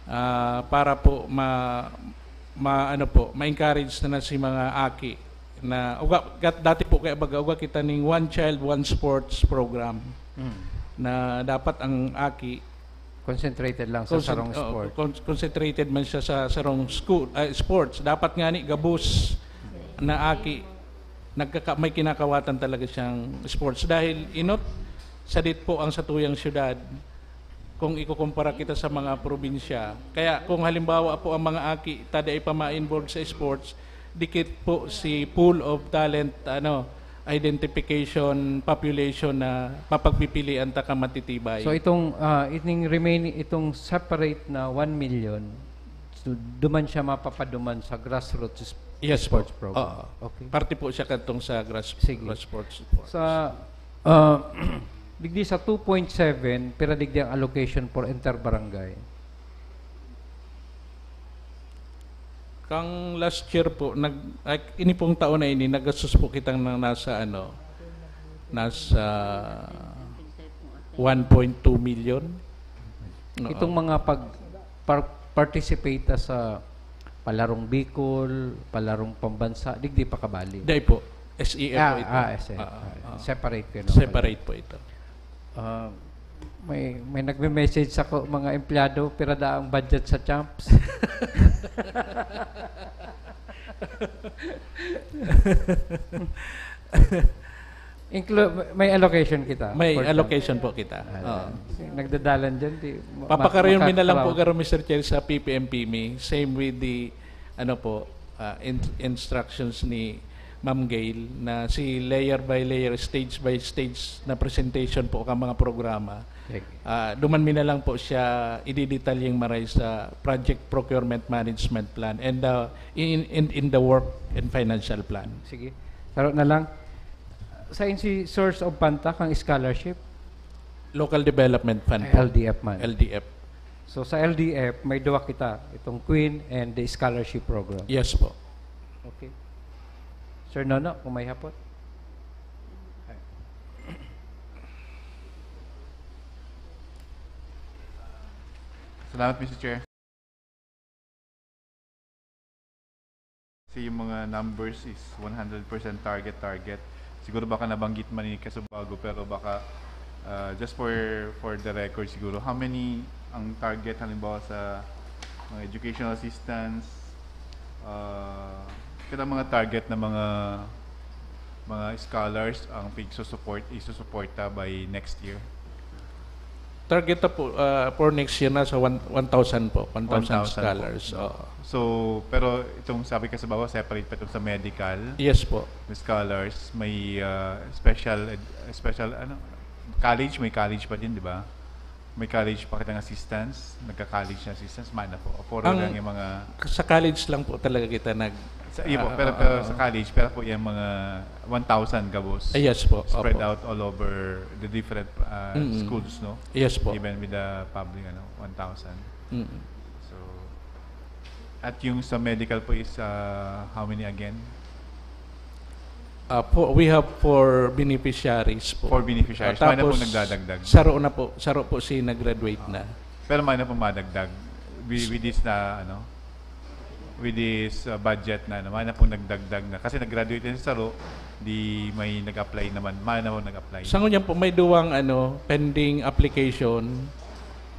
Ah, para po ma-, ma-, ano po, ma-encourage na, na si mga aki na uga, gat-, dati po kaya baga, uga kita ning one child, one sports program Mm. na dapat ang aki Concentrated lang sa Concent-, sarong oo, sport. con-, concentrated man siya sa sarong school, ah, sports. Dapat nga ni gabos na aki, nagkaka-, may kinakawatan talaga siyang sports. Dahil inot, sadit po ang satuyang syudad kung ikukumpara kita sa mga probinsya. Kaya kung halimbawa po ang mga aki, tada ay pa ma-involve sa sports, dikit po si pool of talent, ano, identification population na mapagpipilian ta ka matitibay. So itong, ah, ining remaining, itong separate na one million, so duman siya mapapaduman sa grassroots s-, Yes po. sports program? Oo. Okay. Parte po siya kadtong sa grass-, Sige. grassroots sports. Sa, ah, digdi sa two point seven, pira digdi ang allocation for inter-barangay? Kang last year po, nag, ay, ini pong taon na ini, nagastos po kitang ng nasa, ano, nasa one point two million. Oo. Itong mga pag, par-, participate ta sa Palarong Bicol, Palarong Pambansa, digdi pa kabali? Dai po. S E F po Ah, ito. ah, S E F. Ah, Ah, ah. Separate kayo, no? Separate po ito. Ah, may, may nagme-message ako, mga empleyado, pira daa ang budget sa Champs? Inclu-, may allocation kita May for Champs. allocation po kita. Ah, Oo. nagdadalan dyan, di ma-, Papakarayon mi na lang po, makakaraw. Garo, Mister Chair, sa P P M P M E. Same with the, ano po, ah, in-, instructions ni Ma'am Gail, na si layer by layer, stage by stage na presentation po ka mga programa. Sige. Ah, duman mi na lang po siya ididetalyeng maray sa Project Procurement Management Plan and, ah, in, in, in the Work and Financial Plan. Sige. Saro na lang. Sa insi source of fund ta kang scholarship? Local Development Fund Ay, po. L D F man. L D F. So, sa L D F, may duwa kita, itong Queen and the scholarship program. Yes po. Okay. Sir Nono, kung may hapot. Salamat, Mister Chair. Kasi yung mga numbers is one hundred percent target, target. Siguro baka nabanggit man ni Kasubago, pero baka, ah, just for, for the record siguro, how many ang target halimbawa sa mga educational assistance, ah, kita mga target na mga, mga scholars ang pigsusupport, isusuporta by next year? Target na po, ah, for next year, nasa one, one thousand po, one thousand One thousand po. scholars. Oo. So, pero itong sabi ka sa baba, separate pa itong sa medical, Yes po. the scholars, may, ah, special ed-, special, ano, college, may college pa din, di ba? May college pa kitang assistance, nagka-college na assistance, mana po. O puro Ang lang yung mga sa college lang po talaga kita nag- Sa, iyo po, Ah, pero, ah, pero ah, sa ah. college, pero po yung mga one thousand gabos. Ah, yes po, Spread opo. out all over the different, ah, Mm-mm. schools, no? Yes po. Even with the public, ano, one thousand. Mm. So, at yung sa medical po is, ah, how many again? Ah, po, we have four beneficiaries po. Four beneficiaries. Ah, May na po tapos, nagdadagdag. saro na po, saro po si nag-graduate na. Pero may na po madagdag with, with this na, ano, with this, uh, budget na, ano, may na pong nagdagdag na. Kasi nag-graduate na si saro, di may nag-apply naman. May na po nag-apply. Sa ngunyan po, may duwang, ano, pending application,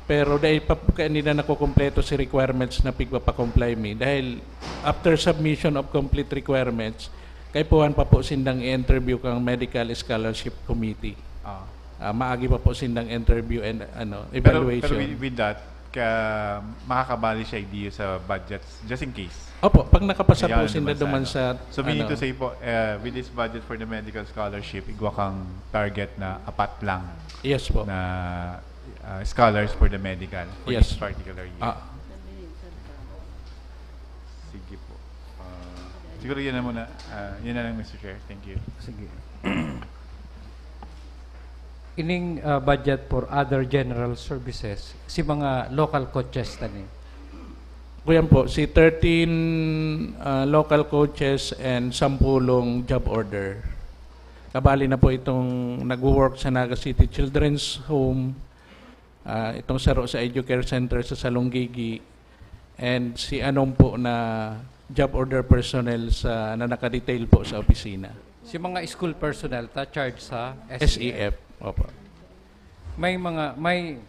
pero dahil pa po kaya nila nakukumpleto si requirements na pigpapakomply mi. Dahil after submission of complete requirements, kaipuhan pa po sindang i-interview kang Medical Scholarship Committee. Ah. Ah, maagi pa po sindang interview and, ano, Pero, evaluation. pero with, with that, ka, makakabali siya idea sa budgets, just in case. Opo, pag nakapasa po Kailangan sinda naman duman sana. sa, So, meaning ano, to say po, uh, with this budget for the medical scholarship, igwa kang target na apat lang Yes po. na, uh, scholars for the medical for Yes. this particular year. Ah. Sige po. Uh, siguro yun na muna. Uh, yun na lang, Mister Chair. Thank you. Sige. Ining, ah, budget for other general services, si mga local coaches ta ni? Kuyan po, si thirteen, ah, local coaches and sampulong job order. Kabali na po itong nagwo-work sa Naga City Children's Home, ah, itong saro sa Educare Center sa Salonggigi, and si Anom po na job order personnel sa, na nakadetail po sa opisina. Si mga school personnel ta charge sa S E F. S E F, opo. May mga, may,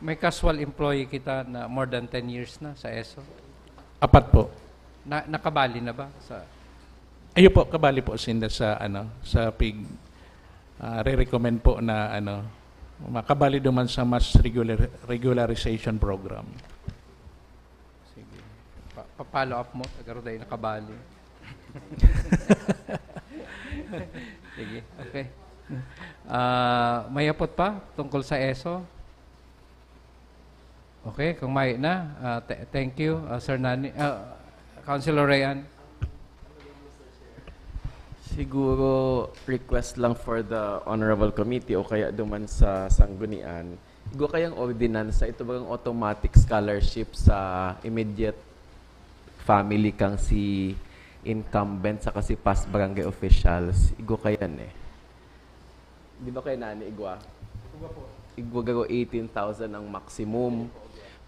may casual employee kita na more than ten years na sa eso. Apat po. Na, nakabali na ba sa Ayo po, kabali po sinda sa, ano, sa pig, ah, re-recommend po na, ano, makabali duman sa mass regular-, regularization program. Sige. Pa-, pa-follow up mo, tagaro dahil nakabali. Sige, okay. Ah, may apot pa tungkol sa eso? Okay, kung may na, ah, th-, thank you, ah, Sir Nani, ah, Councilor Rayan. Siguro request lang for the Honorable Committee o kaya duman sa Sanggunian, igwa kayang ordinansa, ito bagang automatic scholarship sa immediate family kang si incumbent saka si past barangay officials, igwa kayan eh. Di ba kayo nani igwa? Igwa po. Igwa garo eighteen thousand ang maximum.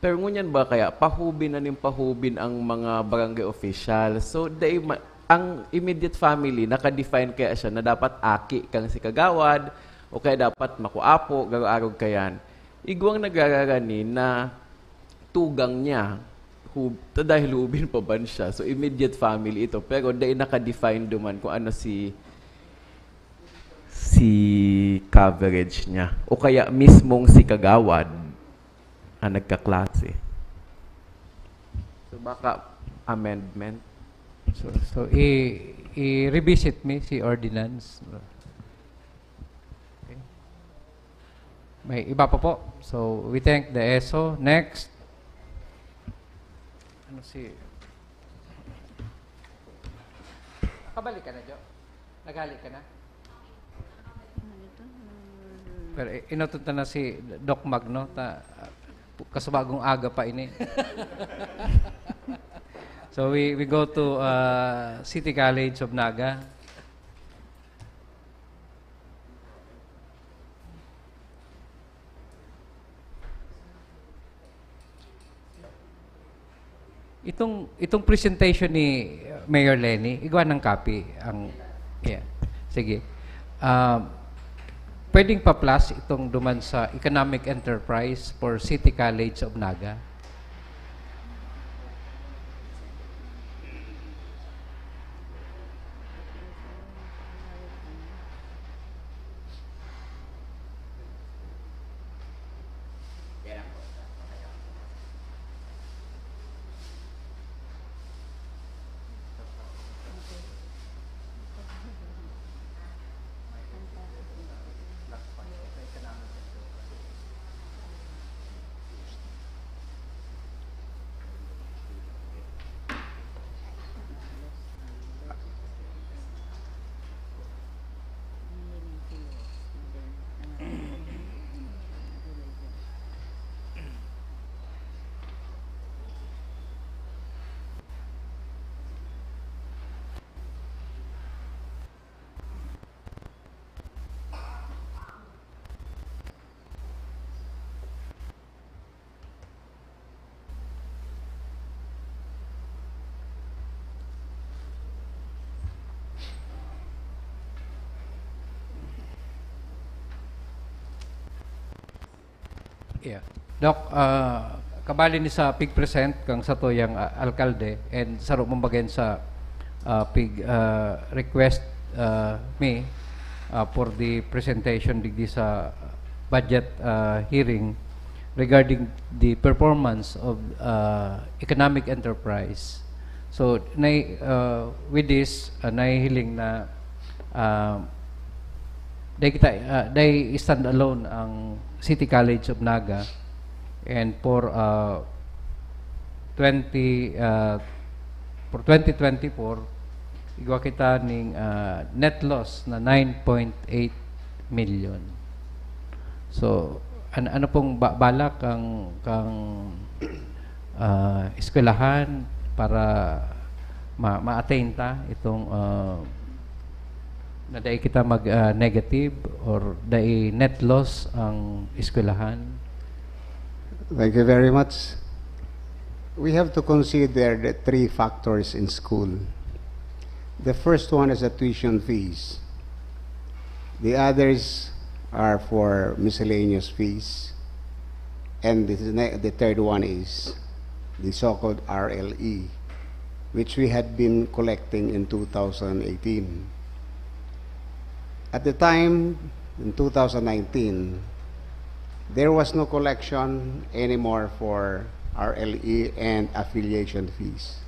Pero ngunyan ba kaya, pahubin na nin pahubin ang mga barangay officials? So, dai ma-, ang immediate family, naka-define kaya siya na dapat aki kang si kagawad, o kaya dapat makuapo, garo arog kayan. Igwang nagrararani na tugang niya, hub-, ta dahil hubin pa ban siya. So, immediate family ito. Pero dai naka-define duman kung ano si, si coverage niya. O kaya mismong si kagawad ang nagkaklase. So, baka amendment. So, so i-, i-revisit mi si ordinance. Okay. May iba pa po. So, we thank the ESO. Next. Ano si... Kabalik ka na, Jo? Naghali ka na? Pero i-, inutod na si Doc Mag, no? Ta, kasubagong aga pa ini. So, we, we go to, uh, City College of Naga. Itong, itong presentation ni Mayor Leni, igwa ng copy ang, yeah. Sige. Ah, pwedeng pa-plus itong duman sa economic enterprise for City College of Naga. Yeah. Doc, ah, kabali ni sa pig-present kang satuyang, ah, alkalde and saro man baga yan sa, ah, pig, ah, request, ah, mi, ah, for the presentation digdi sa budget, ah, hearing regarding the performance of, ah, economic enterprise. So, nai-, ah, with this, ah, nahihiling na, ah, dai kita, ah, dai stand alone ang City College of Naga, and for, ah, twenty, ah, for twenty twenty-four, igwa kita ning, ah, net loss na nine point eight million. So, an-, ano pong ba-, balak kang, kang, ah, eskwelahan para ma-, ma-attain ta itong, ah, na dai kita mag, ah, negative or dai net loss ang eskwelahan? Thank you very much. We have to consider the three factors in school. The first one is the tuition fees. The others are for miscellaneous fees. And the ne-, the third one is the so-called R L E, which we had been collecting in two thousand eighteen. At the time, in two thousand nineteen, there was no collection anymore for R L E and affiliation fees.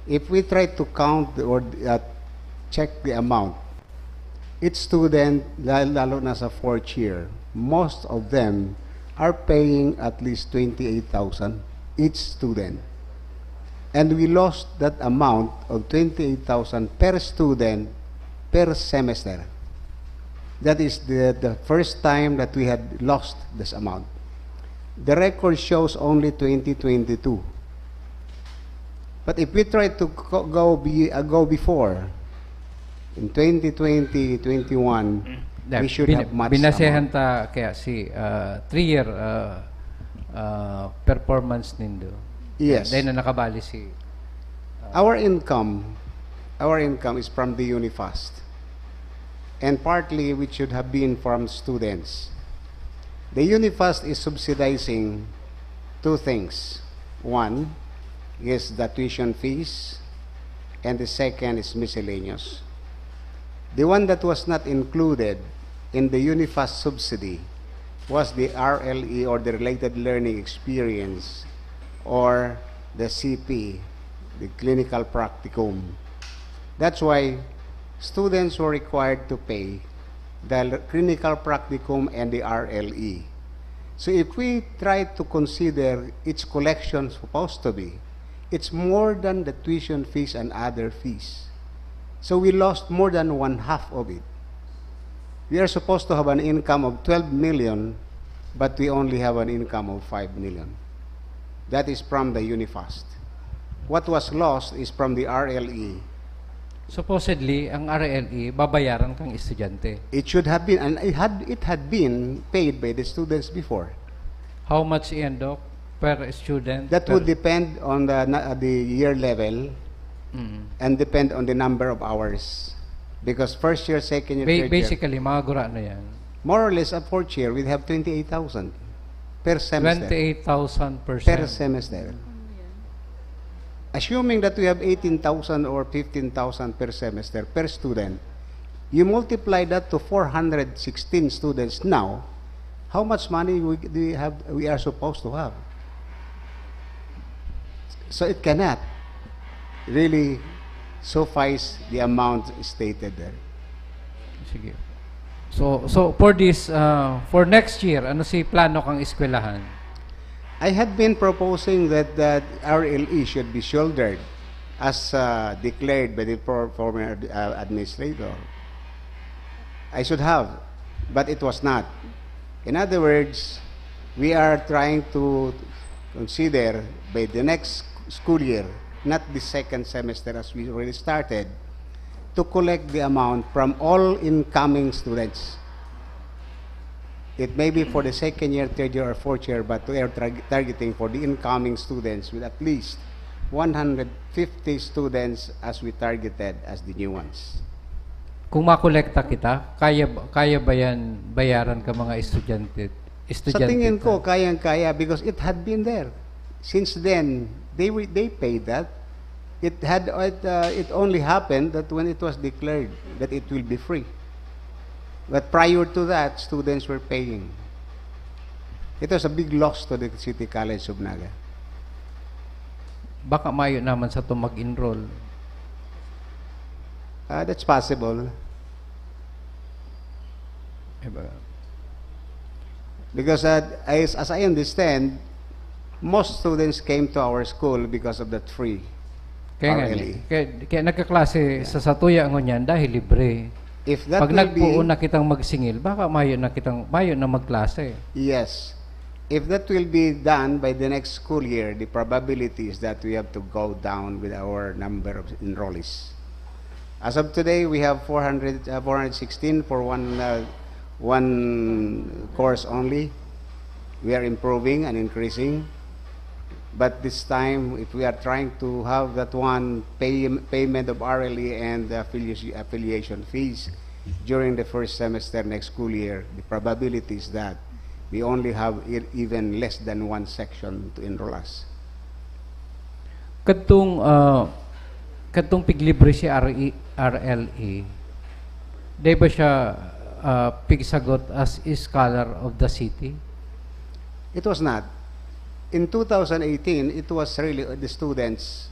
If we try to count the, or, uh, check the amount, each student, la-, lalo na sa fourth year, most of them are paying at least twenty-eight thousand each student. And we lost that amount of twenty-eight thousand per student per semester. That is the, the first time that we had lost this amount. The record shows only twenty twenty-two. But if we try to co- go be, uh, go before, in twenty twenty, twenty-one, we should have much amount. Binasehan ta kaya si uh, three-year uh, uh, performance nindo. Yes. Then na nakabali si... Our income, our income is from the UNIFAST. And partly, which should have been from students. The UNIFAST is subsidizing two things. One is the tuition fees, and the second is miscellaneous. The one that was not included in the UNIFAST subsidy was the R L E, or the related learning experience, or the C P, the clinical practicum. That's why students were required to pay the l- clinical practicum and the R L E. So if we try to consider its collection supposed to be, it's more than the tuition fees and other fees. So we lost more than one half of it. We are supposed to have an income of twelve million, but we only have an income of five million. That is from the UNIFAST. What was lost is from the R L E. Supposedly, ang R L E, babayaran kang estudyante. It should have been, and it had, it had been paid by the students before. How much iyan, Doc, per student? That per... would depend on the, na- the year level Mm. and depend on the number of hours. Because first year, second year, Ba- third year, Basically, mga gurano yan. More or less, a fourth year, we'd have twenty-eight thousand per semester. Twenty-eight thousand per Per sem. Semester. Assuming that we have eighteen thousand or fifteen thousand per semester per student, you multiply that to four hundred sixteen students now, how much money we, do we have, we are supposed to have? So it cannot really suffice the amount stated there. Sige. So, so for this, uh, for next year, ano si plano kang eskwelahan? I had been proposing that that R L E should be shouldered as uh, declared by the for- former ad- uh, administrator. I should have, but it was not. In other words, we are trying to consider by the next school year, not the second semester as we already started, to collect the amount from all incoming students. It may be for the second year, third year, or fourth year, but we are tar- targeting for the incoming students with at least one hundred fifty students as we targeted as the new ones. Kung makolekta kita, kaya ba- kaya ba yan bayaran ka mga estudyante? Sa Estudyante tingin ka? ko, kayang-kaya because it had been there. Since then, they wi- they paid that. It had it, uh, it only happened that when it was declared that it will be free. But prior to that, students were paying. It was a big loss to the City College of Naga. Baka mayo naman sa to mag-enroll. Uh, that's possible. Diba? Because uh, as, as I understand, most students came to our school because of that free Kaya nga, R L E. Kaya, kaya nagkaklase sa satuya ngunyan dahil libre. If that Pag will be, nagpuon na kitang magsingil, baka mayo na kitang mayo na magklase. Yes. If that will be done by the next school year, the probability is that we have to go down with our number of enrollees. As of today, we have four hundred, uh, four hundred sixteen for one, uh, one course only. We are improving and increasing. But this time, if we are trying to have that one pay, payment of R L E and affiliation, affiliation fees during the first semester next school year, the probability is that we only have e- even less than one section to enroll us. Kadtong ah, kadtong piglibre si R E, R L E, di ba siya ah, pigsagot as scholar of the city? It was not. In two thousand eighteen, it was really uh, the students.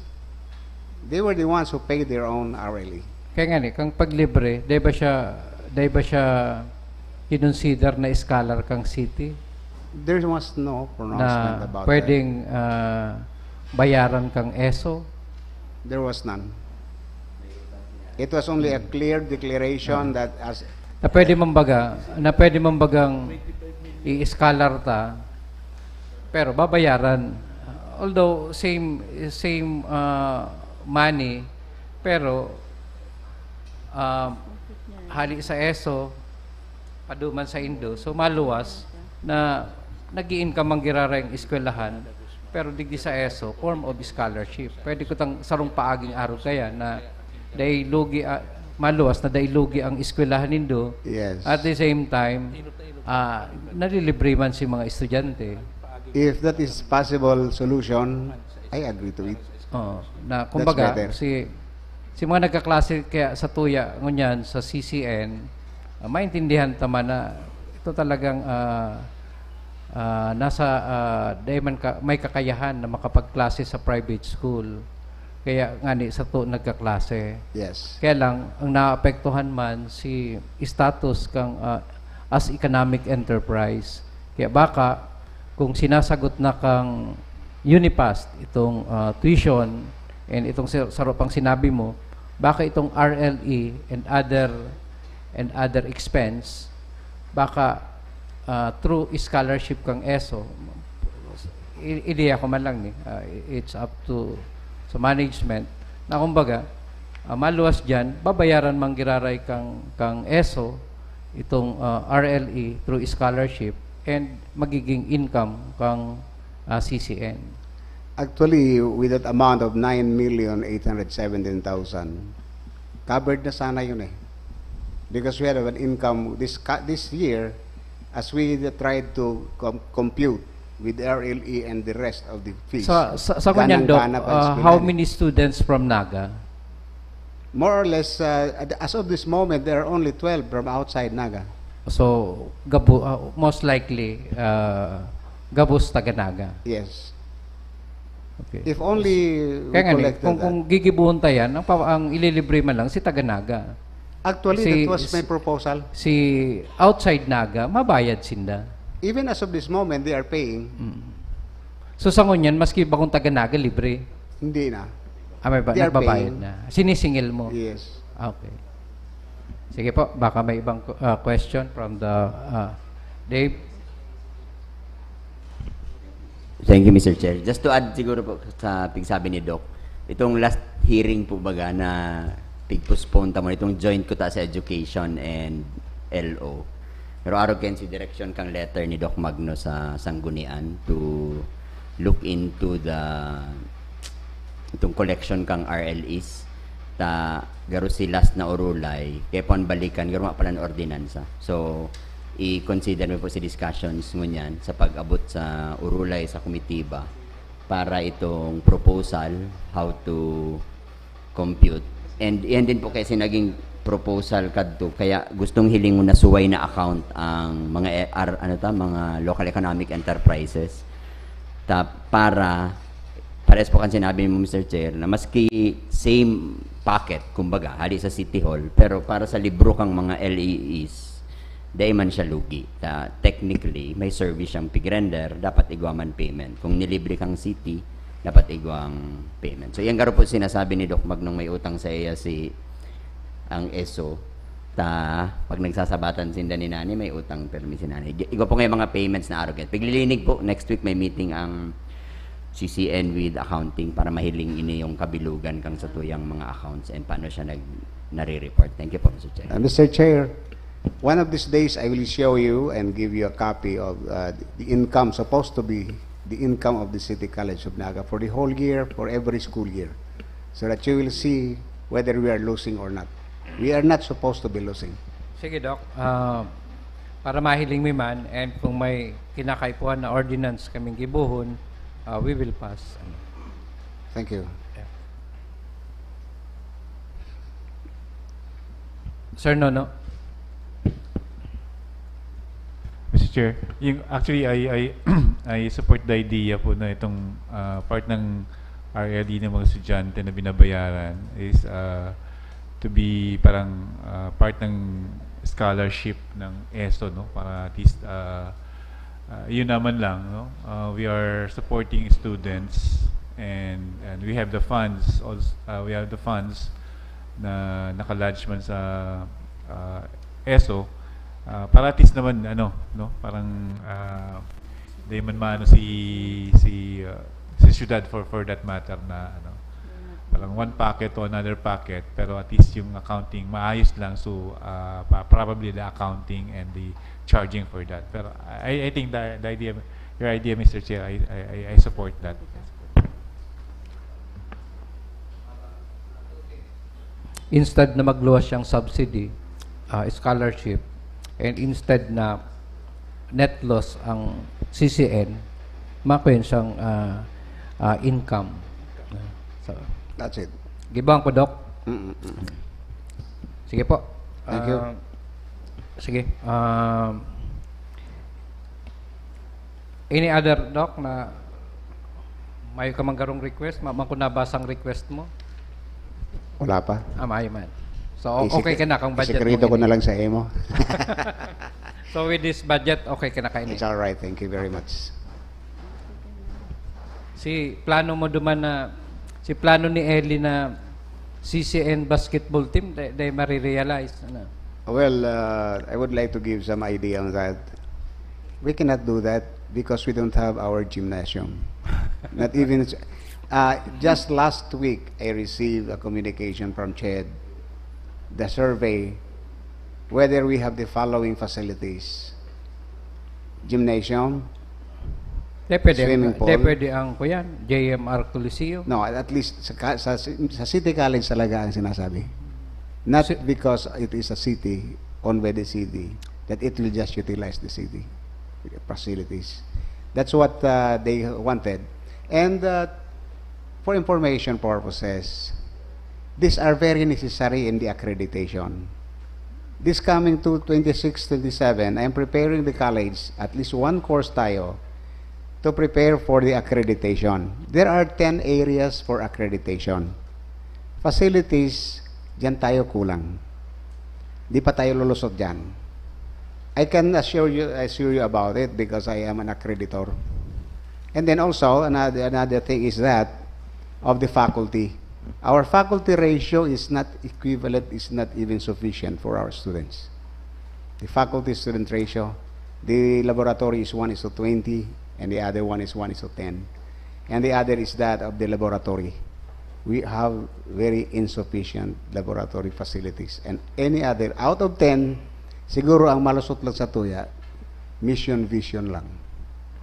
They were the ones who paid their own R L E. Kaya nga ni, kang paglibre, di ba siya, di ba siya kinonsider na scholar kang city? There was no pronouncement Na about pwedeng ah, bayaran kang eso? That. There was none. It was only a clear declaration that as Na pwede man baga, na pwede man bagang i-scholar ta, pero babayaran. Although same, same, ah, money, pero, ah, hali sa ESO, paduman sa Indo, so maluwas na nag-i-income ang giraray ang eskwelahan, pero digdi sa ESO, form of scholarship. Pwede ko tang sarong paaging arog kaya na dai lugi, ah, maluwas na dai lugi ang eskwelahan nindo. Yes. At the same time, ah, nalilibre man si mga estudyante. If that is possible solution, I agree to it. Oo, na kumbaga, better. si, si mga nagkaklase kaya sa tuya, ngunyan, sa C C N, ah, maintindihan ta man na ito talagang, ah, ah, nasa, ah, dai man ka, may kakayahan na makapagklase sa private school. Kaya ngani sa to nagkaklase. Yes. Kaya lang, ang naapektuhan man si status kang, ah, as economic enterprise. Kaya baka, kung sinasagot na kang Unipast itong, ah, tuition and itong sa- saro pang sinabi mo, baka itong R L E and other, and other expense, baka, ah, through scholarship kang ESO, i- ideya ko man lang ni, ah, it's up to sa management na kumbaga, ah, maluwas diyan, babayaran man giraray kang, kang ESO itong, ah, R L E through scholarship and magiging income kang, ah, C C N. Actually, with that amount of nine million eight hundred seventeen thousand, covered na sana yun eh. Because we have an income this ca- this year, as we tried to com- compute with R L E and the rest of the fees. Sa, sa, sa kanyan, Doc, Ganang-gana pa ang ah, how eskwelahan. Many students from Naga? More or less, uh, as of this moment, there are only twelve from outside Naga. So, gabo, ah, most likely, ah, gabos taga Naga. Yes. Okay. If only we Kaya nga ni, collected kung, that. Kung gigibon ta yan, ang, pa- ang ililibre man lang si taga Naga. Actually, si- that was my proposal. Si outside Naga, mabayad sinda. Even as of this moment, they are paying. Mm. So sa ngunyan, maski bakong taga Naga, libre. Hindi na. Ah, may ba, They are nagbabayad paying. Na. Sinisingil mo. Yes. Okay. Sige po, baka may ibang, ah, question from the, ah, Dave? Thank you, Mister Chair. Just to add siguro po sa pigsabi ni Doc, itong last hearing po baga na pig-postpone ta mo, itong joint ko ta sa education and L O. Pero arog kayan si direction kang letter ni Doc Magno sa Sanggunian to look into the itong collection kang R L Es. Ta garo si last na Orulay, kaya po ang balikan, garo nga pala ang ordinansa. So, i-consider mo po si discussions ngunyan sa pag-abot sa Orulay sa komitiba para itong proposal, how to compute. And yan din po kasi naging proposal kadto, kaya gustong hiling mo na suway na account ang mga, eh, ar- ano ta, mga local economic enterprises. Ta, para, pares po kan sinabi mo, Mister Chair, na maski same packet, kumbaga, hali sa City Hall, pero para sa libro kang mga L E Es, dai man siya lugi. Ta, technically, may service siyang pig-render, dapat igwa man payment. Kung nilibre kang city, dapat igwang payment. So, yan garo po sinasabi ni Doc Magnong may utang sa iya si ang ESO. Ta, pag nagsasabatan sinda ni Nani, may utang permi si Nani. Igwa po ngayon mga payments na arrogant. Piglilinig po, next week may meeting ang C C N with accounting para mahiling ini yung kabilugan kang sa tuyang mga accounts and paano siya nag nare-report. Thank you po, Mister Chair. Uh, Mister Chair, one of these days I will show you and give you a copy of uh, the income, supposed to be the income of the City College of Naga for the whole year, for every school year, so that you will see whether we are losing or not. We are not supposed to be losing. Sige, Doc. Ah, para mahiling mi man, and kung may kinakaipuhan na ordinance kaming gibohon, ah, we will pass. Thank you. Sir Nono? Mister Chair, yung, actually, I, I, I support the idea po na itong ah, part ng R L E ng mga estudyante na binabayaran is ah, to be parang ah, part ng scholarship ng ESO, no? Para at least ah, ah, yun naman lang, no? Ah, we are supporting students and and we have the funds also, ah, we have the funds na naka-lodge man sa ah, ESO ah, para at least naman ano, no? Parang ah, di man maano si si ah, sa syudad for, for that matter na ano, parang one packet to another packet, pero at least yung accounting maayos lang, so uh, pa- probably the accounting and the charging for that. Pero I, I think the, the idea, your idea, Mister Chair, I, I, I- I support that. Instead na magluwas siyang subsidy, ah, scholarship, and instead na net loss ang C C N, makuha siyang ah, ah, income. So, That's it. Gibang ko, Doc. Mm-mm. Sige po. Thank you. Ah, sige. Um, any other, Doc, na may ka man garong request? Ma man ko nabasang request mo? Wala pa. Ah, maayo man. So, Isik- okay ka na kang budget isikreto mo ko na ini. Lang sa imo. So, with this budget, okay ka na kaini. It's all right. Thank you very much. Si plano mo duman na, si plano ni Ellie na C C N basketball team, they, they marirealize. Ano? Well, uh, I would like to give some idea on that. We cannot do that because we don't have our gymnasium. Not even. Uh, just last week, I received a communication from CHED, the survey, whether we have the following facilities: gymnasium, Di pwede, Swimming di pool. Pwede ang kuyan, J M R Coliseum. No, at least sa, ka- sa, sa City College talaga ang sinasabi. Not Si- because it is a city owned by the city that it will just utilize the city facilities. That's what uh, they wanted. And uh, for information purposes, these are very necessary in the accreditation. This coming to twenty-six twenty-seven, I am preparing the college, at least one course tayo, to prepare for the accreditation. There are ten areas for accreditation. Facilities, diyan tayo kulang. Di pa tayo lulusot diyan. I can assure you, assure you about it because I am an accreditor. And then also, another, another thing is that of the faculty. Our faculty ratio is not equivalent, is not even sufficient for our students. The faculty student ratio, the laboratory is one is to twenty, and the other one is one is to ten. And the other is that of the laboratory. We have very insufficient laboratory facilities. And any other, out of ten, siguro ang malusot lang sa tuya, mission vision lang.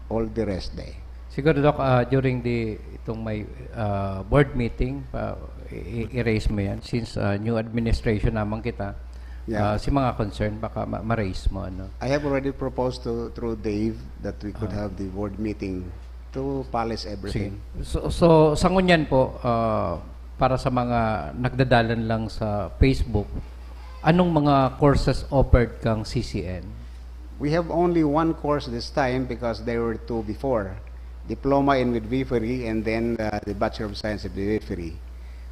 All the rest, day. Siguro, Doc, ah, during the, itong may ah, board meeting, pa, i- i- i-raise mo yan. Since ah, new administration naman kita, Yeah. ah, si mga concern, baka ma- ma-raise mo. Ano? I have already proposed to through Dave that we could have the board meeting to polish Sige. everything. So, so sa ngunyan po, ah, para sa mga nagdadalan lang sa Facebook, anong mga courses offered kang C C N? We have only one course this time because there were two before. Diploma in midwifery and then uh, the Bachelor of Science in Midwifery.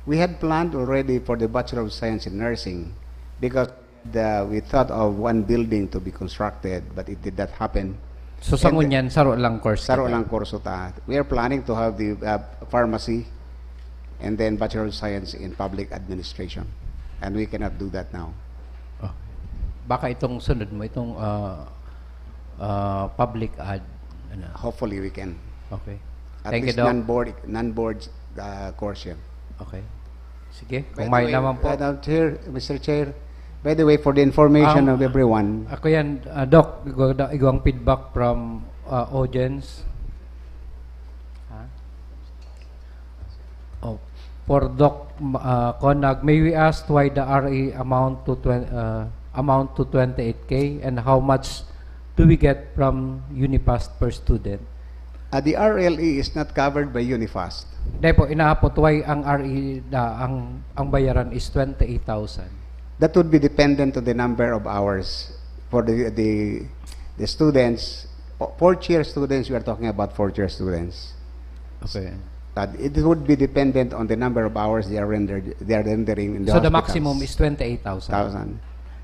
We had planned already for the Bachelor of Science in Nursing because the, we thought of one building to be constructed, but it did not happen. So sa And- ngunyan, saro lang course. Saro kita. Lang kurso ta. We are planning to have the uh, pharmacy and then Bachelor of Science in Public Administration. And we cannot do that now. Oh. Baka itong sunod mo, itong ah, ah, public ad. Ano? Hopefully we can. Okay. At Thank you, least Doc. Non-board, non-board uh, course yan. Okay. Sige, By kung the may way, naman po. uh, Chair, Mister Chair, by the way, for the information Um, of everyone, Ako yan, ah, Doc, igwa, igwang feedback from ah, audience. Ha? Oh, for Doc uh, Conag, may we ask why the R A amount to twen- uh, amount to twenty-eight K and how much do we get from Unifast per student? uh, the R L E is not covered by Unifast. Dahil po, inahapot, why ang R E, da, ang, ang bayaran is twenty-eight thousand? That would be dependent on the number of hours for the the, the students. O- Fourth year students, we are talking about fourth year students. Okay. But it would be dependent on the number of hours they are rendered, they are rendering in the So the hospitals. Maximum is twenty-eight thousand. Thousand.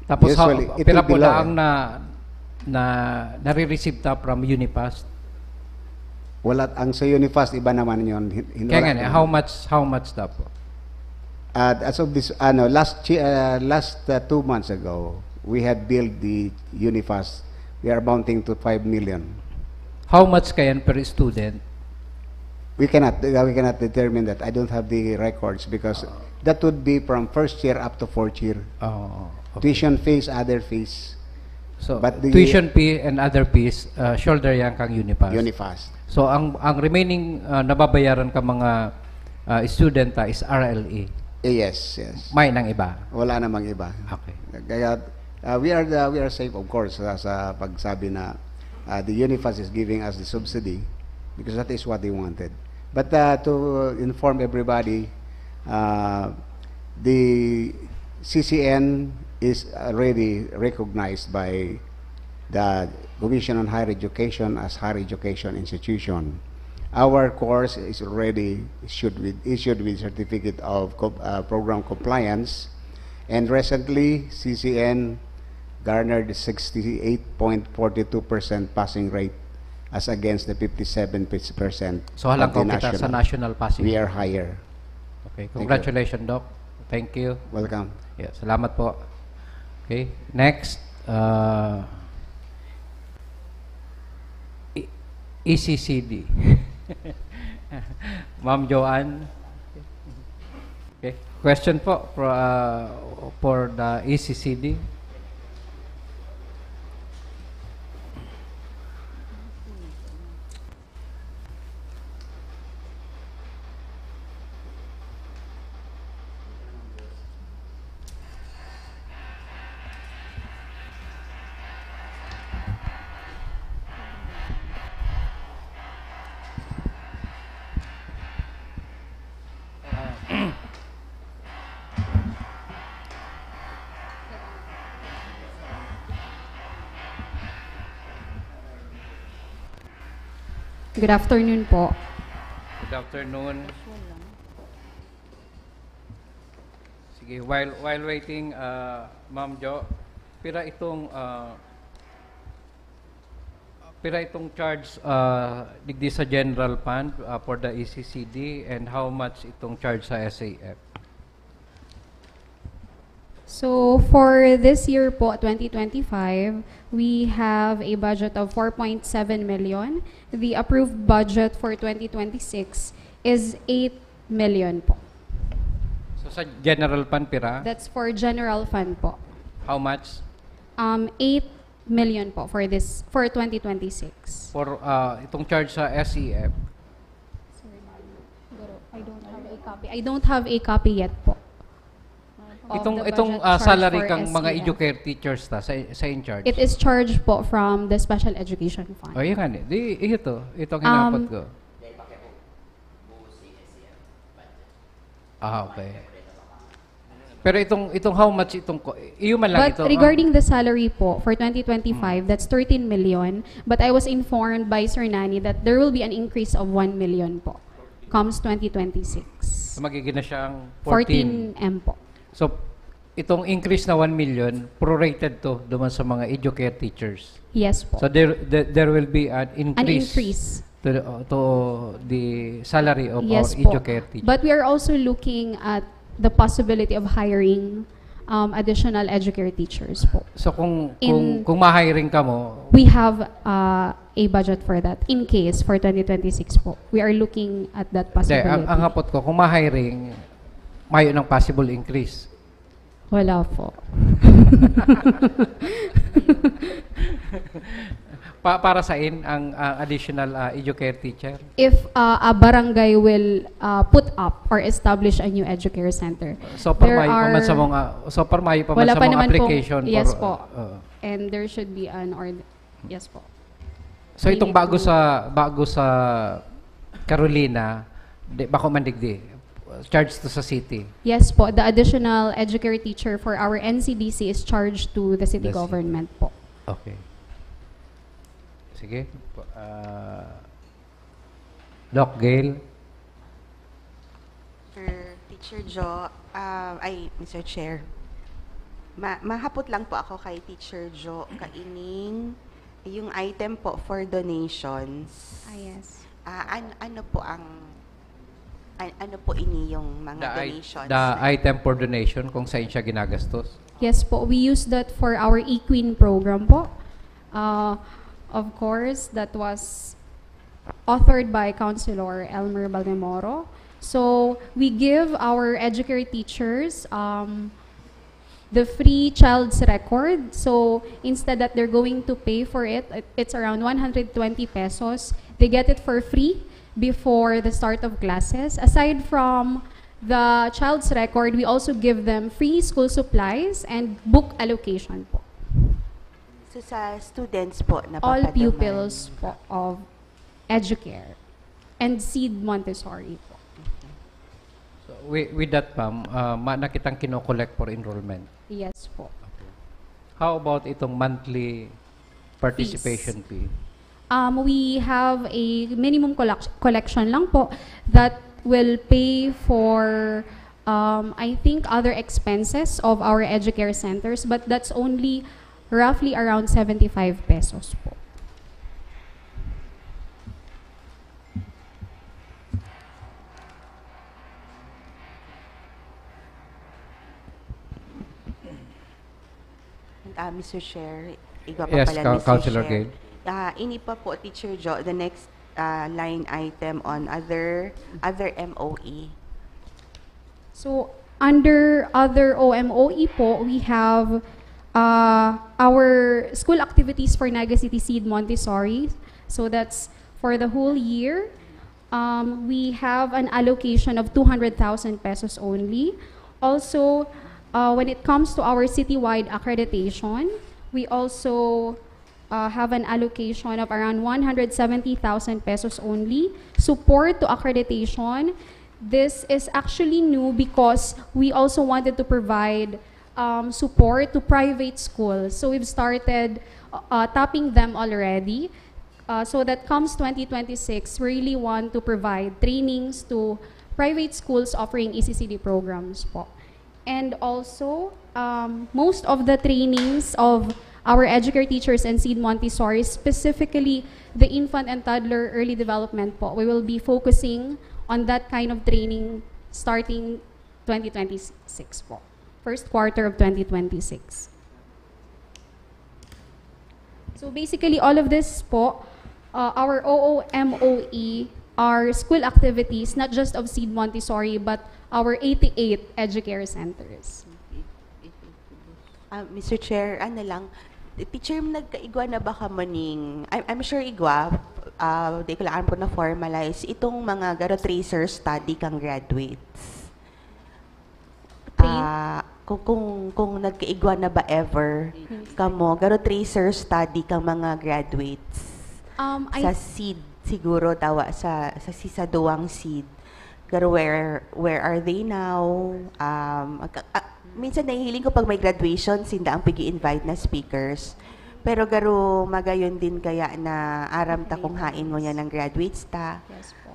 Tapos ha, Usually, it pira will be po low, na ang eh. na, na nare-receive ta from Unifast? Wala, ang sa Unifast, iba naman yun. Hin- hin- Kaya wala nga, eh, naman. How much, how much na po? At as of this, ano, last year, uh, last uh, two months ago, we had billed the Unifast. We are amounting to five million. How much kayan per student? We cannot, uh, we cannot determine that. I don't have the records because that would be from first year up to fourth year. Oh, okay. Tuition fees, other fees. So, But the- tuition fee and other fees, uh, shoulder yan kang UNIFAST. UNIFAST. So, ang ang remaining uh, nababayaran ka mga uh, student uh, is R L E. Eh, yes, yes. May nang iba. Wala namang iba. Okay. Kaya uh, we are the, we are safe, of course, sa, sa pagsabi na uh, the UNIFAST is giving us the subsidy because that is what they wanted. But uh, to inform everybody, uh, the C C N is already recognized by the Commission on Higher Education as higher education institution. Our course is already issued with, issued with certificate of co- uh, program compliance, and recently C C N garnered sixty-eight point forty-two percent passing rate as against the fifty-seven percent So, halangkaw of the kita sa national. National Passing. We are higher. Okay, you. Congratulations, Doc. Thank you. Welcome. Yeah, salamat po. Okay, next, uh, E- ECCD. Ma'am Joanne. Okay, question po for, uh, for the ECCD. Good afternoon po. Good afternoon. Sige, while while waiting, uh, Ma'am Jo, pira itong uh, pira itong charge uh, digdi sa general fund uh, for the ECCD, and how much itong charge sa SAF? So for this year po, twenty twenty-five, we have a budget of four point seven million. The approved budget for twenty twenty-six is eight million po. So sa general fund, pira? That's for general fund po. How much? Um, eight million po for this, for twenty twenty-six. For uh, itong charge sa SAF? Sorry, Guro, I don't have a copy. I don't have a copy yet po. of Itong the itong budget uh, charge salary for kang mga SEF. Educator teachers ta sa sa in charge. It is charged po from the special education fund. Oh, yun nga ni. Di ito, itong hinapot Um, ko. Ah, okay. Pero itong itong how much itong ko, iyo man lang But ito. ah. Regarding the salary po for twenty twenty-five, that's thirteen million. But I was informed by Sir Nani that there will be an increase of one million po comes twenty twenty-six. So, magiging na siyang fourteen fourteen. M po. So, itong increase na one million, prorated to duman sa mga Educare teachers. Yes po. So, there, there, there will be an An increase, increase. To, the, to the salary of Yes our po. Educare teachers. But we are also looking at the possibility of hiring um, additional Educare teachers po. So kung In- kung kung ma-hiring ka mo, We have uh, a budget for that in case for twenty twenty-six po. We are looking at that Hindi, possibility. ang, ang hapot ko, kung ma-hiring, mayo ng possible increase. Wala po. Pa, para sa in ang ah, additional ah, Educare teacher? If uh, a barangay will uh, put up or establish a new Educare Center, So, par there mayo pa man are- sa mga, so, par mayo pa man Wala sa pa mga naman pong- application. Yes for, po. uh, And there should be an order. Yes po. so, We itong need bago to- sa, bago sa Carolina, di, bako man digdi, charge to sa city. Yes po, the additional Educare teacher for our N C D C is charged to the city The city. government po. Okay. Sige. Uh, Doc Gail? Sir Teacher Jo, ah, ay, Mister Chair. Ma mahapot lang po ako kay Teacher Jo kaining yung item po for donations. Ah, yes. Ah, an- ano po ang an- ano po ini yung mga The, i- donations? the na- item for donation kung saan siya ginagastos. Yes po, we use that for our equine program po. Uh, of course, that was authored by Councilor Elmer Baldemoro. So we give our educare teachers um, the free child's record. So instead that they're going to pay for it, it- it's around one hundred twenty pesos. They get it for free before the start of classes. Aside from the child's record, we also give them free school supplies and book allocation po. So sa students po na All papadama? Pupils po of Educare and Seed Montessori po. So, with, with that, ma'am, uh, ma na kitang kinokollect for enrollment. Yes po. How about itong monthly participation fee? Um, we have a minimum collect- collection lang po that will pay for, um, I think, other expenses of our Educare centers, but that's only roughly around seventy-five pesos po. Ah, Mister Chair, igwa pa Yes, pala, Coun- Mister Councilor Chair. Gale. Ah, ini pa po, Teacher Jo, the next ah, line item on other other M O E. So, under other O M O E po, we have uh, our school activities for Naga City Seed Montessori. So that's for the whole year. Um, we have an allocation of two hundred thousand pesos only. Also, uh, when it comes to our citywide accreditation, we also uh, have an allocation of around one hundred seventy thousand pesos only. Support to accreditation. This is actually new because we also wanted to provide um, support to private schools. So we've started uh, tapping them already. Uh, so that comes twenty twenty-six, we really want to provide trainings to private schools offering E C C D programs po. And also, um, most of the trainings of our Educare teachers and Seed Montessori, specifically the infant and toddler early development po, we will be focusing on that kind of training starting twenty twenty-six po. First quarter of twenty twenty-six. So basically, all of this po, uh, our O O M O E are school activities, not just of Seed Montessori, but our eighty-eight Educare centers. Ah, Mister Chair, ano lang, Teacher, nagkaigwa na ba ka maning, I'm, I'm sure igwa, ah, di ko lang alam kung na-formalize, itong mga garo tracer study kang graduates. Train- Ah, kung, kung, kung nagkaigwa na ba ever kamo, garo tracer study kang mga graduates Um, I sa seed siguro tawa sa sa si sa duwang seed. Pero where where are they now? Um, ag- ah, minsan nahihiling ko pag may graduation, sinda ang pigi-invite na speakers. Pero garo magayon din kaya na aram ta kung hain ngunyan ang graduates ta. Yes po.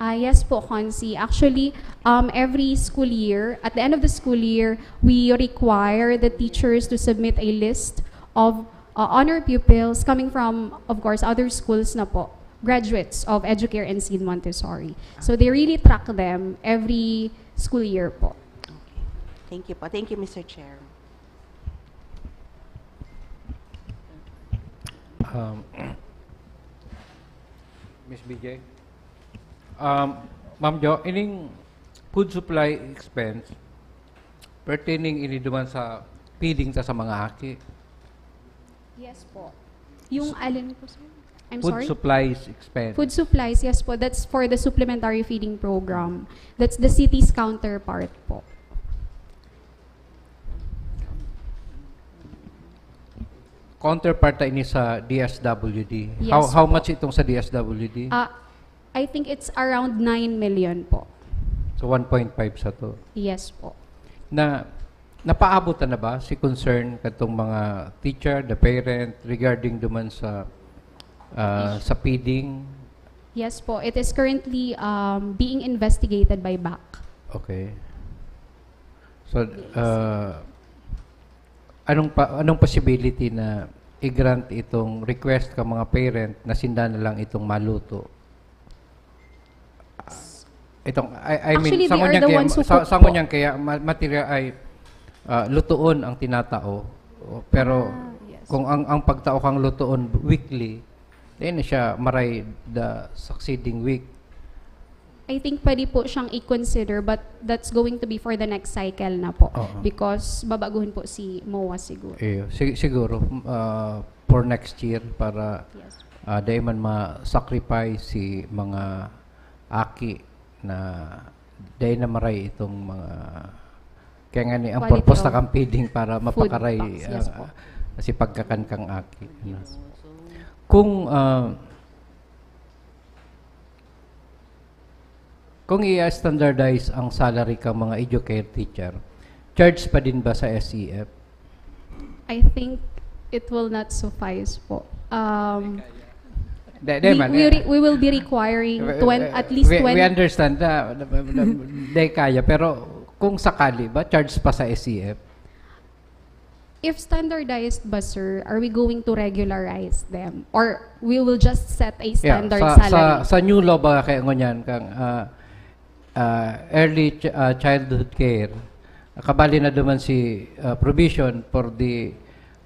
Ah, yes po, Consi. Actually, um, every school year, at the end of the school year, we require the teachers to submit a list of uh, honor pupils coming from, of course, other schools na po, graduates of Educare and Seed Montessori. So they really track them every school year po. Thank you po. Thank you, Mister Chair. Um, Miss B J? Um, Ma'am Jo, ining food supply expense, pertaining ini duman sa feeding ta sa mga aki. Yes po. Yung alin po, sir? I'm Food sorry? supplies expense. Food supplies, yes po. That's for the supplementary feeding program. That's the city's counterpart po. Counterpart ta ini sa D S W D. Yes How, how po. Much itong sa D S W D? Ah, I think it's around nine million po. So one point five sa to. Yes po. Na napaabot na ba si concern katong mga teacher, the parent, regarding duman sa ah, sa feeding? Yes po. It is currently um, being investigated by BAC. Okay. So, ah, anong pa, anong possibility na i-grant itong request ka mga parent na sinda na lang itong maluto? Itong, I, I Actually, mean, sa they are ngunyan the kaya, ones who sa, cook sa po. Ngunyan kaya ma- material ay ah, lutoon ang tinatao. O, pero Ah, yes. Kung ang, ang pagtao kang lutoon weekly, Then siya maray the succeeding week. I think pwede po siyang i-consider, but that's going to be for the next cycle na po. Oo. Because babaguhin po si MOA siguro. Eh, si- siguro uh, for next year para Yes. uh, dahil man ma-sacrifice si mga aki na dahil na maray itong mga kaya nga ni ang Quality purpose of na kang feeding para mapakaray packs, yes ah, po. si pagkakan kang aki. Ano. Kung ah, kung i-standardize ang salary kang mga educare teacher, charge pa din ba sa S E F? I think it will not suffice po. Um, Di, di we, man, we, eh. re- we will be requiring We- twen- we- at least we, twenty. We understand na, na, na, di kaya, pero kung sakali ba, charge pa sa S E F? If standardized ba, sir, are we going to regularize them? Or we will just set a Yeah, standard sa, salary? Sa, sa new law ba kaya ngunyan kang ah, ah, early ch- ah, childhood care, kabali na duman si ah, provision for the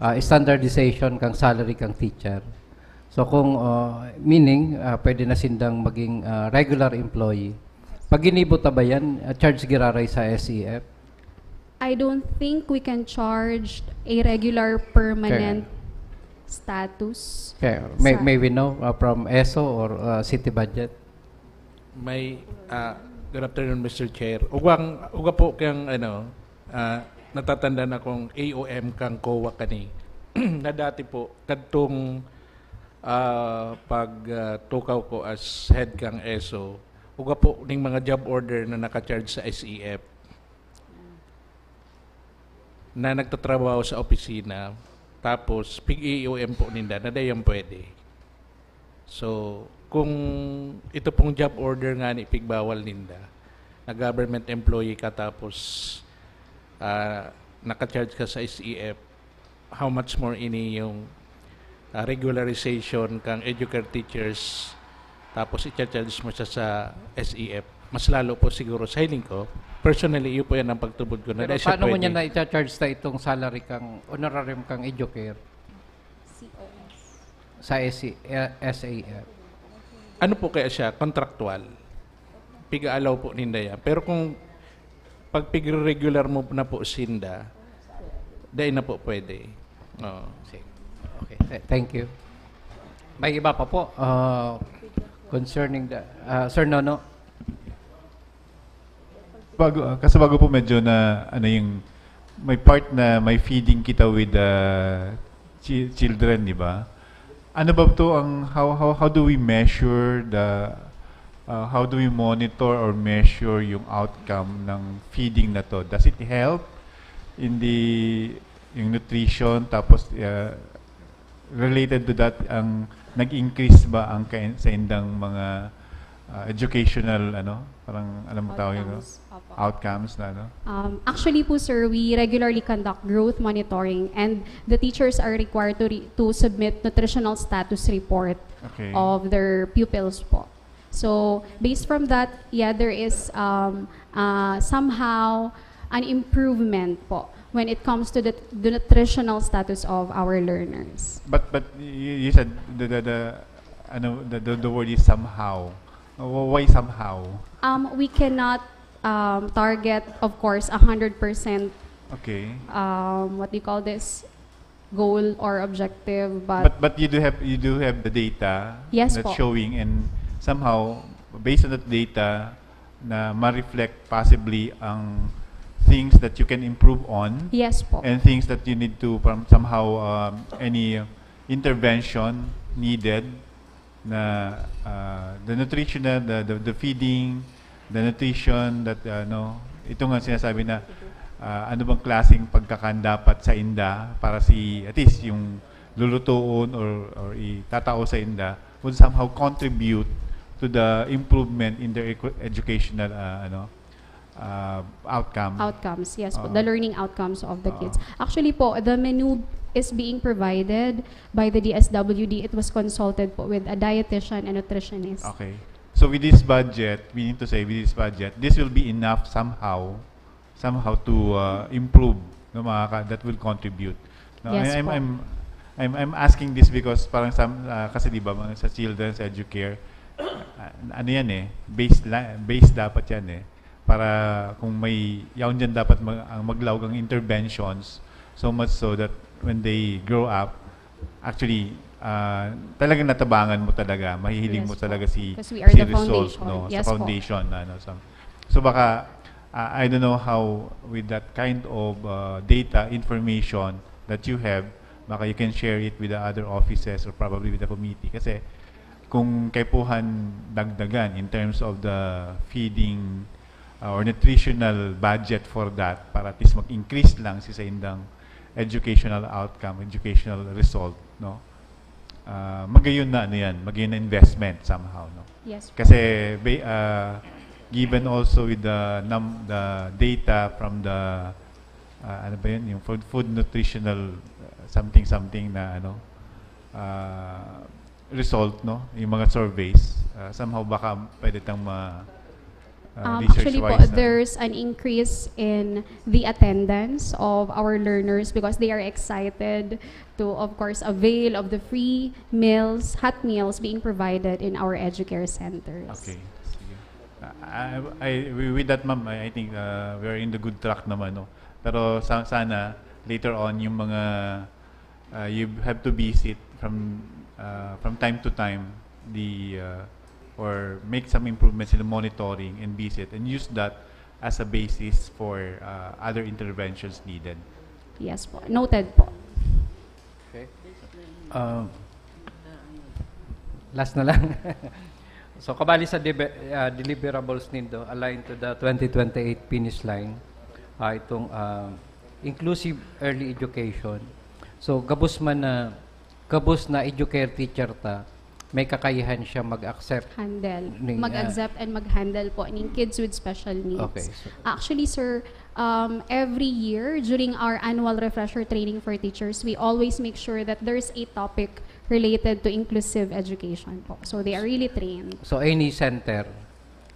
ah, standardization kang salary kang teacher. So kung ah, meaning ah, pwede na sindang maging ah, regular employee. Pag ginibo ta ba yan, ah, charge giraray sa S E F? I don't think we can charge a regular permanent status. Okay, may, sa- may we know uh, from ESO or uh, city budget? May ah, good afternoon, Mister Chair. Ugwang uga po kang ano, ah, natatanda na kong A O M kang COA kani na dati po kadtong ah, pag ah, tukaw ko as head kang ESO, uga po ning mga job order na naka-charge sa S E F na nagtatrabaho sa opisina, tapos pig-A O M po ninda na dayang pwede. So, kung ito pong job order nga ni pigbawal ninda, na government employee ka tapos ah, naka-charge ka sa S E F, how much more ini yung ah, regularization kang educare teachers, tapos i-charge mo siya sa S E F. Mas lalo po siguro sa hiling ko. Personally, iyo po yan ang pagtubod ko na Pero dahil siya paano mo pwede. Niya na i-charge sa itong salary kang honorarium kang educare sa S E, eh, S A F? Ano po kaya siya? Contractual. Piga-allow po ninda yan. Pero kung pag pig-regular mo na po sinda, dahil na po pwede. Oo. Sige. Okay, th- thank you. May iba pa po uh, concerning the uh, Sir Nono. Bago, ah, kasi bago po medyo na ano yung may part na may feeding kita with uh, chi- children, di ba? Ano ba to ang how how how do we measure the uh, how do we monitor or measure yung outcome ng feeding na to? Does it help in the yung nutrition, tapos uh, related to that ang nag-increase ba ang kain- sa indang mga uh, educational ano, parang alam mo tawag yun, no? Outcomes. Opo. Outcomes na ano? Um, actually po, sir, we regularly conduct growth monitoring, and the teachers are required to re- to submit nutritional status report Okay. of their pupils po. So, based from that, yeah, there is um, uh, somehow an improvement po when it comes to the, the nutritional status of our learners. But but you, you said the the, the ano the, the the word is somehow. Wh- Why somehow? Um, we cannot um, target, of course, a hundred percent Okay. um, what do you call this, goal or objective, But but, but you do have you do have the data Yes that's po. Showing, and somehow based on that data na ma-reflect possibly ang things that you can improve on Yes po. and things that you need to from somehow um, any intervention needed na uh, the nutritional the, the the feeding, the nutrition that uh, no ito nga sinasabi na uh, ano bang klaseng pagkakan dapat sa inda para si at least yung lulutuon or or itatao sa inda would somehow contribute to the improvement in their eco- educational uh, ano uh, outcome. Outcomes, yes po. Oo. The learning outcomes of the Oo. kids. Actually po, the menu is being provided by the D S W D. It was consulted po with a dietitian and nutritionist. Okay. So with this budget, meaning to say with this budget, this will be enough somehow somehow to uh, improve no mga ka- that will contribute. No, Yes I, I'm, po. I'm I'm, I'm asking this because parang some, ah, kasi di ba, mga sa children's educare, ah, ano yan eh, base, la, base dapat yan eh. Para kung may, yaon dyan dapat mag, ang maglaog ang interventions, so much so that when they grow up, actually, ah, talagang natabangan mo talaga, mahihiling Yes mo po. talaga si, Because we are si the result, foundation. No? Yes Sa po. Foundation na, no? So, so baka, ah, I don't know how, with that kind of uh, data, information that you have, baka you can share it with the other offices or probably with the committee. Kasi kung kaipuhan dagdagan in terms of the feeding uh, or nutritional budget for that, para at least mag-increase lang si sa indang educational outcome, educational result, no? Ah, magayon na ano yan, magayon na investment somehow, no? Yes. Kasi ba- ah, given also with the num- the data from the ah, ano ba yun, yung food, food nutritional uh, something something na ano ah, result, no? Yung mga surveys, ah, somehow baka pwede tang ma ah, Um, research actually po, wise na. There's an increase in the attendance of our learners because they are excited to, of course, avail of the free meals, hot meals being provided in our educare centers. Okay. Sige. Ah, I, I, wi- with that, ma'am, I, I think uh, we're in the good track naman, no? Pero sa, sana, later on, yung mga, uh, you have to visit from uh, from time to time, the, uh, or make some improvements in the monitoring and visit and use that as a basis for uh, other interventions needed. Yes po. Noted po. Okay. Uh, last na lang. So, kabali sa debe- ah, deliverables nindo, aligned to the twenty twenty-eight finish line, ah, itong ah, inclusive early education. So, gabos man na, gabos na educare teacher ta, may kakayahan siya mag-accept. Handle. Ning, Mag-accept and mag-handle po ning kids with special needs. Okay, so- Actually, sir, um, every year during our annual refresher training for teachers, we always make sure that there's a topic related to inclusive education po. So they are really trained. So, any center,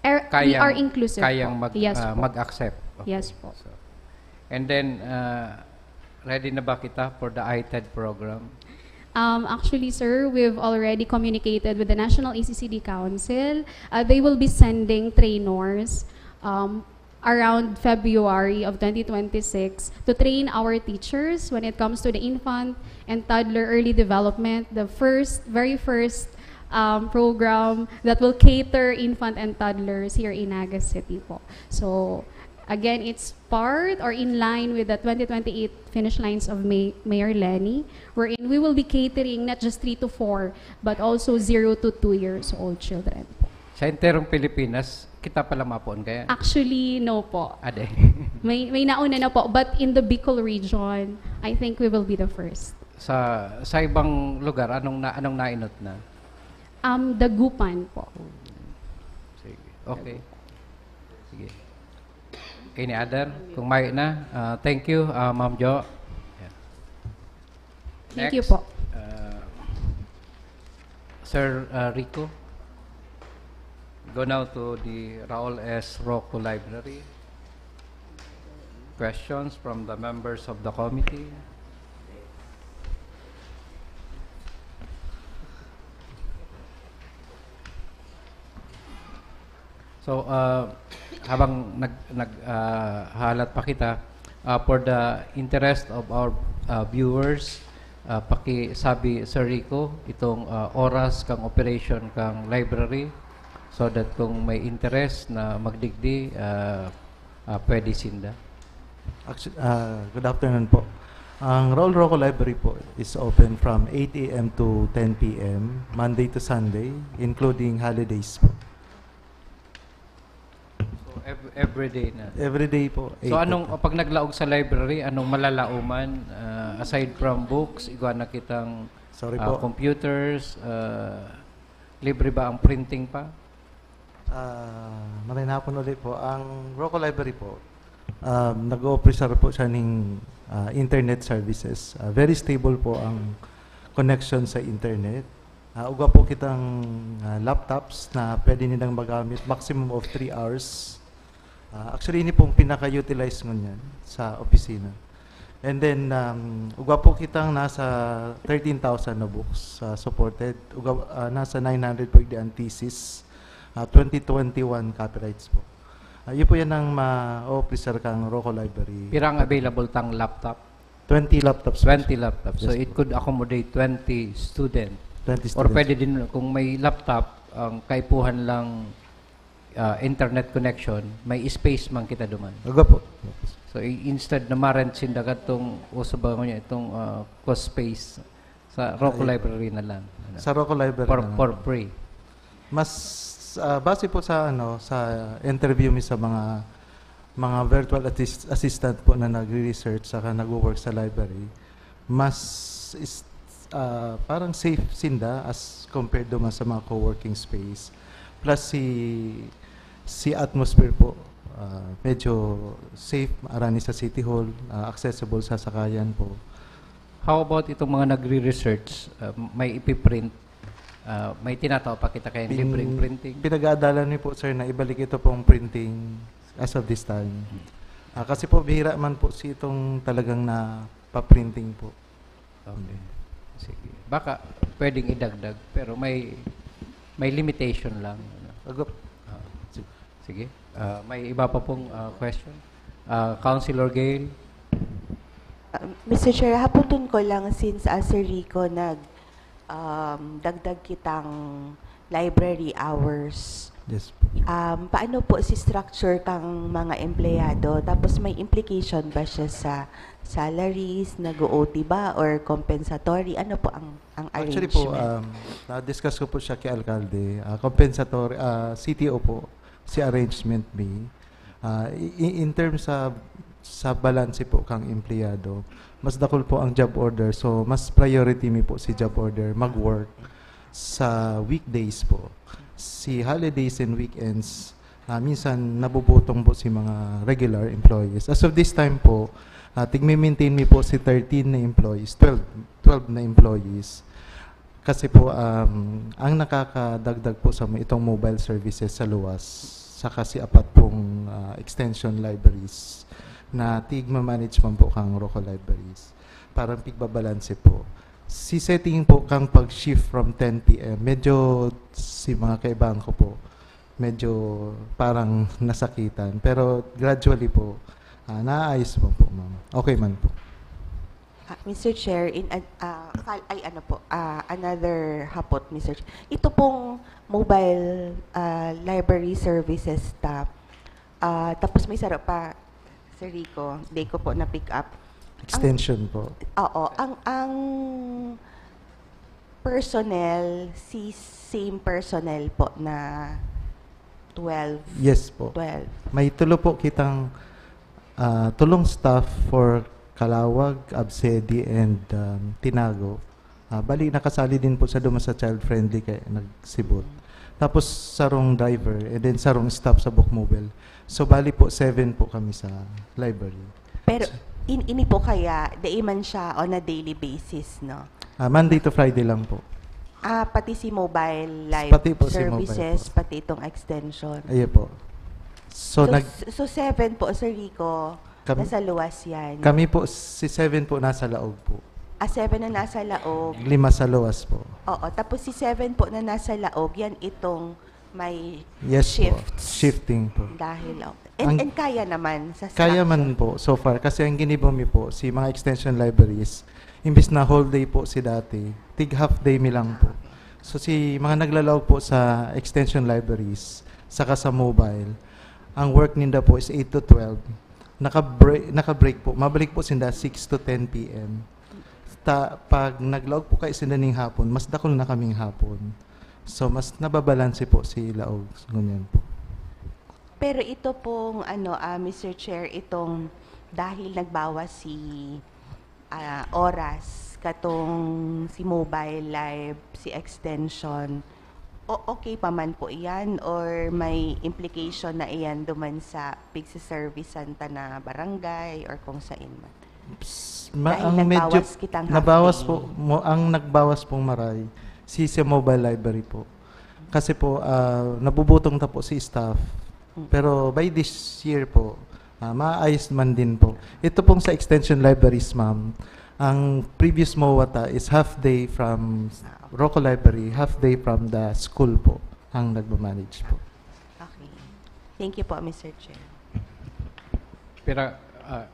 Er, we kayang, are inclusive kayang po. mag, Yes ah, po. mag-accept. Okay. Yes po. So, and then, uh, ready na ba kita for the I TED program? Um, actually, sir, we've already communicated with the National E C C D Council. Uh, they will be sending trainers um, around February of twenty twenty-six to train our teachers when it comes to the infant and toddler early development, the first, very first um, program that will cater infant and toddlers here in Naga City po. So, again, it's part or in line with the twenty twenty-eight finish lines of May- Mayor Leni, wherein we will be catering not just three to four, but also zero to two years old children. Sa enterong Pilipinas, kita pala mapoon kaya? Actually, no po. Ade. May, may nauna na po, but in the Bicol region, I think we will be the first. Sa sa ibang lugar, anong na, anong nainot na? Um, Dagupan po. Sige. Okay. Sige. Any other? Kung may na, ah, thank you, ah, Ma'am Jo. Yeah. Thank you Next, po. uh, Sir uh, Rico, go now to the Raul S. Rocco Library. Questions from the members of the committee? So, uh, habang nag, nag, uh, halat pa kita, uh, for the interest of our uh, viewers, uh, pakisabi, Sir Rico, itong uh, oras kang operation kang library so that kung may interest na magdigdi, uh, uh, pwede sinda. Actu- ah, good afternoon po. Ang Raul Rocco Library po is open from eight a m to ten p m, Monday to Sunday, including holidays po. So, ev- every day na. Every day po. So, eight anong, to ten. Pag naglaog sa library, anong malalaoman? Uh, aside from books, igwa na kitang Sorry uh, po. Computers, uh, libre ba ang printing pa? Ah, maray na po ulit po. Ang Rocco Library po, um, nag-o-offer po siya ng ah, internet services. Ah, very stable po ang connection sa internet. Ah, ugwa po kitang ah, laptops na pwede nilang magamit maximum of three hours. Ah, actually, ini pong pinaka-utilize ngunyan sa opisina. And then, um, ugwa po kitang nasa thirteen thousand na books, ah, supported. Ugwa, ah, nasa nine hundred po igdi ang thesis, ah, twenty twenty-one copyrights po. Ah, yun po yan ang ma-offer kang Rocco Library. Pirang available tang laptop? Twenty laptops po, Twenty sir. laptops. So Yes it po. Could accommodate twenty student. Twenty Or students. Pwede din kung may laptop, ang kaipuhan lang, ah, internet connection, may space man kita duman. Ugwa po. So i- instead na ma-rent sinda katong uso ba niya itong, ah, cost space sa Rocco Ay. Library na lang. Ano? Sa Rocco Library for, na lang for po. Free. Mas, ah, base po sa, ano, sa interview mi sa mga, mga virtual assist-, assistant po na nagre-research saka nagwo-work sa library, mas is, ah, parang safe sinda as compared naman sa mga co-working space. Plus si, si atmosphere po, ah, medyo safe, arani sa City Hall, ah, accessible sa sakayan po. How about itong mga nagre-research, ah, may ipiprint, ah, may tinatao pa kita kayong Pin- libreng printing? Pinag-aadalan mi po, sir, na ibalik ito pong printing as of this time. Ah, kasi po, bihira man po si itong talagang na pa-printing po. Okay. Sige. Baka pwedeng idagdag, pero may may limitation lang. Ano? Agop. Ah, sige. Ah, may iba pa pong, ah, question? Ah, Councilor Gail? Uh, Mister Chair, haputon ko lang, since, ah, Sir Rico nag, um, dagdag kitang library hours. Yes po. Um, paano po si structure kang mga empleyado? Tapos may implication ba siya sa salaries, nag-O T ba, or compensatory? Ano po ang, ang Actually po, arrangement? um, na-discuss ko po siya kay Alkalde. Ah, compensatory, ah, C T O po, si arrangement B. Ah, i- i- in terms sa, sa balanse po kang empleyado, mas dakul po ang job order. So, mas priority mi po si job order, mag-work sa weekdays po. Si holidays and weekends, ah, minsan nabubutong po si mga regular employees. As of this time po, ah, tigme-maintain mi po si thirteen na employees, twelve, twelve na employees. Kasi po, um, ang nakakadagdag po sa itong mobile services sa luwas, saka si apat pong, ah, extension libraries na tigma-manage man po kang Rocco Libraries. Parang pigbabalanse po. Si setting po kang pag-shift from ten P M, medyo si mga kaibahan ko po, medyo parang nasakitan. Pero gradually po, ah, naayos mo po, ma'am. Okay man po. Ah, Mister Chair, in ad- ah, kal- ay ano po, ah, another hapot, Mister Chair. Ito pong mobile, ah, library services ta. Ah, tapos may saro pa, Sir Rico, di ko po na-pick up. Extension po. Oo, ang ang personnel, si same personnel po na twelve. Yes po. Twelve. May tulo po kitang, ah, tulong staff for Calawag, Absedi, and, um, Tinago. Ah, bali, nakasali din po sa duman sa child friendly kaya nagsibot. Tapos sarong driver, and then sarong staff sa Bookmobile. So, bali po, seven po kami sa library. Pero in, ini po kaya, dai man siya on a daily basis, no? Ah, Monday to Friday lang po. Ah, pati si mobile live Pati po si mobile services, po. Pati itong extension. Ayun po. So, So, nag, so seven po, Sir Rico, Kami- nasa luwas yan. Kami po, si seven po nasa laog po. Ah, seven na nasa laog. Lima sa luwas po. Oo, tapos si seven po na nasa laog, yan itong may Yes po. shifts. Shifting po. Dahil, oh. And, Ang- and kaya naman sa Kaya structure. man po, so far. Kasi ang ginibo mi po, si mga extension libraries, imbis na whole day po si dati, tig half day mi lang po. So si mga naglalaog po sa extension libraries, saka sa mobile, ang work ninda po is eight to twelve. Naka-break, naka-break po. Mabalik po sinda six to ten P M. Ta, pag naglaog po kayo sinda ning hapon, mas dakul na kaming hapon. So mas nababalanse po si laog, ganyan po. Pero ito pong, ano, ah, Mister Chair, itong dahil nagbawas si, ah, oras, katong si mobile live, si extension, o, okay pa man po iyan or may implication na iyan duman sa pigsiservisan ta na barangay or kung sain man? Ps-, ma-, Dahil ang medyo nagbawas kitang half nabawas day. Po, mo, ang nagbawas pong maray, si, si mobile library po. Kasi po, ah, nabubutong ta po si staff. Mm. Pero by this year po, Ah, maayos man din po. Ito pong sa extension libraries, ma'am, ang previous MOA ta is half day from Rocco Library, half day from the school po ang nagmamanage po. Okay. Thank you po, Mister Chair. Pira, ah,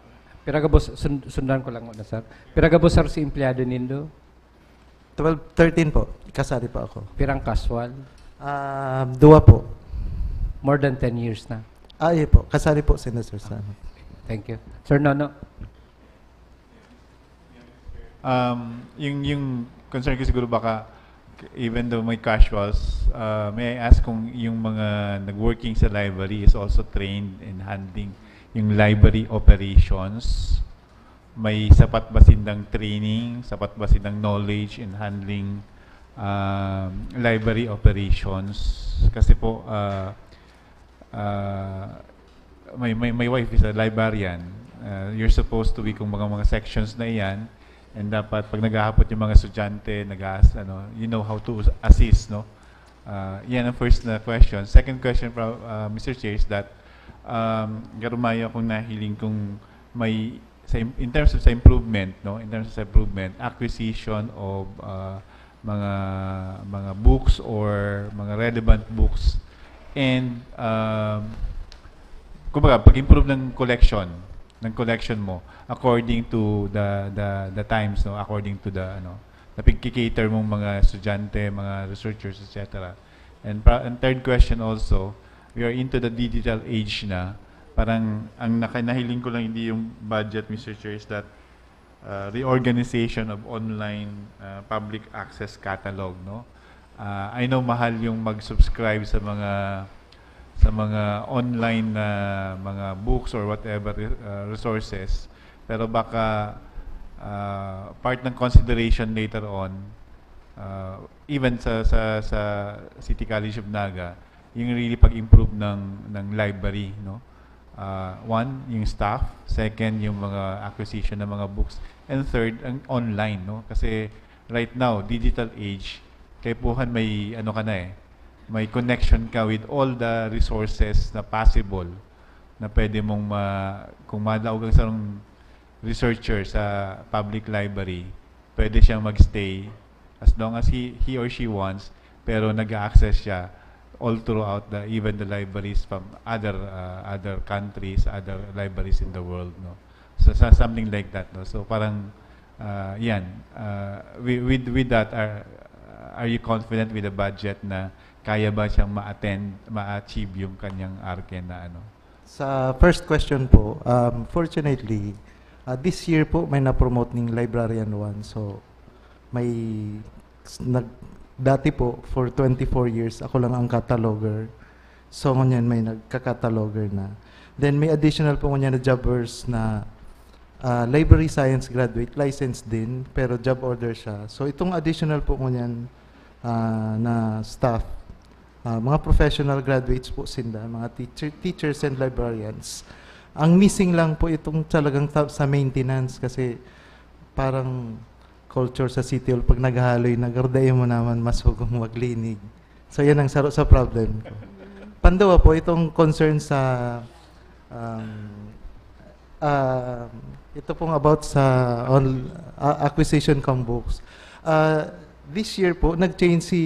pira gabos, sun- sundan ko lang muna, sir. Pira gabos, sir, si empleyado nindo? Twelve, thirteen po. Kasali po ako. Pirang casual? Ah, dua po. More than ten years na. Ah, iya po. Kasali po si Sir Sam. Thank you. Sir Nono? Um, yung, yung concern ko siguro baka, even though may casuals, uh, may I ask kung yung mga nag-working sa library is also trained in handling yung library operations? May sapat ba sindang training, sapat ba sindang knowledge in handling um, library operations? Kasi po, uh, uh, my, my, my wife is a librarian. Uh, you're supposed to be kung mga, mga sections na iyan, and dapat pag naghahapot yung mga estudyante, nag ano, you know how to assist, no? Uh, yan ang first na question. Second question, from, uh, Mister Chair, is that um, garumaya akong nahiling kung may, sa, im- in terms of sa improvement, no? In terms of sa improvement, acquisition of uh, mga mga books or mga relevant books, and um, kumbaga, pag-improve ng collection, ng collection mo according to the the the times, no, according to the ano, na pagki-cater mong mga estudyante, mga researchers, et cetera. And, pra- and third question also, we are into the digital age na. Parang ang naka- nahiling ko lang hindi yung budget, Mister Chair, is that uh, reorganization of online uh, public access catalog, no? Uh, I know mahal yung mag-subscribe sa mga sa mga online na mga books or whatever uh, resources, pero baka uh, part ng consideration later on, uh, even sa sa sa City College of Naga, yung really pag-improve ng ng library, no? Uh, one, yung staff, second, yung mga acquisition ng mga books, and third, ang online, no? Kasi right now, digital age, kaipuhan may ano ka na eh, may connection ka with all the resources na possible na pwede mong ma kung madaog ang sarong researcher sa public library, pwede siyang magstay as long as he he or she wants, pero nag-access siya all throughout the even the libraries from other uh, other countries, other libraries in the world, no? So, so something like that, no? So parang uh, yan, uh, with, with with that, are are you confident with the budget na kaya ba siyang ma-attend, ma-achieve yung kanyang ARKE na ano? Sa first question po, um, fortunately, uh, this year po may na-promote ning Librarian one. So, may nag, dati po, for twenty-four years, ako lang ang cataloger. So, ngunyan may nagka-cataloger na. Then, may additional po ngunyan na jobbers na uh, library science graduate, licensed din, pero job order siya. So, itong additional po ngunyan uh, na staff, uh, mga professional graduates po sinda, mga teacher, teachers and librarians. Ang missing lang po itong talagang ta- sa maintenance kasi parang culture sa City Hall, pag naghahaloy, nagardayo mo naman, mas hugong maglinig. So, yan ang saro sa problem ko. Pandawa po, itong concern sa um, uh, ito pong about sa on, uh, acquisition kang books. Uh, this year po, nag-change si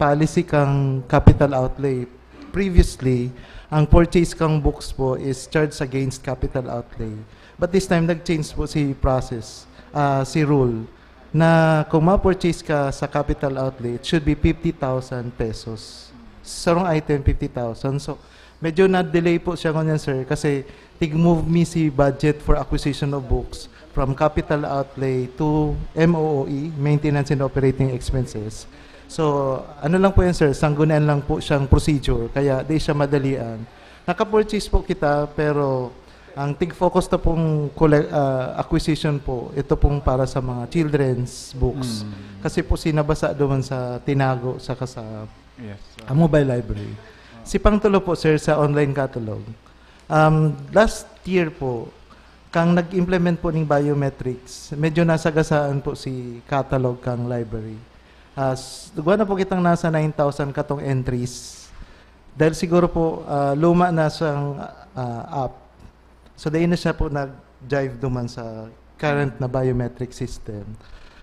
policy kang capital outlay. Previously, ang purchase kang books po is charged against capital outlay. But this time, nag-change po si process, uh, si rule, na kung ma-purchase ka sa capital outlay, it should be fifty thousand pesos. Sarong item, fifty thousand. So, medyo na-delay po siya ngunyan, sir, kasi tig-move mi si budget for acquisition of books from capital outlay to M O O E, maintenance and operating expenses. So, ano lang po yan, sir, sanggunian lang po siyang procedure, kaya di siya madalian. Naka-purchase po kita, pero ang tig-focus na pong colle- ah, acquisition po, ito pong para sa mga children's books. Mm. Kasi po sinabasa doon sa Tinago saka sa Yes. ah, mobile library. Si pangtulo po, sir, sa online catalog. Um, last year po, kang nag-implement po ning biometrics, medyo nasagasaan po si catalog kang library. As, duwa na po kitang nasa nine thousand katong entries. Dahil siguro po, ah, luma na siyang ah, app. So, dai na siya po nag-jive duman sa current na biometric system.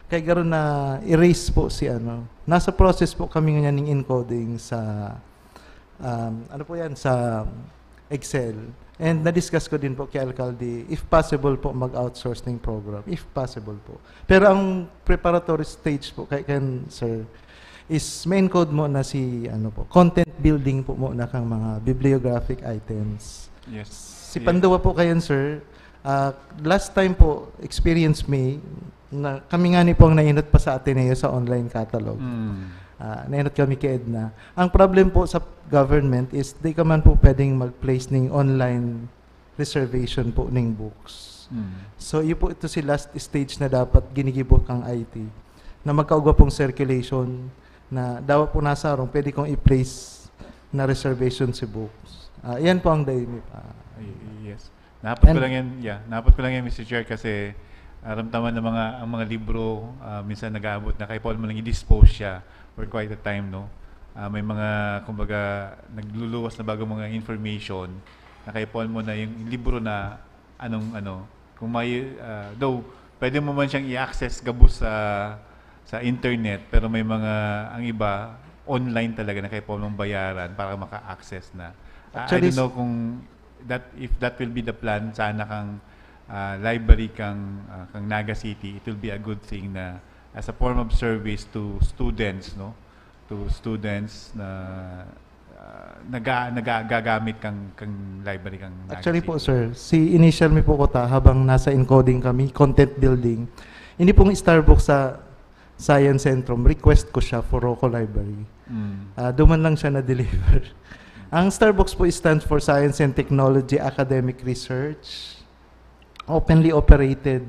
Kaya garo na erase po si ano. Nasa process po kami ngayon ng encoding sa, um, ano po yan, sa Excel. And na-discuss ko din po kay Alcalde, if possible po, mag-outsource ng program. If possible po. Pero ang preparatory stage po, kay, kan, sir, is ma-encode mo na si, ano po, content building po mo na kang mga bibliographic items. Yes. Si Pandua po kayan, sir. Ah, last time po, experience me, na kami nga ni po ang nainot pa sa Ateneo sa online catalog. Mm. Ah, nainot kami kay Edna. Ang problem po sa government is di ka man po pwedeng mag-place ning online reservation po ning books. Mm. So, iyo po ito si last stage na dapat ginigibo kang I T na magkaugwa pong circulation na dawa po nasa arong pwede kong i-place na reservation si books. Ah, yan po ang daily pa. Y- Yes. Napot ko And- lang yan, yeah. Napot ko lang yan, Mister Chair, kasi aramtaman ng mga, ang mga libro, ah, minsan nag-aabot na kay Paul mo lang i-dispose siya for quite a time, no? Ah, may mga, kumbaga, nagluluwas na bago mga information na kay Paul mo na yung libro na anong, ano, kung may, ah, though, pwede mo man siyang i-access gabos sa, sa internet, pero may mga, ang iba, online talaga na kay Paul mong bayaran para maka-access na. Ah, I Actually, don't know kung that, if that will be the plan sana kang, ah, library kang, ah, kang Naga City, it will be a good thing na as a form of service to students, no? To students na, ah, naga-, nagagamit kang, kang library kang Naga Actually po, City. Sir, si initial mi po kuta habang nasa encoding kami, content building, ini pong Starbucks sa Science Centrum, request ko siya for Roco Library. Mm. Ah, duman lang siya na-deliver. Ang Starbucks po stands for Science and Technology Academic Research, openly operated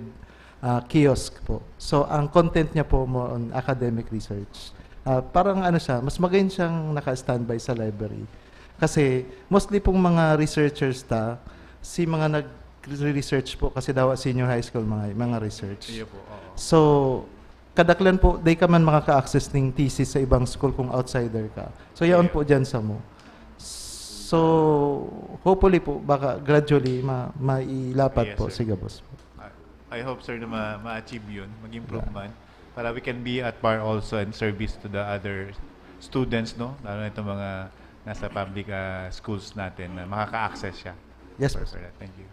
ah, kiosk po. So, ang content niya po more on academic research. Ah, parang ano siya, mas magayon siyang naka-standby sa library. Kasi, mostly pong mga researchers ta, si mga nag-research po, kasi dawa senior high school, mga, mga research. Iyo po, oo. So, kadaklan po, di ka man makaka-access ng thesis sa ibang school kung outsider ka. So, yaon Iyo. Po dyan sa mo. So, hopefully po, baka gradually ma mailapat Yes, po sir. Si gabos. I, I hope, sir, na ma- ma-achieve yun, mag-improve man. Para we can be at par also and service to the other students, no? Lalo na itong mga nasa public ah, schools natin na makaka-access siya. Yes, for, po. for that. Thank you.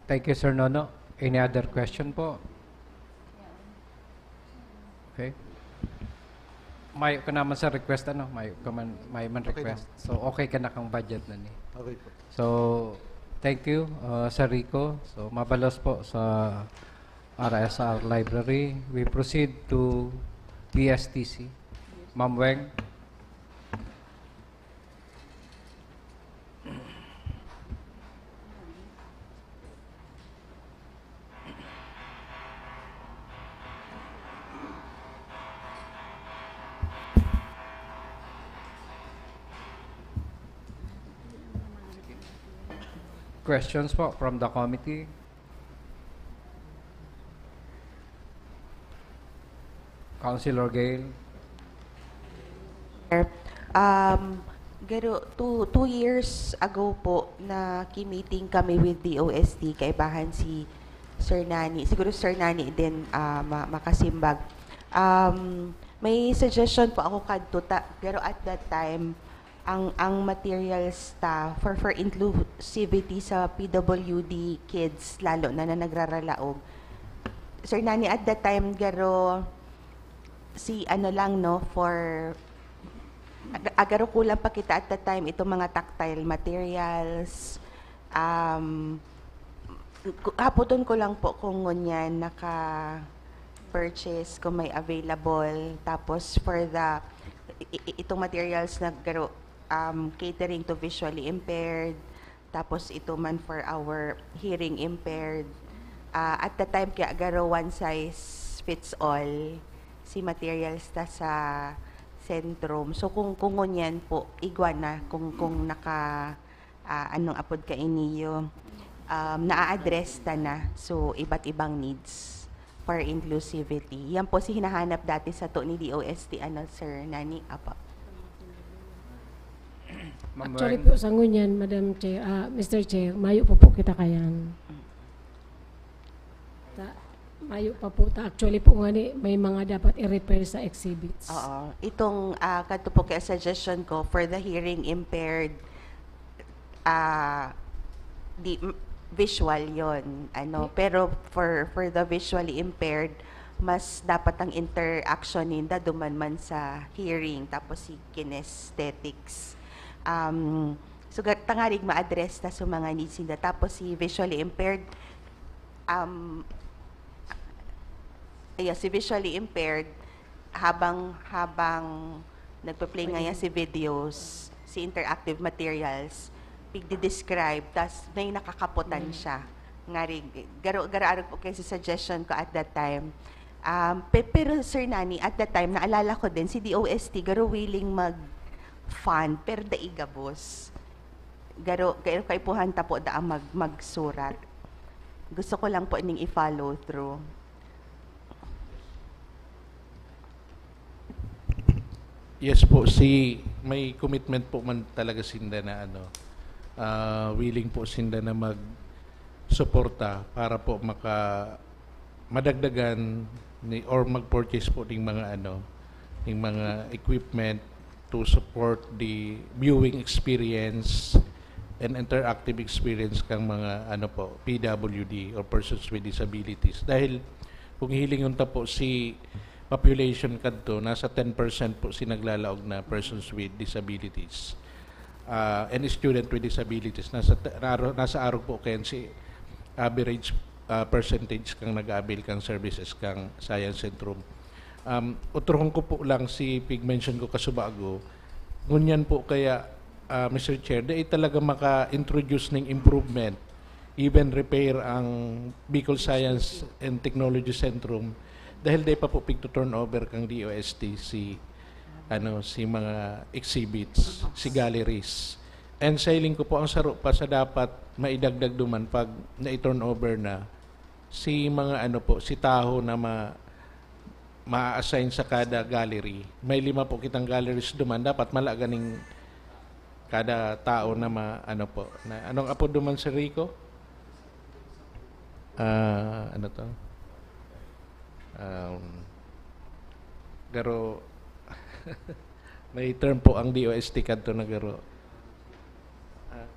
Thank you, Sir Nono. Any other question po? Okay. Mayo ka naman sa request, ano? Mayo ka man, mayo man Okay request. So, okay ka na kang budget na ni. Okay po. So, thank you, uh, Sir Rico. So, mabalos po sa R S R Library. We proceed to P S T C. Ma'am Weng. Questions po from the committee? Councilor Gail? Um, garo, two, two years ago po, na ki-meeting kami with D O S T, kaibahan si Sir Nani. Siguro Sir Nani din ah, ma- makasimbag. Um, may suggestion po ako kadto ta, pero at that time, ang ang materials ta for for inclusivity sa P W D kids, lalo na na nagraralaog. Sir Nani, at that time, garo si ano lang, no, for ag- agaro kulang pa kita at that time itong mga tactile materials. Um, ku- haputon ko lang po kung ngunyan naka purchase, kung may available. Tapos for the i- i- itong materials na garo, um, catering to visually impaired, tapos ito man for our hearing impaired. Ah, at the time, kaya garo one size fits all si materials ta sa Centrum. So, kung, kung ngunyan po, igwa na kung, kung naka, ah, anong apod ka iniyo, um, naa-address ta na. So, iba't ibang needs for inclusivity. Yan po si hinahanap dati sa to ni D O S T, ano, Sir Nani? Apo. Actually po, sa ngunyan, Madam Chair, ah, Mister Chair, mayo pa po kita kayan. Ta, mayo pa po ta. Actually po nga ni, may mga dapat i-repair sa exhibits. Oo. Itong, ah, kadto po kaya suggestion ko for the hearing impaired, ah, di, m-, visual yon, ano. Pero for, for the visually impaired, mas dapat ang interaction ninda duman man sa hearing, tapos si kinesthetics. Um, so, ga-, tangarig ma-address ta sa mga needs ninda. Tapos si visually impaired, um, ayo, si visually impaired, habang, habang nagpe-play nga yan si videos, si interactive materials, pigdi-describe, tas may nakakapotan siya. Ngari, garo, garo arog po kayo sa suggestion ko at that time. Um, pe-, pero, Sir Nani, at that time, naalala ko din, si D O S T, garo willing mag-fund, pero dai gabos. Garo, garo kaipuhan ta po da ang mag-, magsurat. Gusto ko lang po ning i-follow through. Yes po, si, may commitment po man talaga sinda na ano, ah, willing po sinda na magsuporta para po maka-, madagdagan ni, or mag-purchase po ng mga ano, ng mga equipment to support the viewing experience and interactive experience kang mga ano po, P W D or persons with disabilities. Dahil kung hihilingon ta po si population kadto, nasa ten percent po si naglalaog na persons with disabilities. Ah, and student with disabilities, nasa te-, raro-, nasa arog po kayan si average, ah, percentage kang nag-a-avail kang services kang Science Centrum. Um, otrohon ko po lang si pig-mention ko kasubago, ngunyan po kaya, ah, Mister Chair, dai talaga maka-introduce ning improvement, even repair ang Bicol Science and Technology Centrum, dahil dai pa po pigto-turnover kang D O S T si, ano, si mga exhibits, si galleries. And sa hiling ko po, ang saro pa sa dapat maidagdag duman pag na-turnover na, si mga ano po, si taho na ma-, ma-assign sa kada gallery. May lima po kitang galleries duman, dapat mala ganing kada tao na ma-, ano po, na, anong apod duman, Sir Rico? Ah, ano to? Um, garo, may term po ang D O S T kadto na garo. Ah.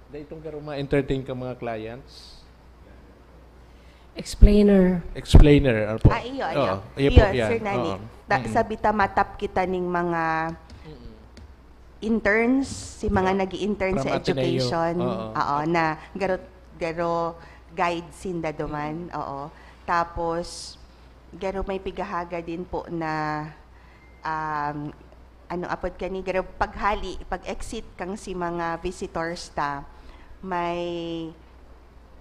Dai itong garo ma-entertain ka mga clients? Explainer. Explainer, ano po? Ah, iyo, iyo. Oo, iyo Iyo, po yan. Sir Nani. Oo. Ta-, Mm. sabi ta, matap kita ning mga interns, si mga From, nag-i-intern from sa Ateneo. Education. Oo. Oo, na garo, garo guide sinda duman. Mm. Oo. Tapos, garo may pigahaga din po na, um, ano apod kani, garo paghali, pag-exit kang si mga visitors ta, may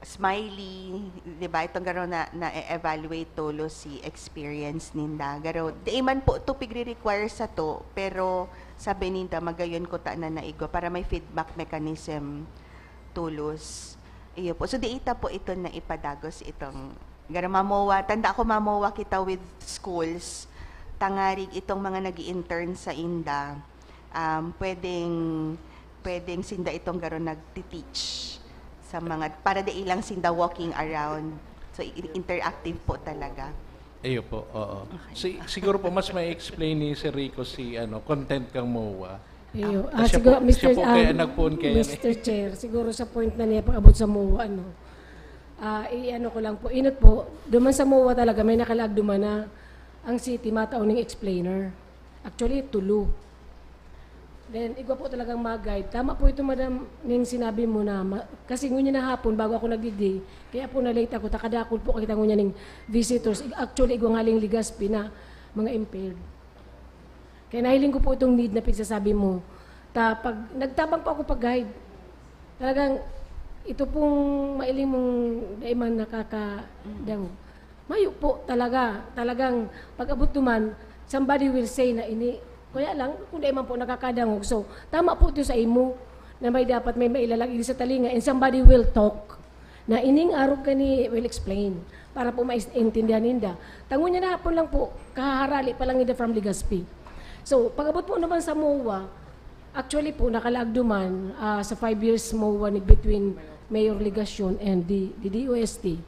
smiley, di ba? Itong garo na, na-evaluate tolos si experience ninda. Garo, di man po to pigre-require sa to, pero sabi ninda, magayon ko ta na naigwa para may feedback mechanism tolos. Iyo po. So, di ita po ito na ipadagos itong garo mamowa. Tanda ko mamowa kita with schools. Tangarig itong mga nag intern sa inda, um, pwedeng, pwedeng sinda itong garo nagtiteach sa mga, para dai lang sinda walking around. So, i-, interactive po talaga. Iyo po, oo. Okay. Si-, siguro po mas may explain ni Sir Rico si, ano, content kang mowa. Iyo. Ah, Ah, siya siguro, po, siya Mister po kaya um, nagpoon kaya ni Mister Chair, siguro sa point na niya pag-abot sa mowa, ano. Ah, i-ano ko lang po, inot po, duman sa mowa talaga, may nakalag duman na ang city matao ning explainer. Actually, tulo. Then, igwa po talagang mag-guide. Tama po ito, madam, ning sinabi mo na, ma-, kasi ngunyan na hapon, bago ako nagdigdi, kaya po na-late ako, takadakol po kita ngunyan ning visitors. Ig-, actually, igwa nga ling Legazpi na mga impaired. Kaya nahiling ko po itong need na pigsasabi mo. Ta, pag, nagtabang po ako pag-guide. Talagang, ito pong mailing mong dai man nakakadangog. Mayo po talaga. Talagang pag-abot duman, somebody will say na ini. Kaya lang, kung dai man po nakakadangog. So, tama po ito sa imo na may dapat may mailalagay sa talinga and somebody will talk na ining arog kani will explain para po maintindihan ninda. Ta ngunyan na hapon lang po, kaharali pa lang ninda from Legazpi. So, pag-abot po naman sa MOA, actually po, nakalaag duman, ah, sa five years MOA ni between Mayor Legacion and the, the D O S T,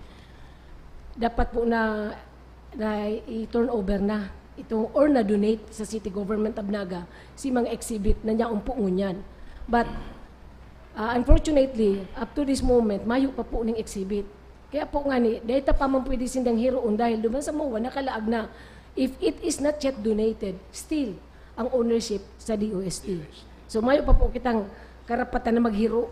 dapat po na, na i-turn over na itong, or na-donate sa City Government of Naga si mga exhibit na niya umpo ngunyan. But, ah, unfortunately, up to this moment, mayo pa po ning exhibit. Kaya po nga ni, dahil ta pa man pwede sindang hiroon dahil duman sa MOA, nakalaag na. If it is not yet donated, still, ang ownership sa D O S T. So, mayo pa po kitang karapatan na maghiro.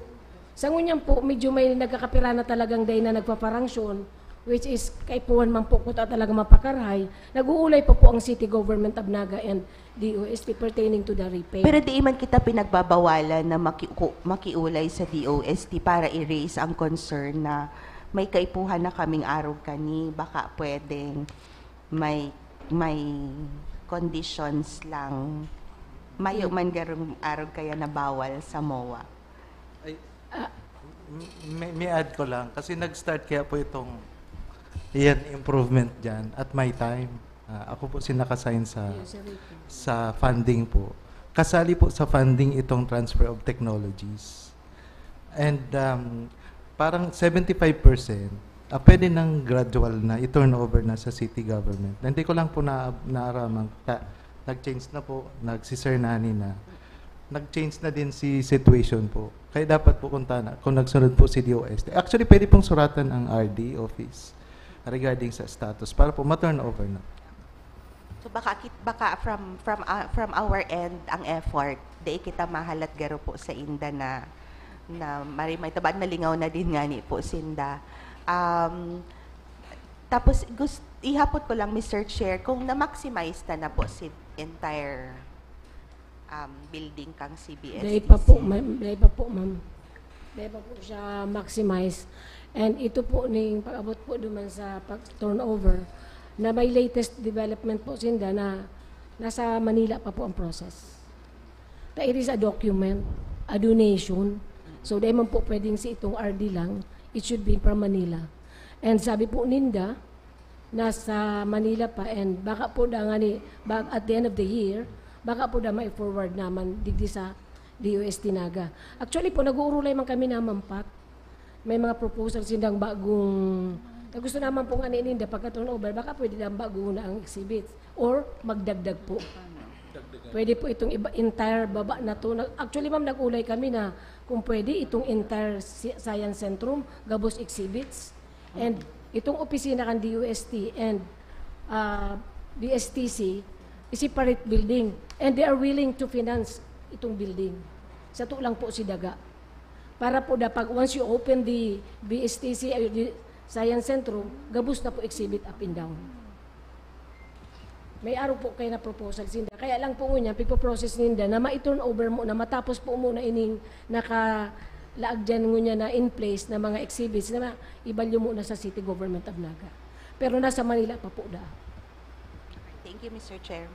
Sa ngunyan po, medyo may nagkakapira na talagang day na nagpaparangson, which is kaipuhan man po kung ta talaga mapakarhay, nag-uulay pa po ang City Government of Naga and D O S T pertaining to the repair. Pero di man kita pinagbabawalan na maki- ku- makiulay sa D O S T para i-raise ang concern na may kaipuhan na kaming arog kani, baka pwedeng may may conditions lang. Mayo man garong arog kaya na bawal sa MOA. Ay, m- may, may add ko lang. Kasi nag-start kaya po itong yan, improvement dyan at my time. Ah, ako po si nakasign sa, sa funding po. Kasali po sa funding itong transfer of technologies. And um, parang seventy-five percent, ah, pwede nang gradual na i-turn over na sa city government. Hindi ko lang po na, naaraman. Ta, nag-change na po, nag-, si Sir Nani na. Nag-change na din si situation po. Kaya dapat po kung tana, kung nagsunod po si D O S T. Actually, pwede pong suratan ang R D office regarding sa status para po ma-turn over na. So baka kit- baka from from uh, from our end ang effort, di kita mahalat garo po sa inda na na mari may taba nalingaw na din ngani po sinda. Um, tapos gust ihapot ko lang, Mister Chair, kung na-maximize ta na po si entire um, building kang C B S D C. Dahil pa po, ma'am. Dahil pa po, ma'am. Dahil pa po siya maximize. And ito po ning pag-abot po duman sa pag-turnover na may latest development po sinda na nasa Manila pa po ang process. Ta it is a document, a donation. So, dahil man po pwedeng si itong R D lang, it should be from Manila. And sabi po ninda, nasa Manila pa and baka po da nga ni, bag, at the end of the year, baka po da ma-forward naman digdi sa D O S T Naga. Actually po, nag-uurulay man kami naman, Pat. May mga proposal sindang bagong, na gusto naman po nga ni Ninda pagka-turnover, baka pwede lang bago na ang exhibits or magdagdag po. Pwede po itong iba, entire baba na to. Nag- Actually, ma'am, nag-ulay kami na kung pwede itong entire si- Science Centrum, gabos exhibits. And itong opisina kan D O S T and ah, D S T C, separate building. And they are willing to finance itong building. Sa to lang po si Daga. Para po da pag once you open the B S T C or the Science Centrum, gabos na po exhibit up and down. May araw po kayo na proposal sinda. Kaya lang po ngunyan, pigpo-process ninda na ma-turn over mo na matapos po muna ining nakalaag dyan ngunyan na in place na mga exhibits na ibalyo muna sa City Government of Naga. Pero nasa Manila pa po da. Thank you, Mister Chair.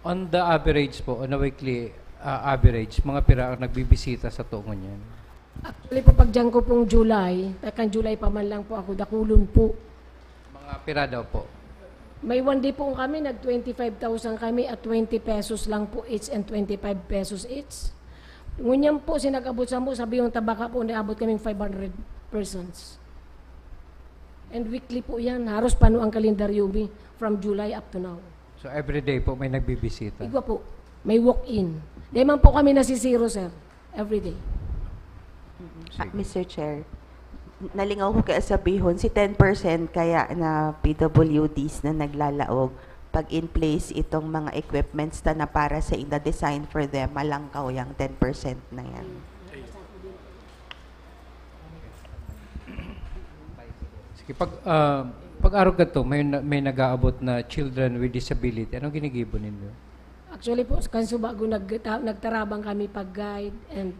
On the average po, on a weekly uh, average, mga pira ang nagbibisita sa to ngunyan? Actually po, pag dyan ko pong July, takang July pa man lang po ako, dakulon po. Mga pira daw po? May one day po kami, nag twenty-five thousand kami at twenty pesos lang po each and twenty-five pesos each. Ngunyan po, sinag-abot sa mo, sabi yung tabaka po, naabot kaming five hundred persons. And weekly po yan. Haros pano ang kalendaryo mi from July up to now. So every day po may nagbibisita? Igwa po. May walk-in. Di man po kami nasisiro, sir. Every day. Ah, Mister Chair, nalingaw ko kaya sabihon, si ten percent kaya na P W Ds na naglalaog pag in place itong mga equipments ta na para sa inda, design for them, malangkaw yang ten percent na yan. Sige, pag, ah, pag-arog ka to, may, na- may nag-aabot na children with disability. Anong ginigibo ninyo? Actually po, kanso bago nag, nagtarabang kami pag-guide and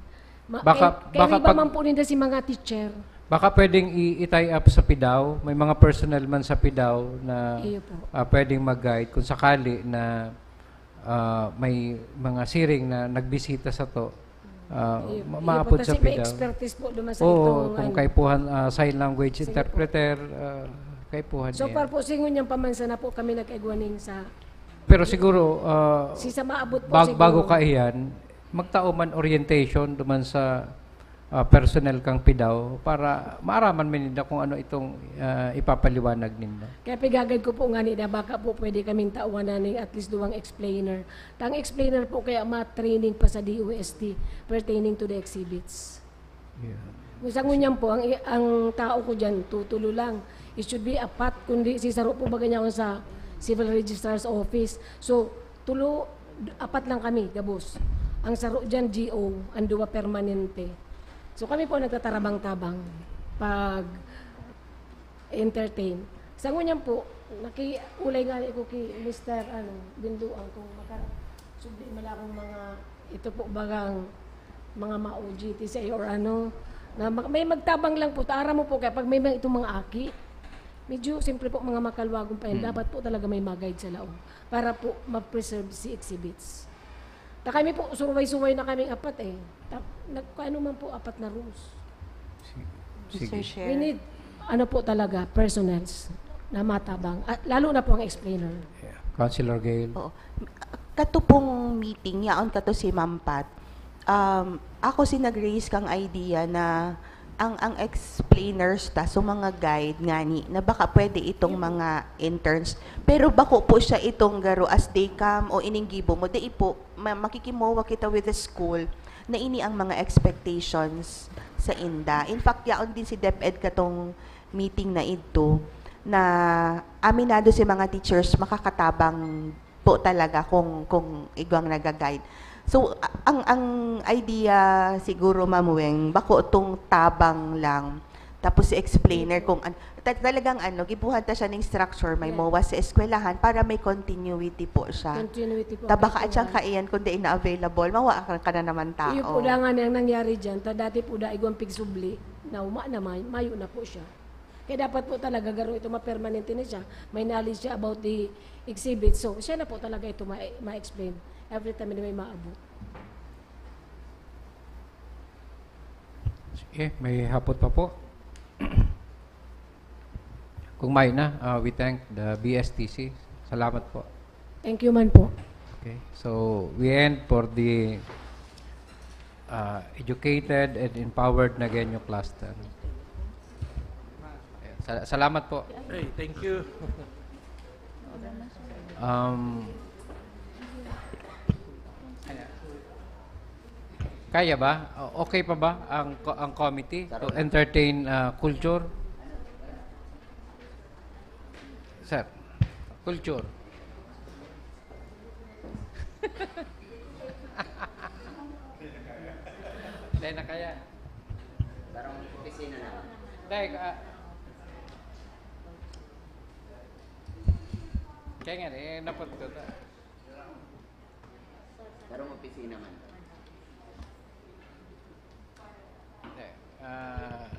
ma- Baka- kay, kay baka iba pag- man po ninda si mga teacher. Baka pwedeng i- i-tie up sa PDAW. May mga personnel man sa PDAW na Iyo po. ah, pwedeng mag-guide kung sakali na ah, may mga siring na nagbisita sa to. Ah, Iyo, ma- iyo maapod po, sa kasi may PDAW. expertise po duman sa Oo, itong, kung ano. kaipuhan, ah, sign language Sige po. interpreter, ah, kaipuhan So niya. far po, singon niyang pamansa na po kami nag-igwaning sa... Pero siguro, ah, Si sa maabot po bag- siguro. bago ka iyan, magtao man orientation duman sa ah, personnel kang PDAW para maaraman mi ninda kung ano itong, ah, ipapaliwanag ninyo. Kaya pigagad ko po nga ni na baka po pwede kaming tauhan na ning at least duwang explainer. Tang explainer po kaya ma-training pa sa D O S T pertaining to the exhibits. Yeah. Kung sa ngunyan po, ang, ang tao ko dyan, tutulo lang. It should be apat, kundi si Saro po baga niya ako sa Civil Registrar's Office. So, tulo, apat lang kami, gabos. Ang saro dyan, G O, ang duwa permanente. So, kami po nagtatarabang-tabang pag entertain. Sa ngunyan po, nakiulay nga ako kay Mister ano, Binduang kung maka-, subli man akong mga, ito po bagang mga ma-O G T sa or ano, na ma- may magtabang lang po. Taara mo po, kaya pag may mga, itong mga aki, medyo simple po mga makalwagon pa yan. Hmm. Dapat po talaga may mag-guide sa laog para po ma-preserve si exhibits. Ta kami po, suway-suway na kaming apat eh. Ta- nagkaano man po, apat na rooms. Sige. Mister Chair. We need, ano po talaga, personnels na matabang. At lalo na po ang explainer. Yeah. Councilor Gail. Oo. Kato pong meeting, yaon kato si Ma'am Pat, um, ako si nag-raise kang idea na ang ang explainers ta, so mga guide ngani, na baka pwede itong mga interns. Pero bako po siya itong garo as they come o ininggibo mo, dai po, ma- makikimowa kita with the school na ini ang mga expectations sa inda. In fact, yaon din si DepEd katong meeting na idto na aminado si mga teachers makakatabang po talaga kung kung igwang naga-guide. So a- ang ang idea siguro, Ma'am Weng, bako tong tabang lang, tapos si explainer kung an- ta- talagang ano, gibuhan ta siya ning structure, may Yeah. MOA sa eskwelahan para may continuity po siya. Continuity po. Ta baka Kaya at siyang po, kaiyan kung di na-available, mawa ka, ka na naman tao. Iyo po da nga niyang nangyari dyan. Ta dati po da igwang pigsubli na uma na may, mayo na po siya. Kaya dapat po talaga garo ito mapermanente na siya. May knowledge siya about the exhibit. So, siya na po talaga ito ma- ma-explain every time na may maabot. Sige, may hapot pa po. Kung may na, uh, we thank the B S T C. Salamat po. Thank you man po. Okay, so we end for the uh, educated and empowered Nagueño cluster. Sa- salamat po. Hey, thank you. Um, kaya ba? O- Okay pa ba ang co- ang committee to entertain uh, culture? Sir, culture. Hindi na kaya. Parang opisina na. Hindi, ah, kaya nga, eh, napagod. Parang opisina man. Eh, ah,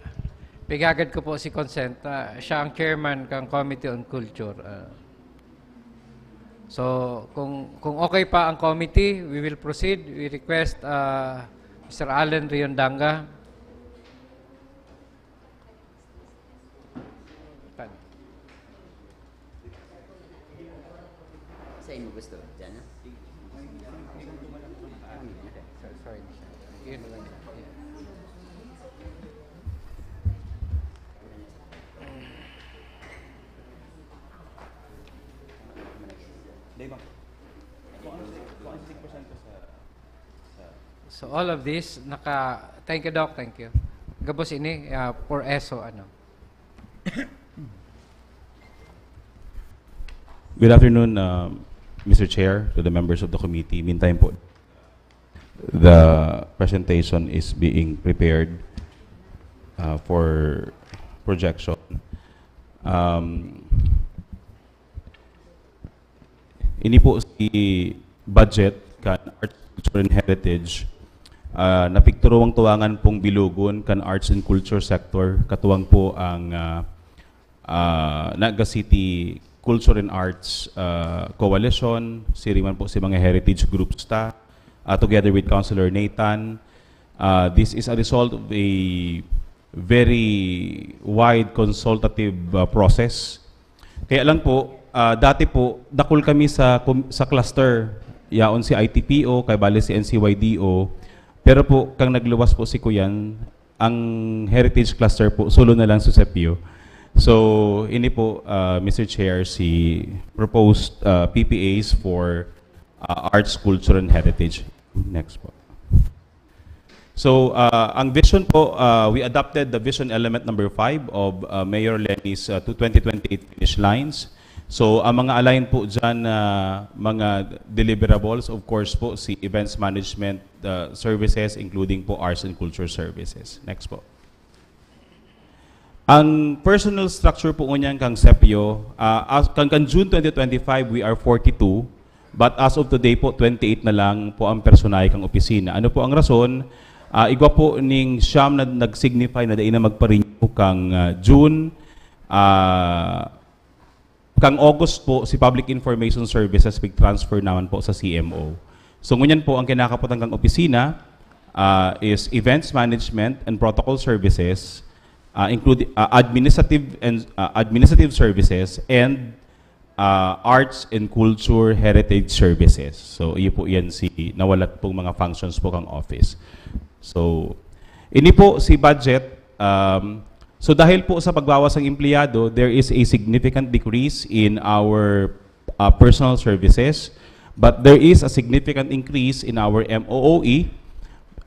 pigagad ko po si Consent. Ah, siya ang chairman kang Committee on Culture. Ah. So, kung kung okay pa ang committee, we will proceed. We request ah, Mister Allen Riondanga. Sa imo gusto, Jana? Sorry, sorry. Yun na lang. Day, ma'am. Kung ano, kung ano six percent ko sa, sa So all of this, naka, thank you, Doc, thank you. Gabos ini, ah, for eso, ano. Good afternoon, uh, Mister Chair, to the members of the committee. Meantime po, the presentation is being prepared uh, for projection. Um, ini po si budget kan Arts, Culture and Heritage. Uh, napigturuwang tuwangan pong bilugon kan Arts and Culture Sector. Katuwang po ang uh, ah, Naga City Culture and Arts ah, Coalition, siriman po si mga heritage groups ta, ah, together with Councilor Nathan, Uh, this is a result of a very wide consultative uh, process. Kaya lang po, uh, dati po, dakul kami sa, sa cluster. Yaon si I T P O, kay bali si N C Y D O. Pero po, kang nagluwas po si Kuyan, ang heritage cluster po, solo na lang si Sepio. So, ini po, uh, Mister Chair, si proposed uh, P P As for uh, arts, culture, and heritage. Next po. So, uh, ang vision po, uh, we adopted the vision element number five of uh, Mayor Leni's uh, to twenty twenty-eight finish lines. So, ang mga align po dyan na uh, mga deliverables, of course po, si events management uh, services, including po arts and culture services. Next po. Ang personal structure po ngunyan kang Sepio, uh, as, kang, kang June twenty twenty-five, we are forty-two. But as of today po, twenty-eight na lang po ang personahe kang opisina. Ano po ang rason? Uh, igwa po ning siyam na nag-signify na dai na magpa-renew kang uh, June. Uh, kang August po, si Public Information Services pig-transfer naman po sa C M O. So ngunyan po, ang kinakapotan kang opisina uh, is events management and protocol services, uh, include uh, administrative and uh, administrative services and uh, arts and culture heritage services. So iyo po yan si nawalat pong mga functions po kang office. So ini po si budget. Um, so dahil po sa pagbawas ng empleyado, there is a significant decrease in our uh, personal services, but there is a significant increase in our M O O E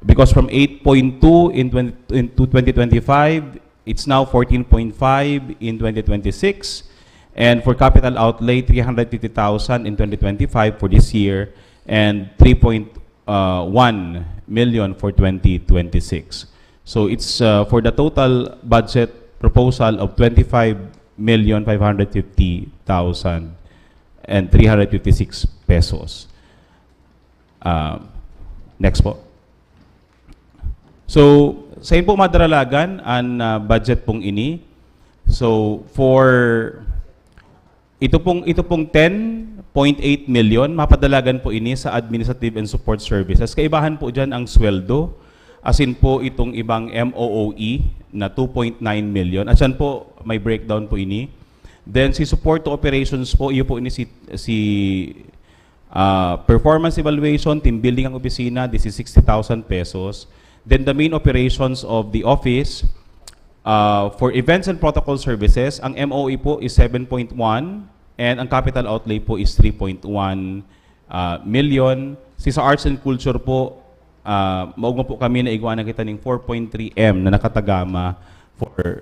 because from eight point two in, twenty, in to twenty twenty-five, it's now fourteen point five in twenty twenty-six, and for capital outlay, three hundred fifty thousand in twenty twenty-five for this year, and three point one million for twenty twenty-six. So it's uh, for the total budget proposal of twenty-five million five hundred fifty thousand and three hundred fifty-six pesos. Uh, next po. So, sa po madaralagan ang uh, budget pong ini. So, for ito pong ito pong ten point eight million, mapadalagan po ini sa administrative and support services. Kaibahan po diyan ang sweldo. As in po itong ibang M O O E na two point nine million. At yan po may breakdown po ini. Then si support to operations po, iyo po ini si si uh, performance evaluation, team building ang opisina, this is sixty thousand pesos. Then the main operations of the office, uh, for events and protocol services, ang M O E po is seven point one and ang capital outlay po is three point one uh, million. Si sa arts and culture po, uh, maugma po kami na igwa na kita ning four point three M na nakatagama for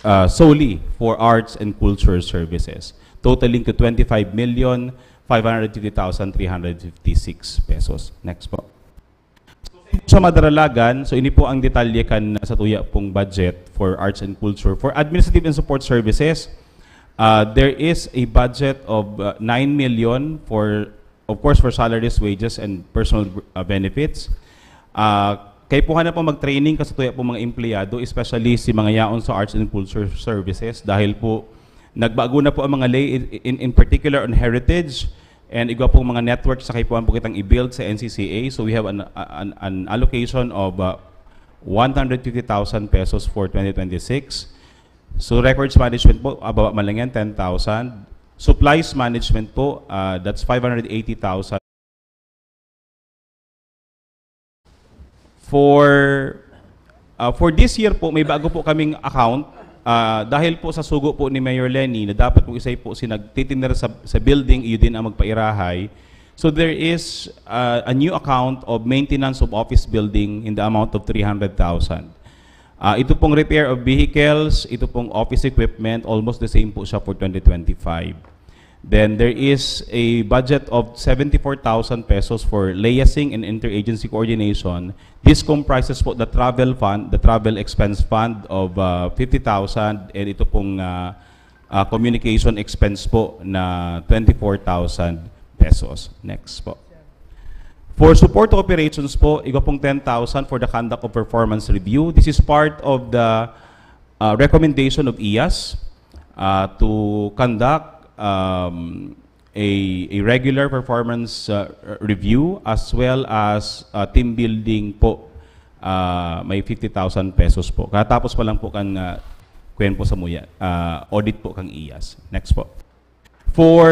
uh, solely for arts and culture services, totaling to twenty-five million five hundred fifty thousand three hundred fifty-six pesos. Next po. Sa madaralagan, so ini po ang detalye kan sa tuya pong budget for arts and culture. For administrative and support services, uh, there is a budget of uh, nine million for, of course, for salaries, wages, and personal uh, benefits. Uh, kay po na po mag-training kasi tuya po mga empleyado, especially si mga yaon sa arts and culture services, dahil po nagbago na po ang mga lay in, in particular on heritage and igwa pong mga network sa kaipuhan po kitang i-build sa N C C A. So we have an, an, an allocation of uh, one hundred fifty thousand pesos for twenty twenty-six. So records management po, ababa man lang yan, ten thousand. Supplies management po, uh, that's five hundred eighty thousand. For uh, for this year po, may bago po kaming account. Uh, dahil po sa sugo po ni Mayor Lenny na dapat po isay po si nagtitiner sa, sa building, iyo din ang magpairahay. So there is uh, a new account of maintenance of office building in the amount of three hundred thousand. Uh, ito pong repair of vehicles, ito pong office equipment, almost the same po siya for twenty twenty-five. Then there is a budget of seventy-four thousand pesos for liaising and interagency coordination. This comprises po the travel fund, the travel expense fund of uh, fifty thousand, and ito pong uh, uh, communication expense po na twenty-four thousand pesos. Next po. For support operations po, igwa pong ten thousand for the conduct of performance review. This is part of the uh, recommendation of IAS uh, to conduct um, a, a regular performance uh, review as well as uh, team building po ah, may fifty thousand pesos po. Katapos pa lang po kan, ah, kuyan po sa muya, ah, audit po kang iyas. Next po. For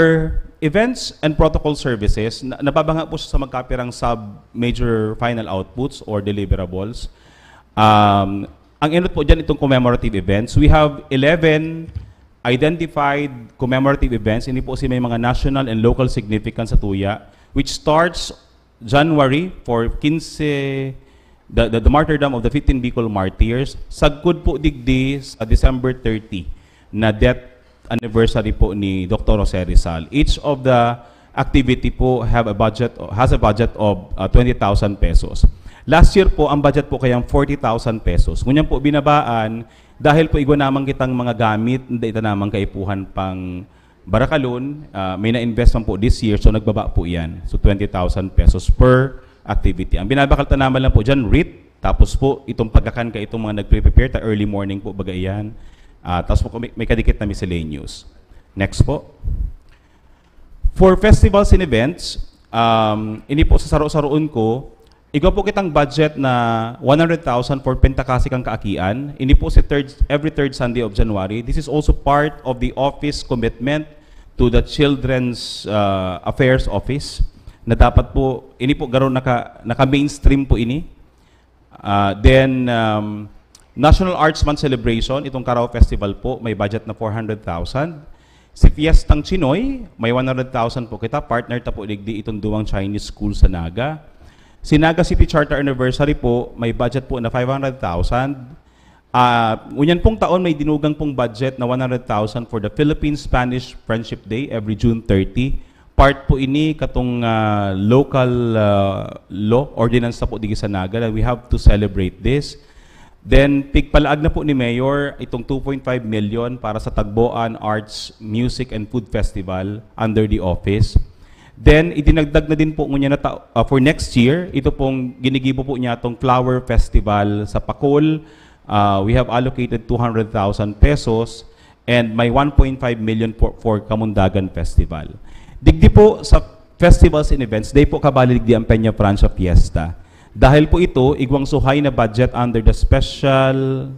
events and protocol services, na, nababanga po siya sa magkapirang sub major final outputs or deliverables. Um, ang inot po dyan itong commemorative events. We have eleven identified commemorative events. Ini po si may mga national and local significance sa tuya, which starts January for quince, the, the, the martyrdom of the fifteen Bicol martyrs. Sagkod po digdi sa December thirty na death anniversary po ni Doctor Jose Rizal. Each of the activity po have a budget, has a budget of uh, twenty thousand pesos. Last year po, ang budget po kayang forty thousand pesos. Ngunyan po, binabaan, dahil po igwa naman kitang mga gamit, hindi ita naman kaipuhan pang barakalon, ah, may na-invest man po this year, so nagbaba po yan. So, twenty thousand pesos per activity. Ang binabakal ta naman lang po dyan, wreath, tapos po, itong pagkakan ka itong mga nagpre-prepare, ta early morning po, baga iyan. Ah, tapos po, may, may kadikit na miscellaneous. Next po. For festivals and events, um, ini po sa saro-saroon ko, igwa po kitang budget na one hundred thousand for Pentakasi kan Kaakian. Ini po si third, every third Sunday of January. This is also part of the office commitment to the Children's, uh, Affairs Office na dapat po, ini po garo naka, naka-mainstream po ini. Ah, then, um, National Arts Month Celebration, itong Carao Festival po, may budget na four hundred thousand. Si Fiestang Chinoy, may one hundred thousand po kita. Partner ta po digdi itong duwang Chinese school sa Naga. Si Naga City Charter Anniversary po, may budget po na five hundred thousand. Ah, ngunyan pong taon, may dinugang pong budget na one hundred thousand for the Philippine-Spanish Friendship Day every June thirty. Part po ini katong, ah, local, ah, law, ordinance na po digi sa Naga, that we have to celebrate this. Then, pigpalaag na po ni Mayor itong two point five million para sa Tagboan Arts, Music, and Food Festival under the office. Then, idinagdag na din po ngunyan na ta-, ah, for next year, ito pong ginigibo po niya itong Flower Festival sa Pacol. Ah, we have allocated two hundred thousand pesos and may one point five million po for Kamundagan Festival. Digdi po sa festivals and events, dai po kabali digdi ang Peña Francia Fiesta. Dahil po ito, igwang suhay na budget under the Special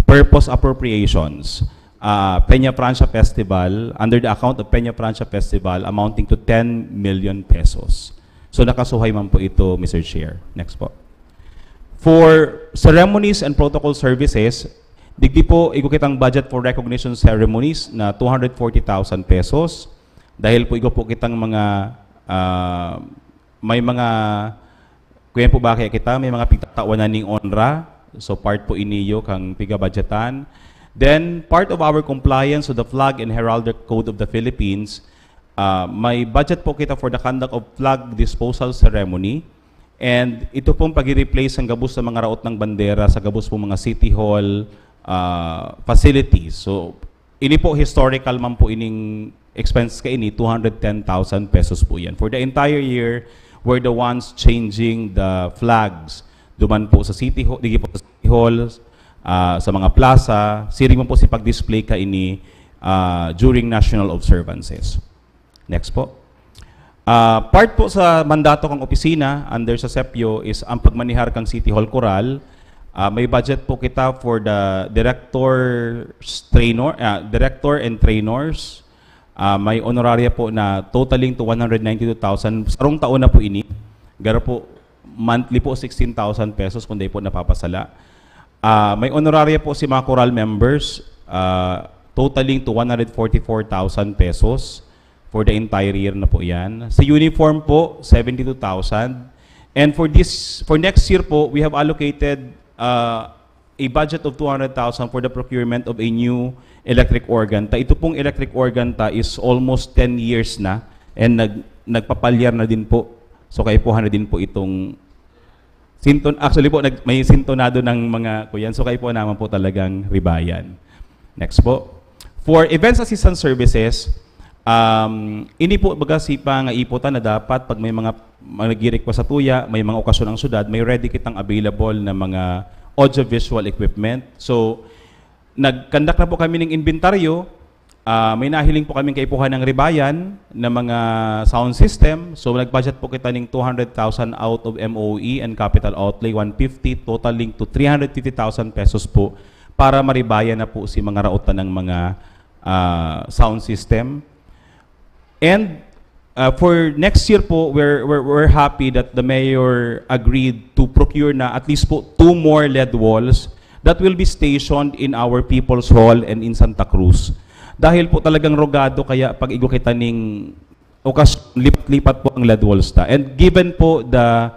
Purpose Appropriations. Ah, Peña Francia Festival, under the account of Peña Francia Festival, amounting to ten million pesos. So, nakasuhay man po ito, Mister Chair. Next po. For ceremonies and protocol services, digdi po, igwa kitang budget for recognition ceremonies na two hundred forty thousand pesos. Dahil po, igwa po kitang mga, ah, may mga, kuyan po ba kaya kita, may mga pigtatawan na ning onra. So, part po iniyo kang pigabudgetan. Then, part of our compliance to the Flag and Heraldic Code of the Philippines, ah, may budget po kita for the conduct of flag disposal ceremony. And ito pong pag-replace ng gabos sa mga raot ng bandera sa gabos pong mga City Hall, ah, facilities. So, ini po historical man po ining expense kaini, two hundred ten thousand pesos po yan. For the entire year, we're the ones changing the flags. Duman po sa City Hall, digi po sa City Hall, ah, sa mga plaza, siring man po si pag-display kaini, ah, during national observances. Next po. Ah, part po sa mandato kang opisina under sa sepyo is ang pagmanihar kang City Hall Coral. Ah, may budget po kita for the directors, trainer, ah, director and trainers. Ah, may honoraria po na totaling to one hundred ninety-two thousand. Sarong taon na po ini. Garo po, monthly po, sixteen thousand pesos kung di po napapasala. Ah, may honoraria po si mga coral members, ah, totaling to one hundred forty-four thousand pesos for the entire year na po yan. Sa uniform po, seventy-two thousand. And for this, for next year po, we have allocated, ah, a budget of two hundred thousand for the procurement of a new electric organ ta. Ito pong electric organ ta is almost ten years na and nag-, nagpapalyar na din po. So, kaipuhan na din po itong sinton-, actually po, nag-, may sintonado ng mga kuyan. So, kaipuhan naman po talagang ribayan. Next po. For events assistance services, um, ini po baga si pangaiputan na dapat pag may mga, mga nag-request sa tuya, may mga okasyon ang syudad, may ready kitang available na mga audiovisual equipment. So, nag-conduct na po kami ng inventaryo. Ah, may nahiling po kaming kaipuhan ng Ribayan na mga sound system. So, nag-budget po kita ning two hundred thousand out of M O E and capital outlay, one fifty, totaling to three hundred fifty thousand pesos po para maribayan na po si mga raotan ng mga, ah, sound system. And, ah, for next year po, we're, we're, we're happy that the mayor agreed to procure na at least po two more L E D walls that will be stationed in our People's Hall and in Santa Cruz. Dahil po talagang rogado kaya pag igwa kita ning okasyon, lipat-lipat po ang L E D walls ta. And given po the,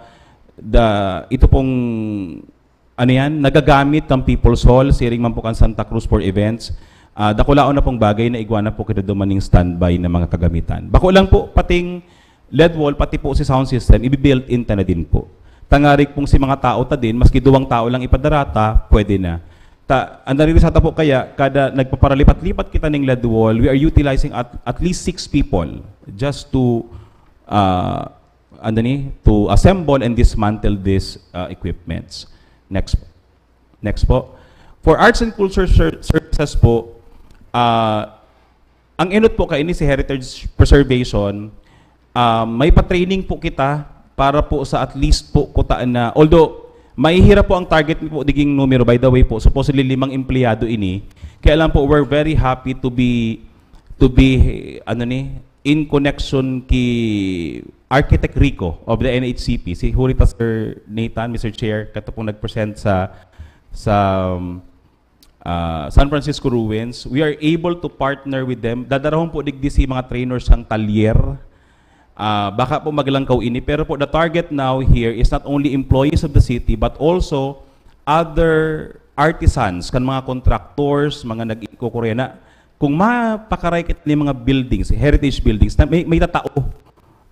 the, ito pong, ano yan, nagagamit kan People's Hall, siring man po kan Santa Cruz for events, ah, dakulaon na pong bagay na igwa na po kita duman ning standby na mga kagamitan. Bako lang po, pating L E D wall, pati po si sound system, ibi-built-in ta na din po. Tangarig pong si mga tao ta din, maski duwang tao lang ipadarata, pwede na. Ta, ang naririsata po kaya, kada nagpaparalipat-lipat kita ning L E D wall, we are utilizing at, at least six people just to, ah, ano ni, to assemble and dismantle these, ah, equipments. Next. Next po. For arts and culture ser-, services po, ah, ang enot po kaini si Heritage Preservation, ah, may pa-training po kita para po sa at least po kuta na, although mahihira po ang target mi po diging numero, by the way po, supposedly limang empleyado ini. Kaya lang po, we're very happy to be, to be, ano ni, in connection ki Architect Rico of the N H C P, si huri ta Sir Nathan, Mister Chair, kato pong nag-present sa, sa, um, ah, San Francisco Ruins. We are able to partner with them. Dadarahon po digdi si mga trainers sang talyer. Ah, baka po maglangkaw ini, pero po the target now here is not only employees of the city but also other artisans, kan mga contractors, mga nag-ikukurya na. Kung mapakaray kita ni mga buildings, heritage buildings, na may, may tatao,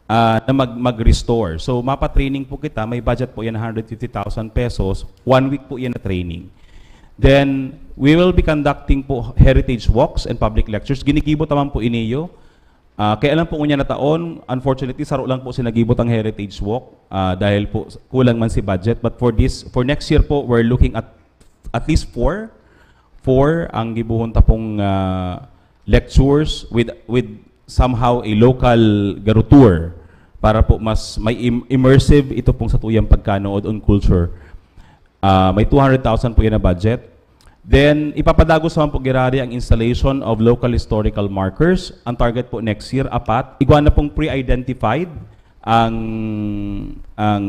ah, na mag-, mag-restore. So, mapa-training po kita, may budget po yan, hundred fifty thousand pesos, one week po yan na training. Then, we will be conducting po heritage walks and public lectures. Ginigibo ta man po iniyo. Ah, kaya lang po ngunyan na taon, unfortunately, saro lang po si nagibot ang heritage walk, ah, dahil po kulang man si budget. But for this, for next year po, we're looking at at least four. Four ang gibohon ta pong, ah, lectures with, with somehow a local garotour para po mas may im-, immersive ito pong satuyang pagkanood on culture. Ah, may two hundred thousand po yan na budget. Then, ipapadagos naman po, girari, ang installation of local historical markers. Ang target po next year, apat. Igwa na pong pre-identified ang, ang,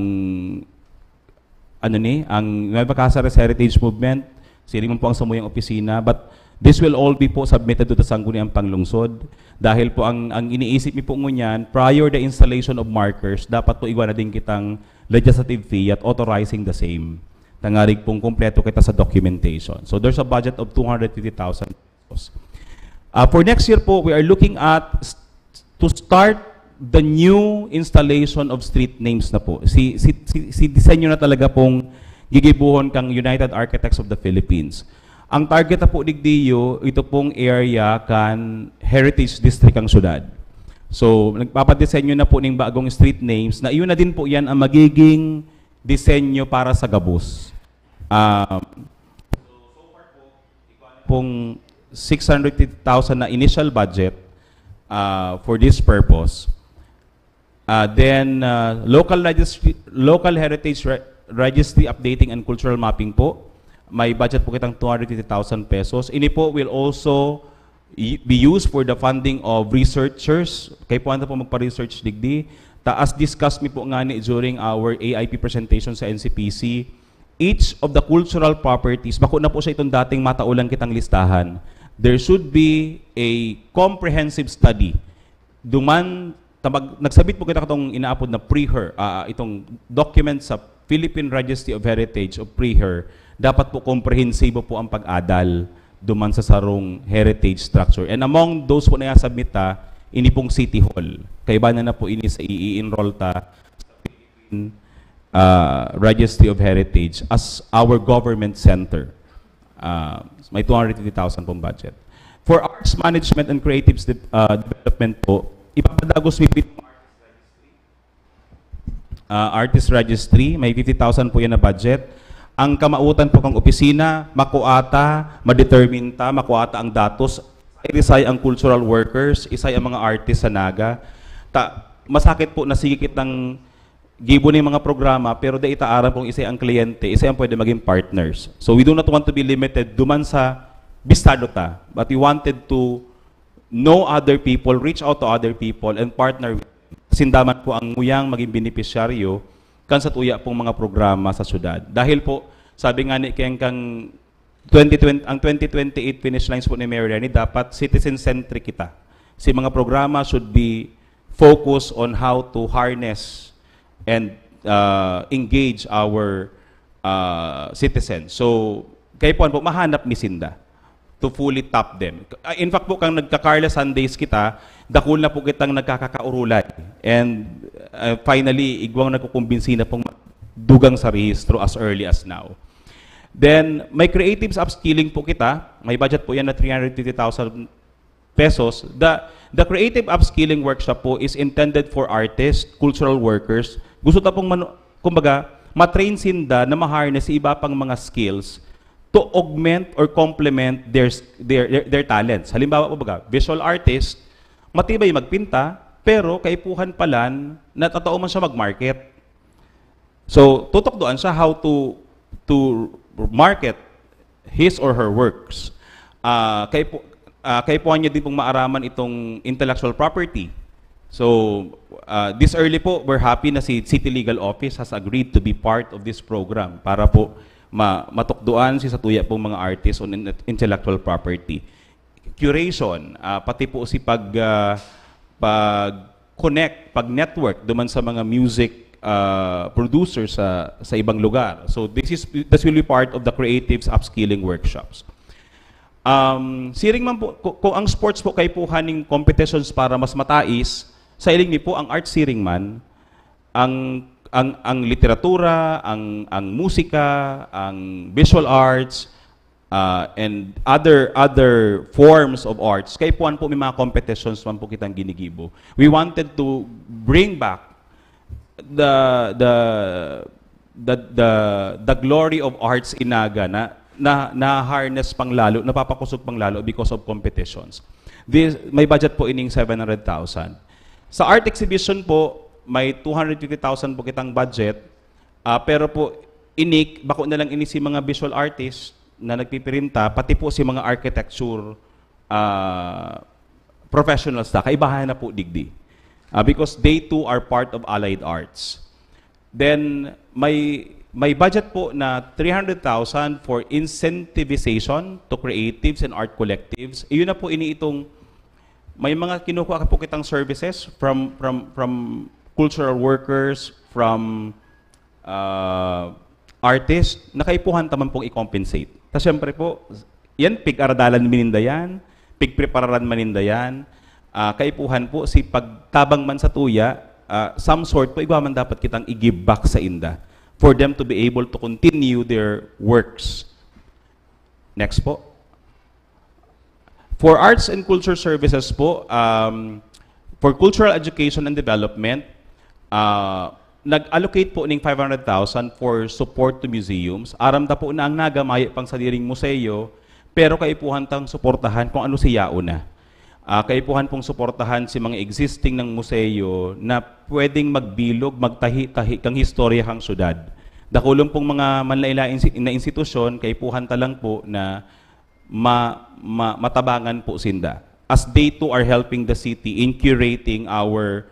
ano ni, ang Nueva Caceres Heritage Movement. Siring man po ang samuyang opisina. But this will all be po submitted to the Sangguniang Panglungsod. Dahil po ang, ang iniisip mi po ngunyan, prior the installation of markers, dapat po igwa na din kitang legislative fee at authorizing the same. Tangarig pong kompleto kita sa documentation. So there's a budget of two hundred fifty thousand pesos. Ah, for next year po, we are looking at s-, to start the new installation of street names na po. Si, si, si, si disenyo na talaga pong gigibuhon kang United Architects of the Philippines. Ang target na po digdiyo, ito pong area kan Heritage District ang syudad. So, nagpapadesenyo na po ning bagong street names na iyon na din po yan ang magiging disenyo para sa gabos. Um, pong six hundred fifty thousand na initial budget, ah, for this purpose. Ah, then, ah, local registry, local heritage re-, registry updating and cultural mapping po. May budget po kitang two hundred fifty thousand pesos. Ini po will also y-, be used for the funding of researchers. Kaipuhan ta po magpa-research digdi. Ta, as discussed mi po ngani during our A I P presentation sa N C P C, each of the cultural properties, bako na po siya itong dating mataulan kitang listahan. There should be a comprehensive study. Duman, tabag-, nagsabit po kita katong inaapod na PREHER, ah, itong document sa Philippine Registry of Heritage o PREHER. Dapat po komprehensibo po ang pag-adal duman sa sarong heritage structure. And among those po na i-submit ta, ini pong City Hall. Kaibanan na po ini sa i-enroll ta, ah, Registry of Heritage as our government center. Ah, may two hundred fifty thousand pong budget. For arts management and creatives de-, ah, development po, ipapadagos mi ah, artist registry, may fifty thousand po yan na budget. Ang kamautan po kang opisina, makuha ta, ma-determine ta, makuha ta ang datos, isay ang cultural workers, isay ang mga artist sa Naga. Ta, masakit po na sige kitang gibo ning mga programa, pero dai ta aram kung isay ang kliyente, isay ang pwede maging partners. So we do not want to be limited duman sa bistado ta, but we wanted to know other people, reach out to other people, and partner with them. Sinda man po ang nguyang maging benepisyaryo kan sa tuya pong mga programa sa syudad. Dahil po, sabi nga ni Keng kang twenty twenty, ang twenty twenty-eight finish lines po ni Mayor Leni, dapat citizen-centric kita. Si mga programa should be focused on how to harness and uh, engage our uh, citizens. So, kaipuhan po, mahanap mi sinda to fully tap them. Uh, in fact po, kang nagka-Carla Sundays kita, dakul na po kitang nagkakakaurulay. And uh, finally, igwang nagkukumbinsi na pong dugang sa rehistro as early as now. Then, may creatives upskilling po kita. May budget po yan na three hundred fifty thousand pesos. The, the creative upskilling workshop po is intended for artists, cultural workers. Gusto ta pong, manu- kumbaga, matrain sinda na ma-harness si iba pang mga skills to augment or complement their, their, their, their talents. Halimbawa po baga, visual artist, matibay magpinta, pero kaipuhan palan na totoo man siya mag-market. So, tutukdoan siya how to to market his or her works. Uh, kaipu, uh, kaipuhan niya din pong maaraman itong intellectual property. So, uh, this early po, we're happy na si City Legal Office has agreed to be part of this program para po ma matukdoan si satuya pong mga artists on in- intellectual property. Curation, uh, pati po si pag uh, pag-connect, pag-network duman sa mga music uh, producers sa sa ibang lugar. So this is this will be part of the creatives upskilling workshops. Um, siring man po, ku- kung ang sports po kaipuhan ning competitions para mas matais, sa iling mi po ang art siring man, ang ang ang literatura, ang ang musika, ang visual arts, uh, and other other forms of arts, kaipuhan po may mga competitions man po kitang ginigibo. We wanted to bring back the the the the, the glory of arts in Naga na na na-harness pang lalo, napapakusog pang lalo because of competitions. This, may budget po ining seven hundred thousand. Sa art exhibition po, may two hundred fifty thousand po kitang budget. Ah, pero po, ini, bako na lang ini si mga visual artist na nagpipirinta, pati po si mga architecture ah, professionals ta, kaibahan na po digdi. Ah, because they too are part of allied arts. Then, may may budget po na three hundred thousand for incentivization to creatives and art collectives. Iyon na po ini itong may mga kinukuha po kitang services from from from cultural workers, from ah, artist, na kaipuhan ta man pong i-compensate. Ta siyempre po, yan, pig-aradalan mi ninda yan, pigprepararan man ninda yan. Ah, kaipuhan po, si pagtabang man sa tuya, ah, some sort po, igwa man dapat kitang i-give back sa inda for them to be able to continue their works. Next po. For arts and culture services po, um, for cultural education and development, uh, nag-allocate po ning five hundred thousand for support to museums. Aram ta po na ang Naga mayo pang sadiring museo, pero kaipuhan tang suportahan kung ano si yaon na. Uh, kaipuhan pong suportahan si mga existing ng museo na pwedeng magbilog, magtahi-tahi kang historia kang syudad. Dakulon pong mga manlailain si- na institusyon, kaipuhan ta lang po na ma, ma, matabangan po sinda. As they too are helping the city in curating our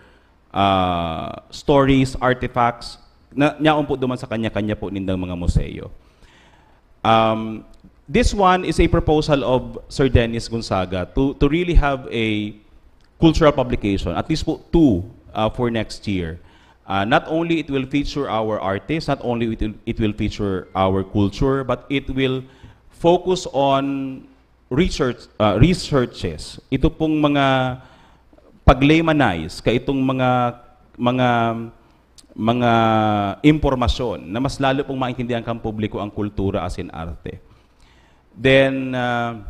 uh, stories, artifacts, na nyaon po duman sa kanya-kanya po nindang mga museo. Um, this one is a proposal of Sir Dennis Gonzaga to, to really have a cultural publication, at least po two uh, for next year. Uh, not only it will feature our artists, not only it will, it will feature our culture, but it will focus on research uh, researches. Ito pong mga pag-laymanized ka itong mga mga mga impormasyon na mas lalo pong maintindihan kang publiko ang kultura asin arte. Then uh,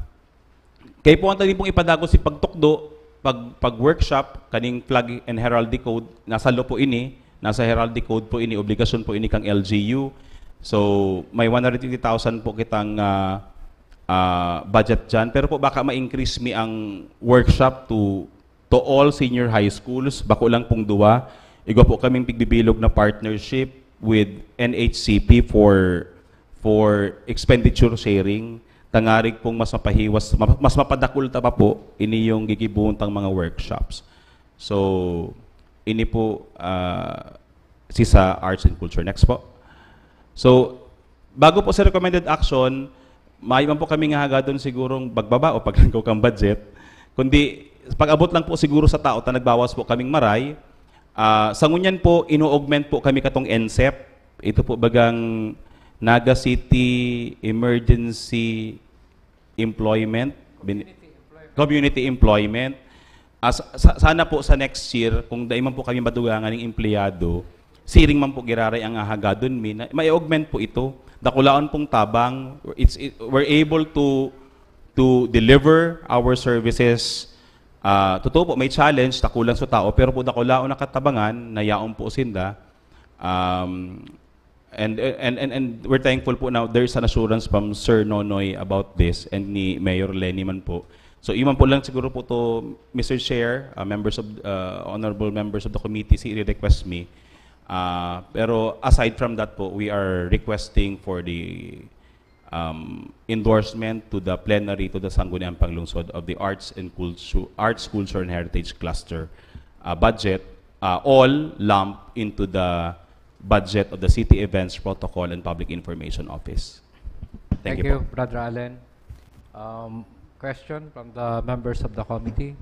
kaipuhan ta din pong ipadagos si pagtukdo, pag pag-workshop kaning flag and heraldry code, nasa law po ini, nasa heraldry code po ini, obligasyon po ini kang L G U. So may one hundred fifty thousand po kitang uh, ah, budget dyan. Pero po baka ma-increase mi ang workshop to to all senior high schools, bako lang pong duwa. Igwa po kaming pigbibilog na partnership with N H C P for for expenditure sharing. Tangarig pong mas mapahiwas, ma- mas mapadakul ta pa po ini yung gigibuhon tang mga workshops. So, ini po ah, si sa arts and culture. Next po. So, bago po sa recommended action, mayo man po kami nga hagadon sigurong pagbaba o paglangkaw kan budget, kundi pag-abot lang po siguro sa tao ta nagbawas po kaming maray. Ah, sa ngunyan po, ino-augment po kami katong N S E P. Ito po bagang Naga City Emergency Employment, bin- Community Employment. As, sa, sana po sa next year, kung dai man po kami madugangan ng empleyado, siring man po giraray ang hahagadon mi, na, may augment po ito. Dakulaon pong tabang, it's, it, we're able to to deliver our services. Ah, totoo po, may challenge, dakulang sa tao, pero po dakulaon na katabangan na yaon po sinda. Um, and, and, and, and we're thankful po now, there's an assurance from Sir Nonoy about this and ni Mayor Leni man po. So, iman po lang siguro po to, Mister Chair, uh, members of, uh, honorable members of the committee, si request me. Uh, pero aside from that po, we are requesting for the um, endorsement to the plenary to the Sangguniang Panglungsod of the Arts and Culture, Arts, Culture and Heritage Cluster uh, budget, uh, all lump into the budget of the City Events Protocol and Public Information Office. Thank, you, po. Brother Allen. Um, question from the members of the committee?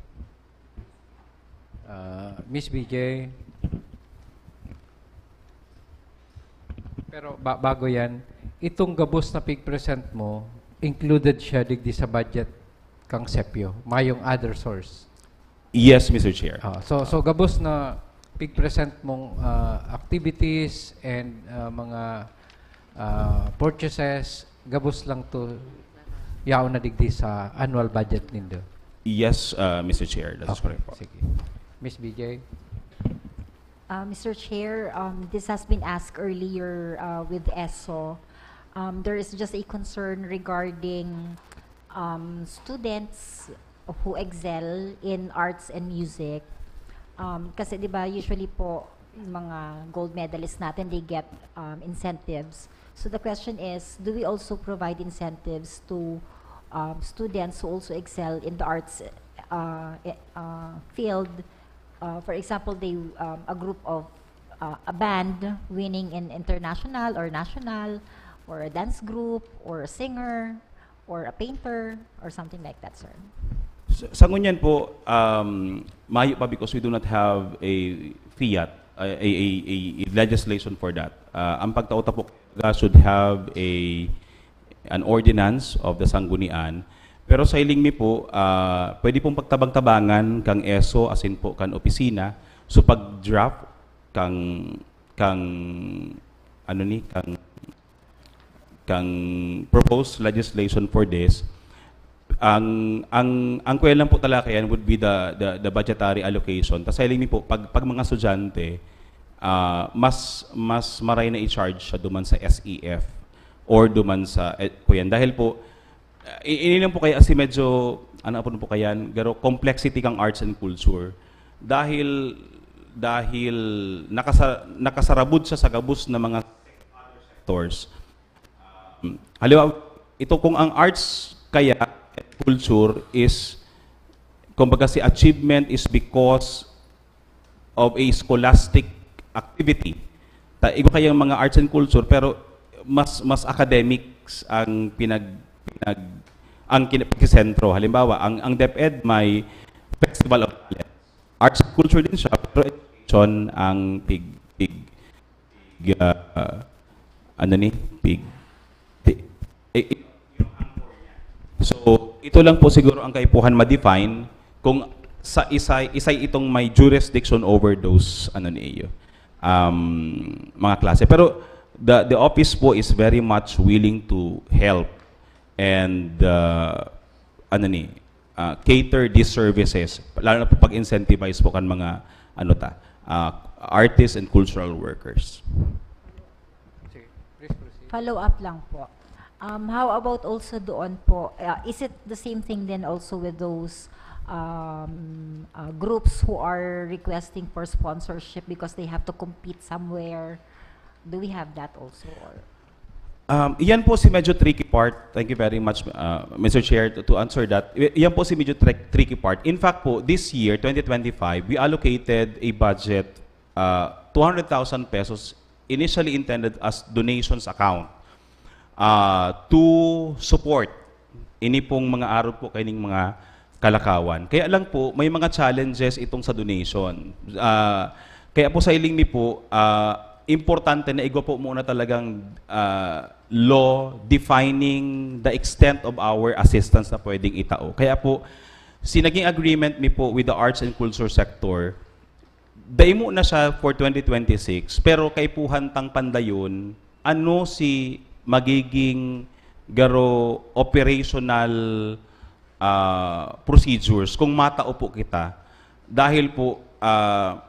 Uh, Miss B J? Pero ba- bago yan, itong gabos na pig-present mo, included siya digdi sa budget kang sepyo. Mayong other source. Yes, Mister Chair. Ah, so, so gabos na pig-present mong ah, activities and ah, mga ah, purchases, gabos lang to yaon na digdi sa annual budget nindo. Yes, uh, Mister Chair. That's Okay, correct po. Sige. Miss B J? Uh, Mister Chair, um, this has been asked earlier uh, with ESO. Um, there is just a concern regarding um, students who excel in arts and music. Um, kasi, di ba, usually po, mga gold medalists natin, they get um, incentives. So the question is, do we also provide incentives to um, students who also excel in the arts uh, eh, uh, field? Uh, for example, they um, a group of uh, a band winning in international or national, or a dance group, or a singer, or a painter, or something like that, sir. Sa, sa ngunyan po, um, mayo pa because we do not have a fiat, a, a, a, a legislation for that. Uh, ang pagtao ta po should have a an ordinance of the Sanggunian. Pero sa hiling mi po, ah, pwede pong pagtabang-tabangan kang ESO asin po kan opisina. So pag-draft kang kang ano ni kang kang proposed legislation for this, ang ang ang kuya lang po talaga yan would be the the, the budgetary allocation. Tas sa hiling mi po, pag pag mga estudyante, ah, mas mas maray na i-charge siya duman sa S E F or duman sa eh, kuyan. Dahil po, ah, i- ini lang po kaya si medyo, ano po po kayan, garo complexity kang arts and culture. Dahil dahil nakasa, nakasarabod siya sa gabos na mga sectors. Um, halimbawa, ito kung ang arts kaya, culture is, kumbaga si achievement is because of a scholastic activity. Ta, iba kayang mga arts and culture, pero mas mas academics ang pinag pinag ang kinapagkisentro. Halimbawa, ang ang DepEd may Festival of Talent. Arts and culture din siya, pero education ang pig pig, pig ah, ano ni? Pig, pig eh, eh, So, ito lang po siguro ang kaipuhan ma-define kung sa isay isay itong may jurisdiction over those ano niyo um, mga klase. Pero the the office po is very much willing to help and uh, ano ni uh, cater these services, lalo na po pag-incentivize po kan mga ano ta uh, artists and cultural workers. Sige, please proceed. Follow up lang po. Um, how about also doon po? Uh, is it the same thing then also with those um, uh, groups who are requesting for sponsorship because they have to compete somewhere? Do we have that also? Or? Um, yan po si medyo tricky part. Thank you very much, uh, Mister Chair, to, to answer that. I- Yan po si medyo tri- tricky part. In fact po, this year, twenty twenty-five, we allocated a budget, uh, two hundred thousand pesos initially intended as donations account uh, to support ini pong mga arog po kaining mga kalakawan. Kaya lang po, may mga challenges itong sa donation. Uh, kaya po sa hiling mi po, uh, importante na igwa po muna talagang uh, law defining the extent of our assistance na pwedeng itao. Kaya po, si naging agreement mi po with the arts and culture sector, dai mo na siya for twenty twenty-six, pero kaipuhan tang pandayon, ano si magiging garo operational ah, procedures kung matao po kita? Dahil po, ah,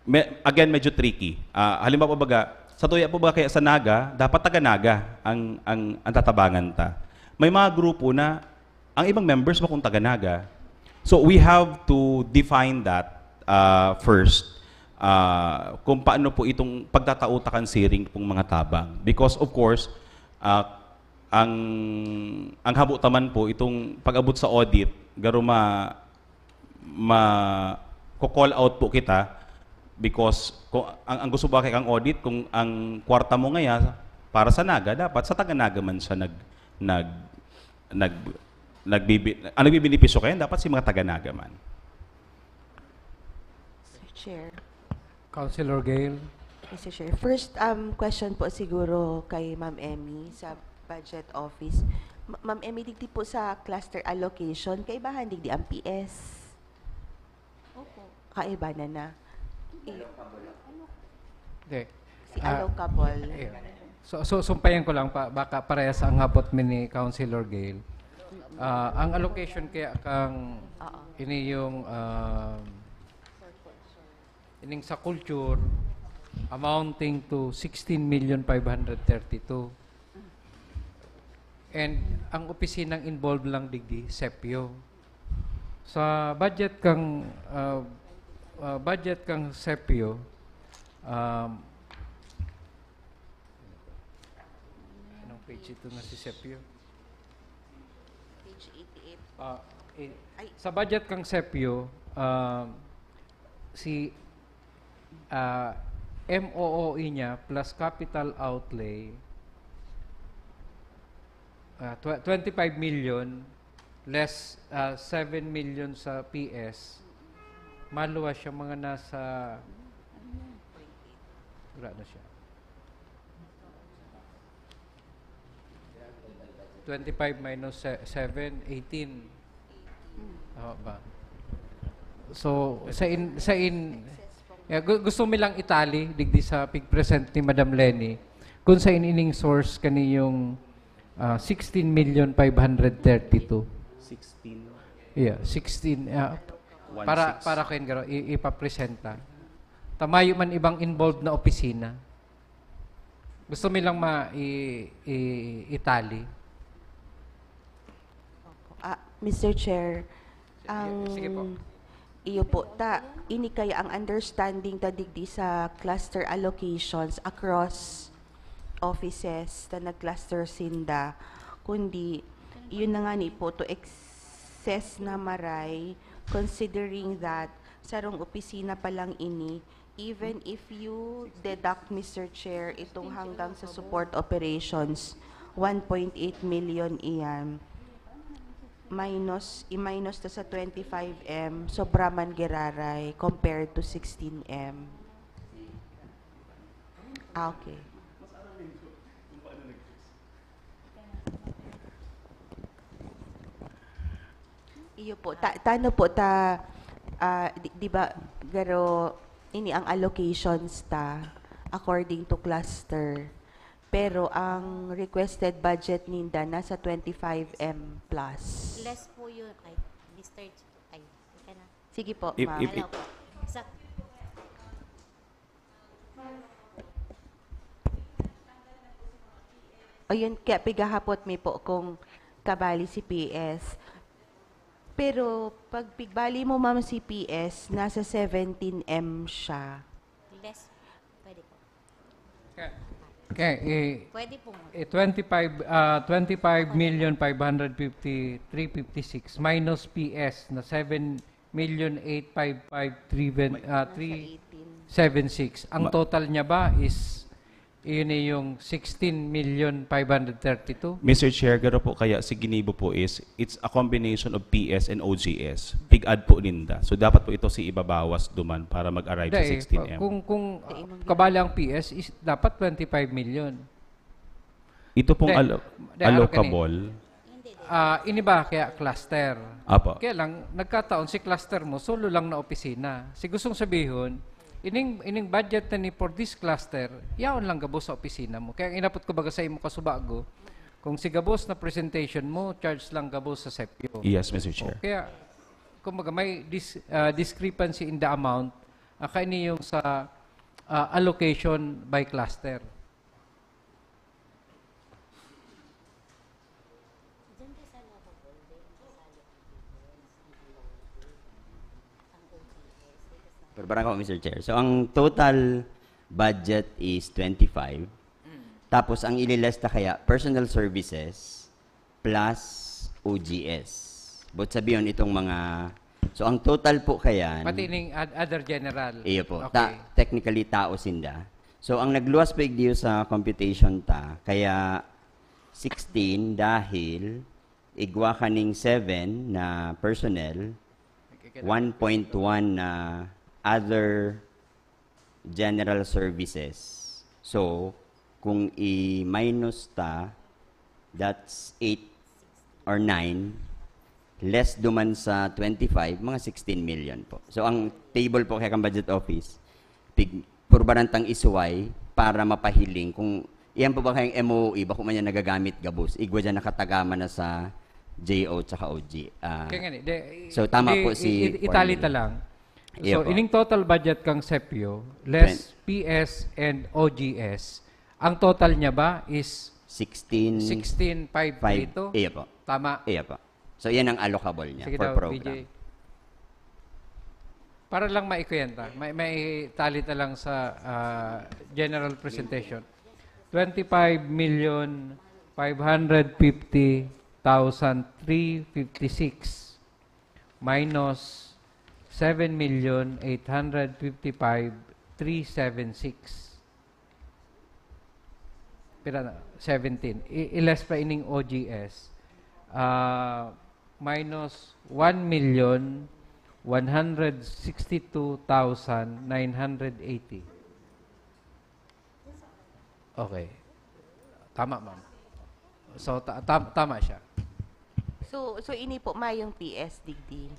me- again, medyo tricky. Ah, halimbawa po baga, sa tuya po ba kaya sa Naga, dapat taga-Naga ang, ang, ang tatabangan ta. May mga grupo na ang ibang members bakong taga-Naga. So we have to define that uh, first, uh, kung paano po itong pagtatao ta kan siring pong mga tabang. Because of course, uh, ang ang habo ta man po itong pag-abot sa audit, garo ma ma ko-call out po kita because kung, ang, ang gusto ba kay kang audit, kung ang kwarta mo ngaya para sa Naga, dapat sa taga-Naga man siya nag nag nag nagbibi, ang nagbibenepisyo kayan dapat si mga taga-Naga man. Sir Chair. Councilor Gail. Mister Chair. First um, question po siguro kay Ma'am Emmy sa budget office. Ma- Ma'am Emmy, digdi po sa cluster allocation, kaibahan digdi ang P S? Opo. Kaibahan na. I- Okay. si Ah, allocable. Ayun. So, so sumpayan ko lang pa, baka parehas ang habot mi ni Councilor Gail. Ah, ang allocation kaya kang Oo. ini yung um, ining sa culture amounting to sixteen million five hundred thirty-two. And ang opisinang involved lang digdi, sepyo. Sa budget kang ah, ah, budget kang sepyo, um, anong page ito na si sepyo? Page eighty-eight. Ah, eh, Ay. Sa budget kang sepyo, um, si ah, M O O E niya plus capital outlay, ah, tw- twenty-five million less ah, seven million sa P S, maluwas siya mga nasa, wala na siya. Twenty-five minus se- seven, eighteen. Tama ba? So, sa in, sa in, yeah, gu- gusto mi lang itali digdi sa pig-present ni Madam Leni kung sa in ining source kani yung ah, sixteen million five hundred thirty-two. sixteen. Yeah, sixteen. Ah, One para six. Para ko yun, garo, i- ipapresenta. Tamayo man ibang involved na opisina. Gusto mi lang ma i, i, itali. Ah, Mister Chair, Sige- ang sige po. Iyo po ta, ini kaya ang understanding ta digdi sa cluster allocations across offices ta nag-cluster sinda, kundi yun na nga ni po to excess na maray, considering that sarong opisina pa lang ini, even if you deduct, Mister Chair, itong hanggang sa support operations, one point eight million iyan. Minus, i-minus ta sa twenty-five M, sobra man giraray compared to sixteen M. Ah, okay. Iyo po. Ta, tano po ta, ah, di, di ba, garo, ini ang allocations ta according to cluster. Pero ang requested budget ninda nasa twenty-five M plus. Less po yun. Ay, Mister Ch- Ay, ika na. Sige po, If- ma'am. if- Hello po. Sa, O yun, kaya pigahapot mi po kung kabali si P S. Pero pag pigbali mo, ma'am, si P S, nasa seventeen M siya. Less, pwede po. Okay, eh, Pwede po. eh, twenty-five, ah, twenty-five million five hundred fifty-three fifty-six minus P S na seven million eight five five three, ah, three seven six. Ang Ma- total niya ba is, yun eh, yung sixteen million five hundred thirty-two? Mister Chair, garo po kaya si ginibo po is, it's a combination of P S and O G S. Pig-add po ninda. So, dapat po ito si ibabawas duman para mag-arrive sa Hindi eh, sixteen M. Kung, kung kabali ang P S, is dapat twenty-five million. Ito pong Hindi. allo- Hindi, ano allocable. Ah, ini ba kaya cluster? Apo. Kaya lang, nagkataon si cluster mo, solo lang na opisina. Si gustong sabihon, ining, ining budget na ni for this cluster, yaon lang gabos sa opisina mo. Kaya inapot ko baga sa imo kasubago, kung si gabos na presentation mo, charge lang gabos sa sepyo. Yes, Mister Chair. Kaya, kumbaga, may dis- ah, discrepancy in the amount, ah, kaini yung sa ah, allocation by cluster. Pero barang ako, Mister Chair. So, ang total budget is twenty-five. Tapos, ang ililista kaya, personal services plus O G S. But sabihin, itong mga... So, ang total po kaya... Pati ning ad- other general. Iyo po. Okay. Ta- technically, tao sinda. So, ang nagluwas po igdiyo sa computation ta, kaya sixteen dahil igwa kaning seven na personnel, one point one na other general services. So, kung i-minus ta, that's eight or nine, less duman sa twenty-five, mga sixteen million po. So, ang table po kaya kang budget office, pig, purbaran tang isuway para mapahiling kung iyan po ba kayang M O E, bako man yan nagagamit gabos. Igwa dyan nakatagama na sa J O tsaka O G. Ah, Kaya nga ni, de, So, tama di- po si i- i- Juan itali Miguel. ta lang. Iyo So, po. ining total budget kang sepyo, less P S and O G S, ang total niya ba is sixteen, sixteen five three two? Iyo po. Tama. Iyo po. So, yan ang allocable niya Sige for daw, program. B J. Para lang maikuyan ta. May, may tali ta lang sa ah, general presentation. Twenty-five million five hundred fifty thousand three fifty-six minus seven million eight hundred fifty-five three seven six. Pira na? Seventeen. I- i-less pa ining O G S. Ah, minus one million one hundred sixty-two thousand nine hundred eighty. Okay. Tama, ma'am. So, ta- tam- tama siya. So, so ini po mayong P S digdi.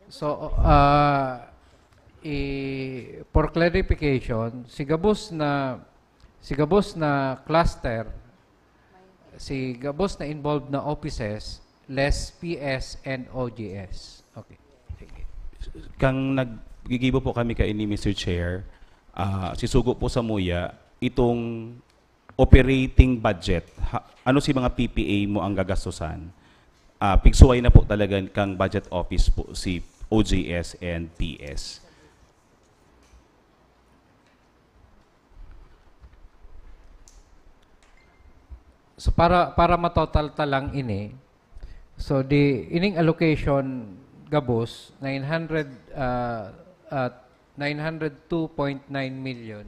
So, uh, i- for clarification, si gabos na si gabos na cluster, si gabos na involved na offices, less P S and O G S. Okay. Sige. Kang naggigibo po kami kaini, Mister Chair, ah, sisugo po sa muya, itong operating budget, ha- ano si mga P P A mo ang gagastusan? Ah, pigsuway na po talaga kang budget office po si O G S and P S. So para para matotal ta lang ini. So di ining allocation gabos nine hundred uh, uh, nine hundred two point nine million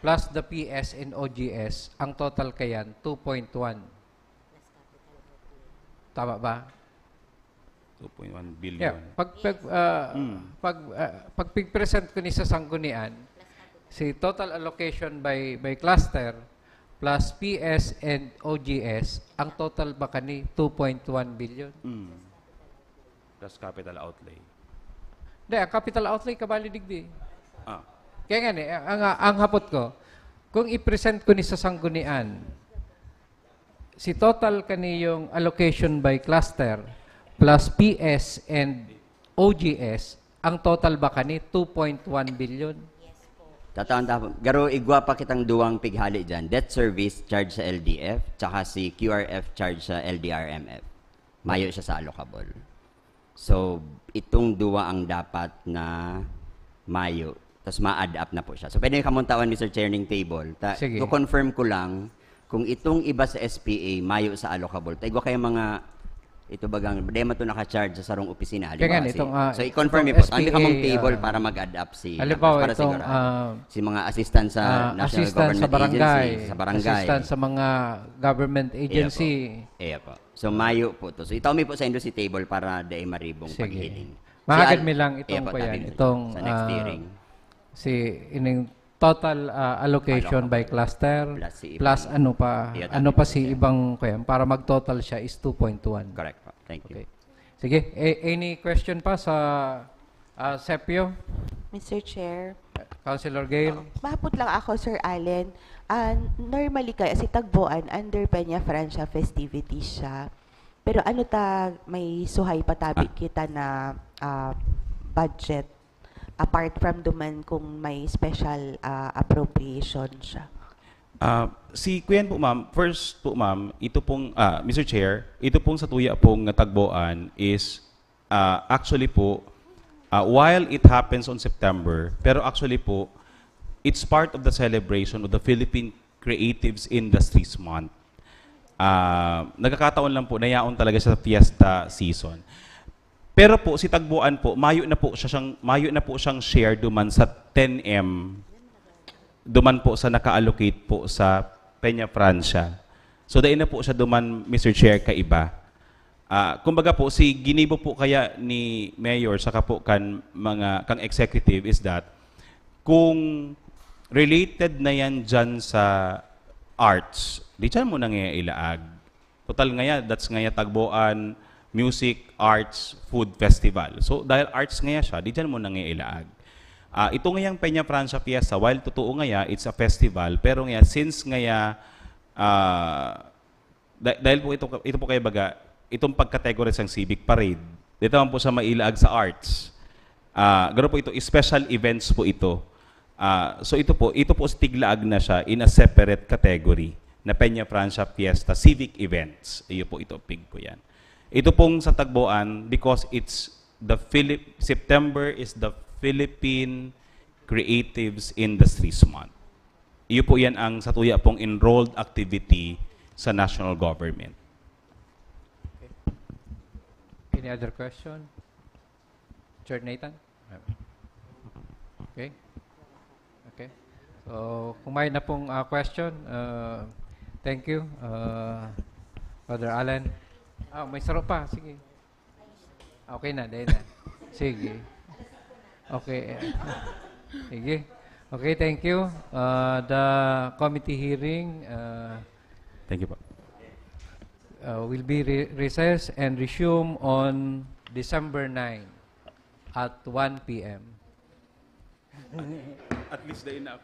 plus the P S and O G S, ang total kayan two point one. Tama ba? two point one billion. Yeah, pag pag uh, Mm. pag uh, pag pig-present ko ni sa sanggunian, si total allocation by by cluster plus P S and O G S, ang total ba kani two point one billion? Mm. Plus capital outlay. Hindi, ang capital outlay kabali digdi. Ah. Kaya nga ni, ang, ang, ang hapot ko, kung i-present ko ni sa sanggunian, si total kani yung allocation by cluster plus P S and O G S, ang total ba kani two point one billion? Yes po. Tatawan ta, garo igwa pa kitang duwang pighali dyan. Debt service charge sa L D F, tsaka si Q R F charge sa L D R M F. Mayo siya sa allocable. So, itong duwa ang dapat na mayo. Tapos ma-add up na po siya. So, pwede niyo kamong tawan, Mister Chair, ning table. Ta- Sige. To confirm ko lang, kung itong iba sa S P A, mayo sa allocable. Ta igwa kayo mga, ito bagang, di man to naka-charge sa sarong opisina. Kaya nga, Halimbawa, si- itong, ah, so, i-confirm niyo itong po. Kami S P A, kamong table ah, para mag-add up si, halimbawa, para itong, sigurado. ah, Si mga assistant sa ah, National assistant Government sa barangay, Agency, sa barangay. assistant sa mga government Iya po. agency. Iya po. So, mayo po to. So, itaw mi po sa indo si table para dai maribong Sige. paghiling. Mahagad Al- mi lang Iya itong po, kuya, tabi na. itong, Sa next ah, hearing. Si ining total, ah, allocation Allocable. by cluster Plus si plus ibang- ano pa, Iya, ano tabi pa po si siya. Ibang kuya, para mag-total siya is two point one. Correct po. Thank you. Okay. Sige, a- any question pa sa, ah, Sepio? Mister Chair, Councilor Gail? mahapot lang ako, Sir Allen. Ah, normally kaya si Tagboan under Peña Francia festivities siya. Pero ano ta, may suhay pa tabi Ah. kita na ah, budget apart from duman kung may special ah, appropriation siya. Ah, si Kuyan po, ma'am, first po, ma'am, ito pong, ah, Mister Chair, ito pong sa tuya pong Tagboan is, ah, actually po, ah, while it happens on September, pero actually po, it's part of the celebration of the Philippine Creatives Industries Month. Ah, nagkakataon lang po na yaon talaga siya sa fiesta season. Pero po, si Tagboan po, mayo na po siya siyang, mayo na po siyang share duman sa ten M, duman po sa naka-allocate po sa Peña Francia. So, dai na po siya duman, Mister Chair, kaiba. Ah, kumbaga po, si ginibo po kaya ni Mayor saka po kan mga, kang executive is that kung related na yan dyan sa arts, di dyan mo na nga ilaag. Total ngaya, that's ngaya Tagboan Music Arts Food Festival. So, dahil arts ngaya siya, di dyan mo na ngaya ilaag. Ah, ito ngayang Peña Francia Fiesta, while totoo ngaya, it's a festival, pero ngaya, since ngaya, ah, da- dahil po ito, ito po kaya baga, itong pag-categorize ng civic parade, dito naman po siya mailaag sa arts. Ah, garo po ito, special events po ito. Ah, so ito po, ito po tiglaag na siya in a separate category na Peña Francia Fiesta Civic Events. Iyo po ito, pig ko yan. Ito pong sa Tagboan, because it's the Philip September is the Philippine Creatives Industries Month. Iyo po yan ang sa tuya pong enrolled activity sa national government. Any other question? Chair Nathan? Okay. Okay. So, kung may na pong ah, question, ah, thank you, ah, Brother Alan. Ah, may saro pa. Sige. Okay na, dahil na. Sige. Okay. Sige. Okay, thank you. Uh, the committee hearing uh, Thank you po. uh, will be re- recessed and resume on December nine at one p.m. At least, dai na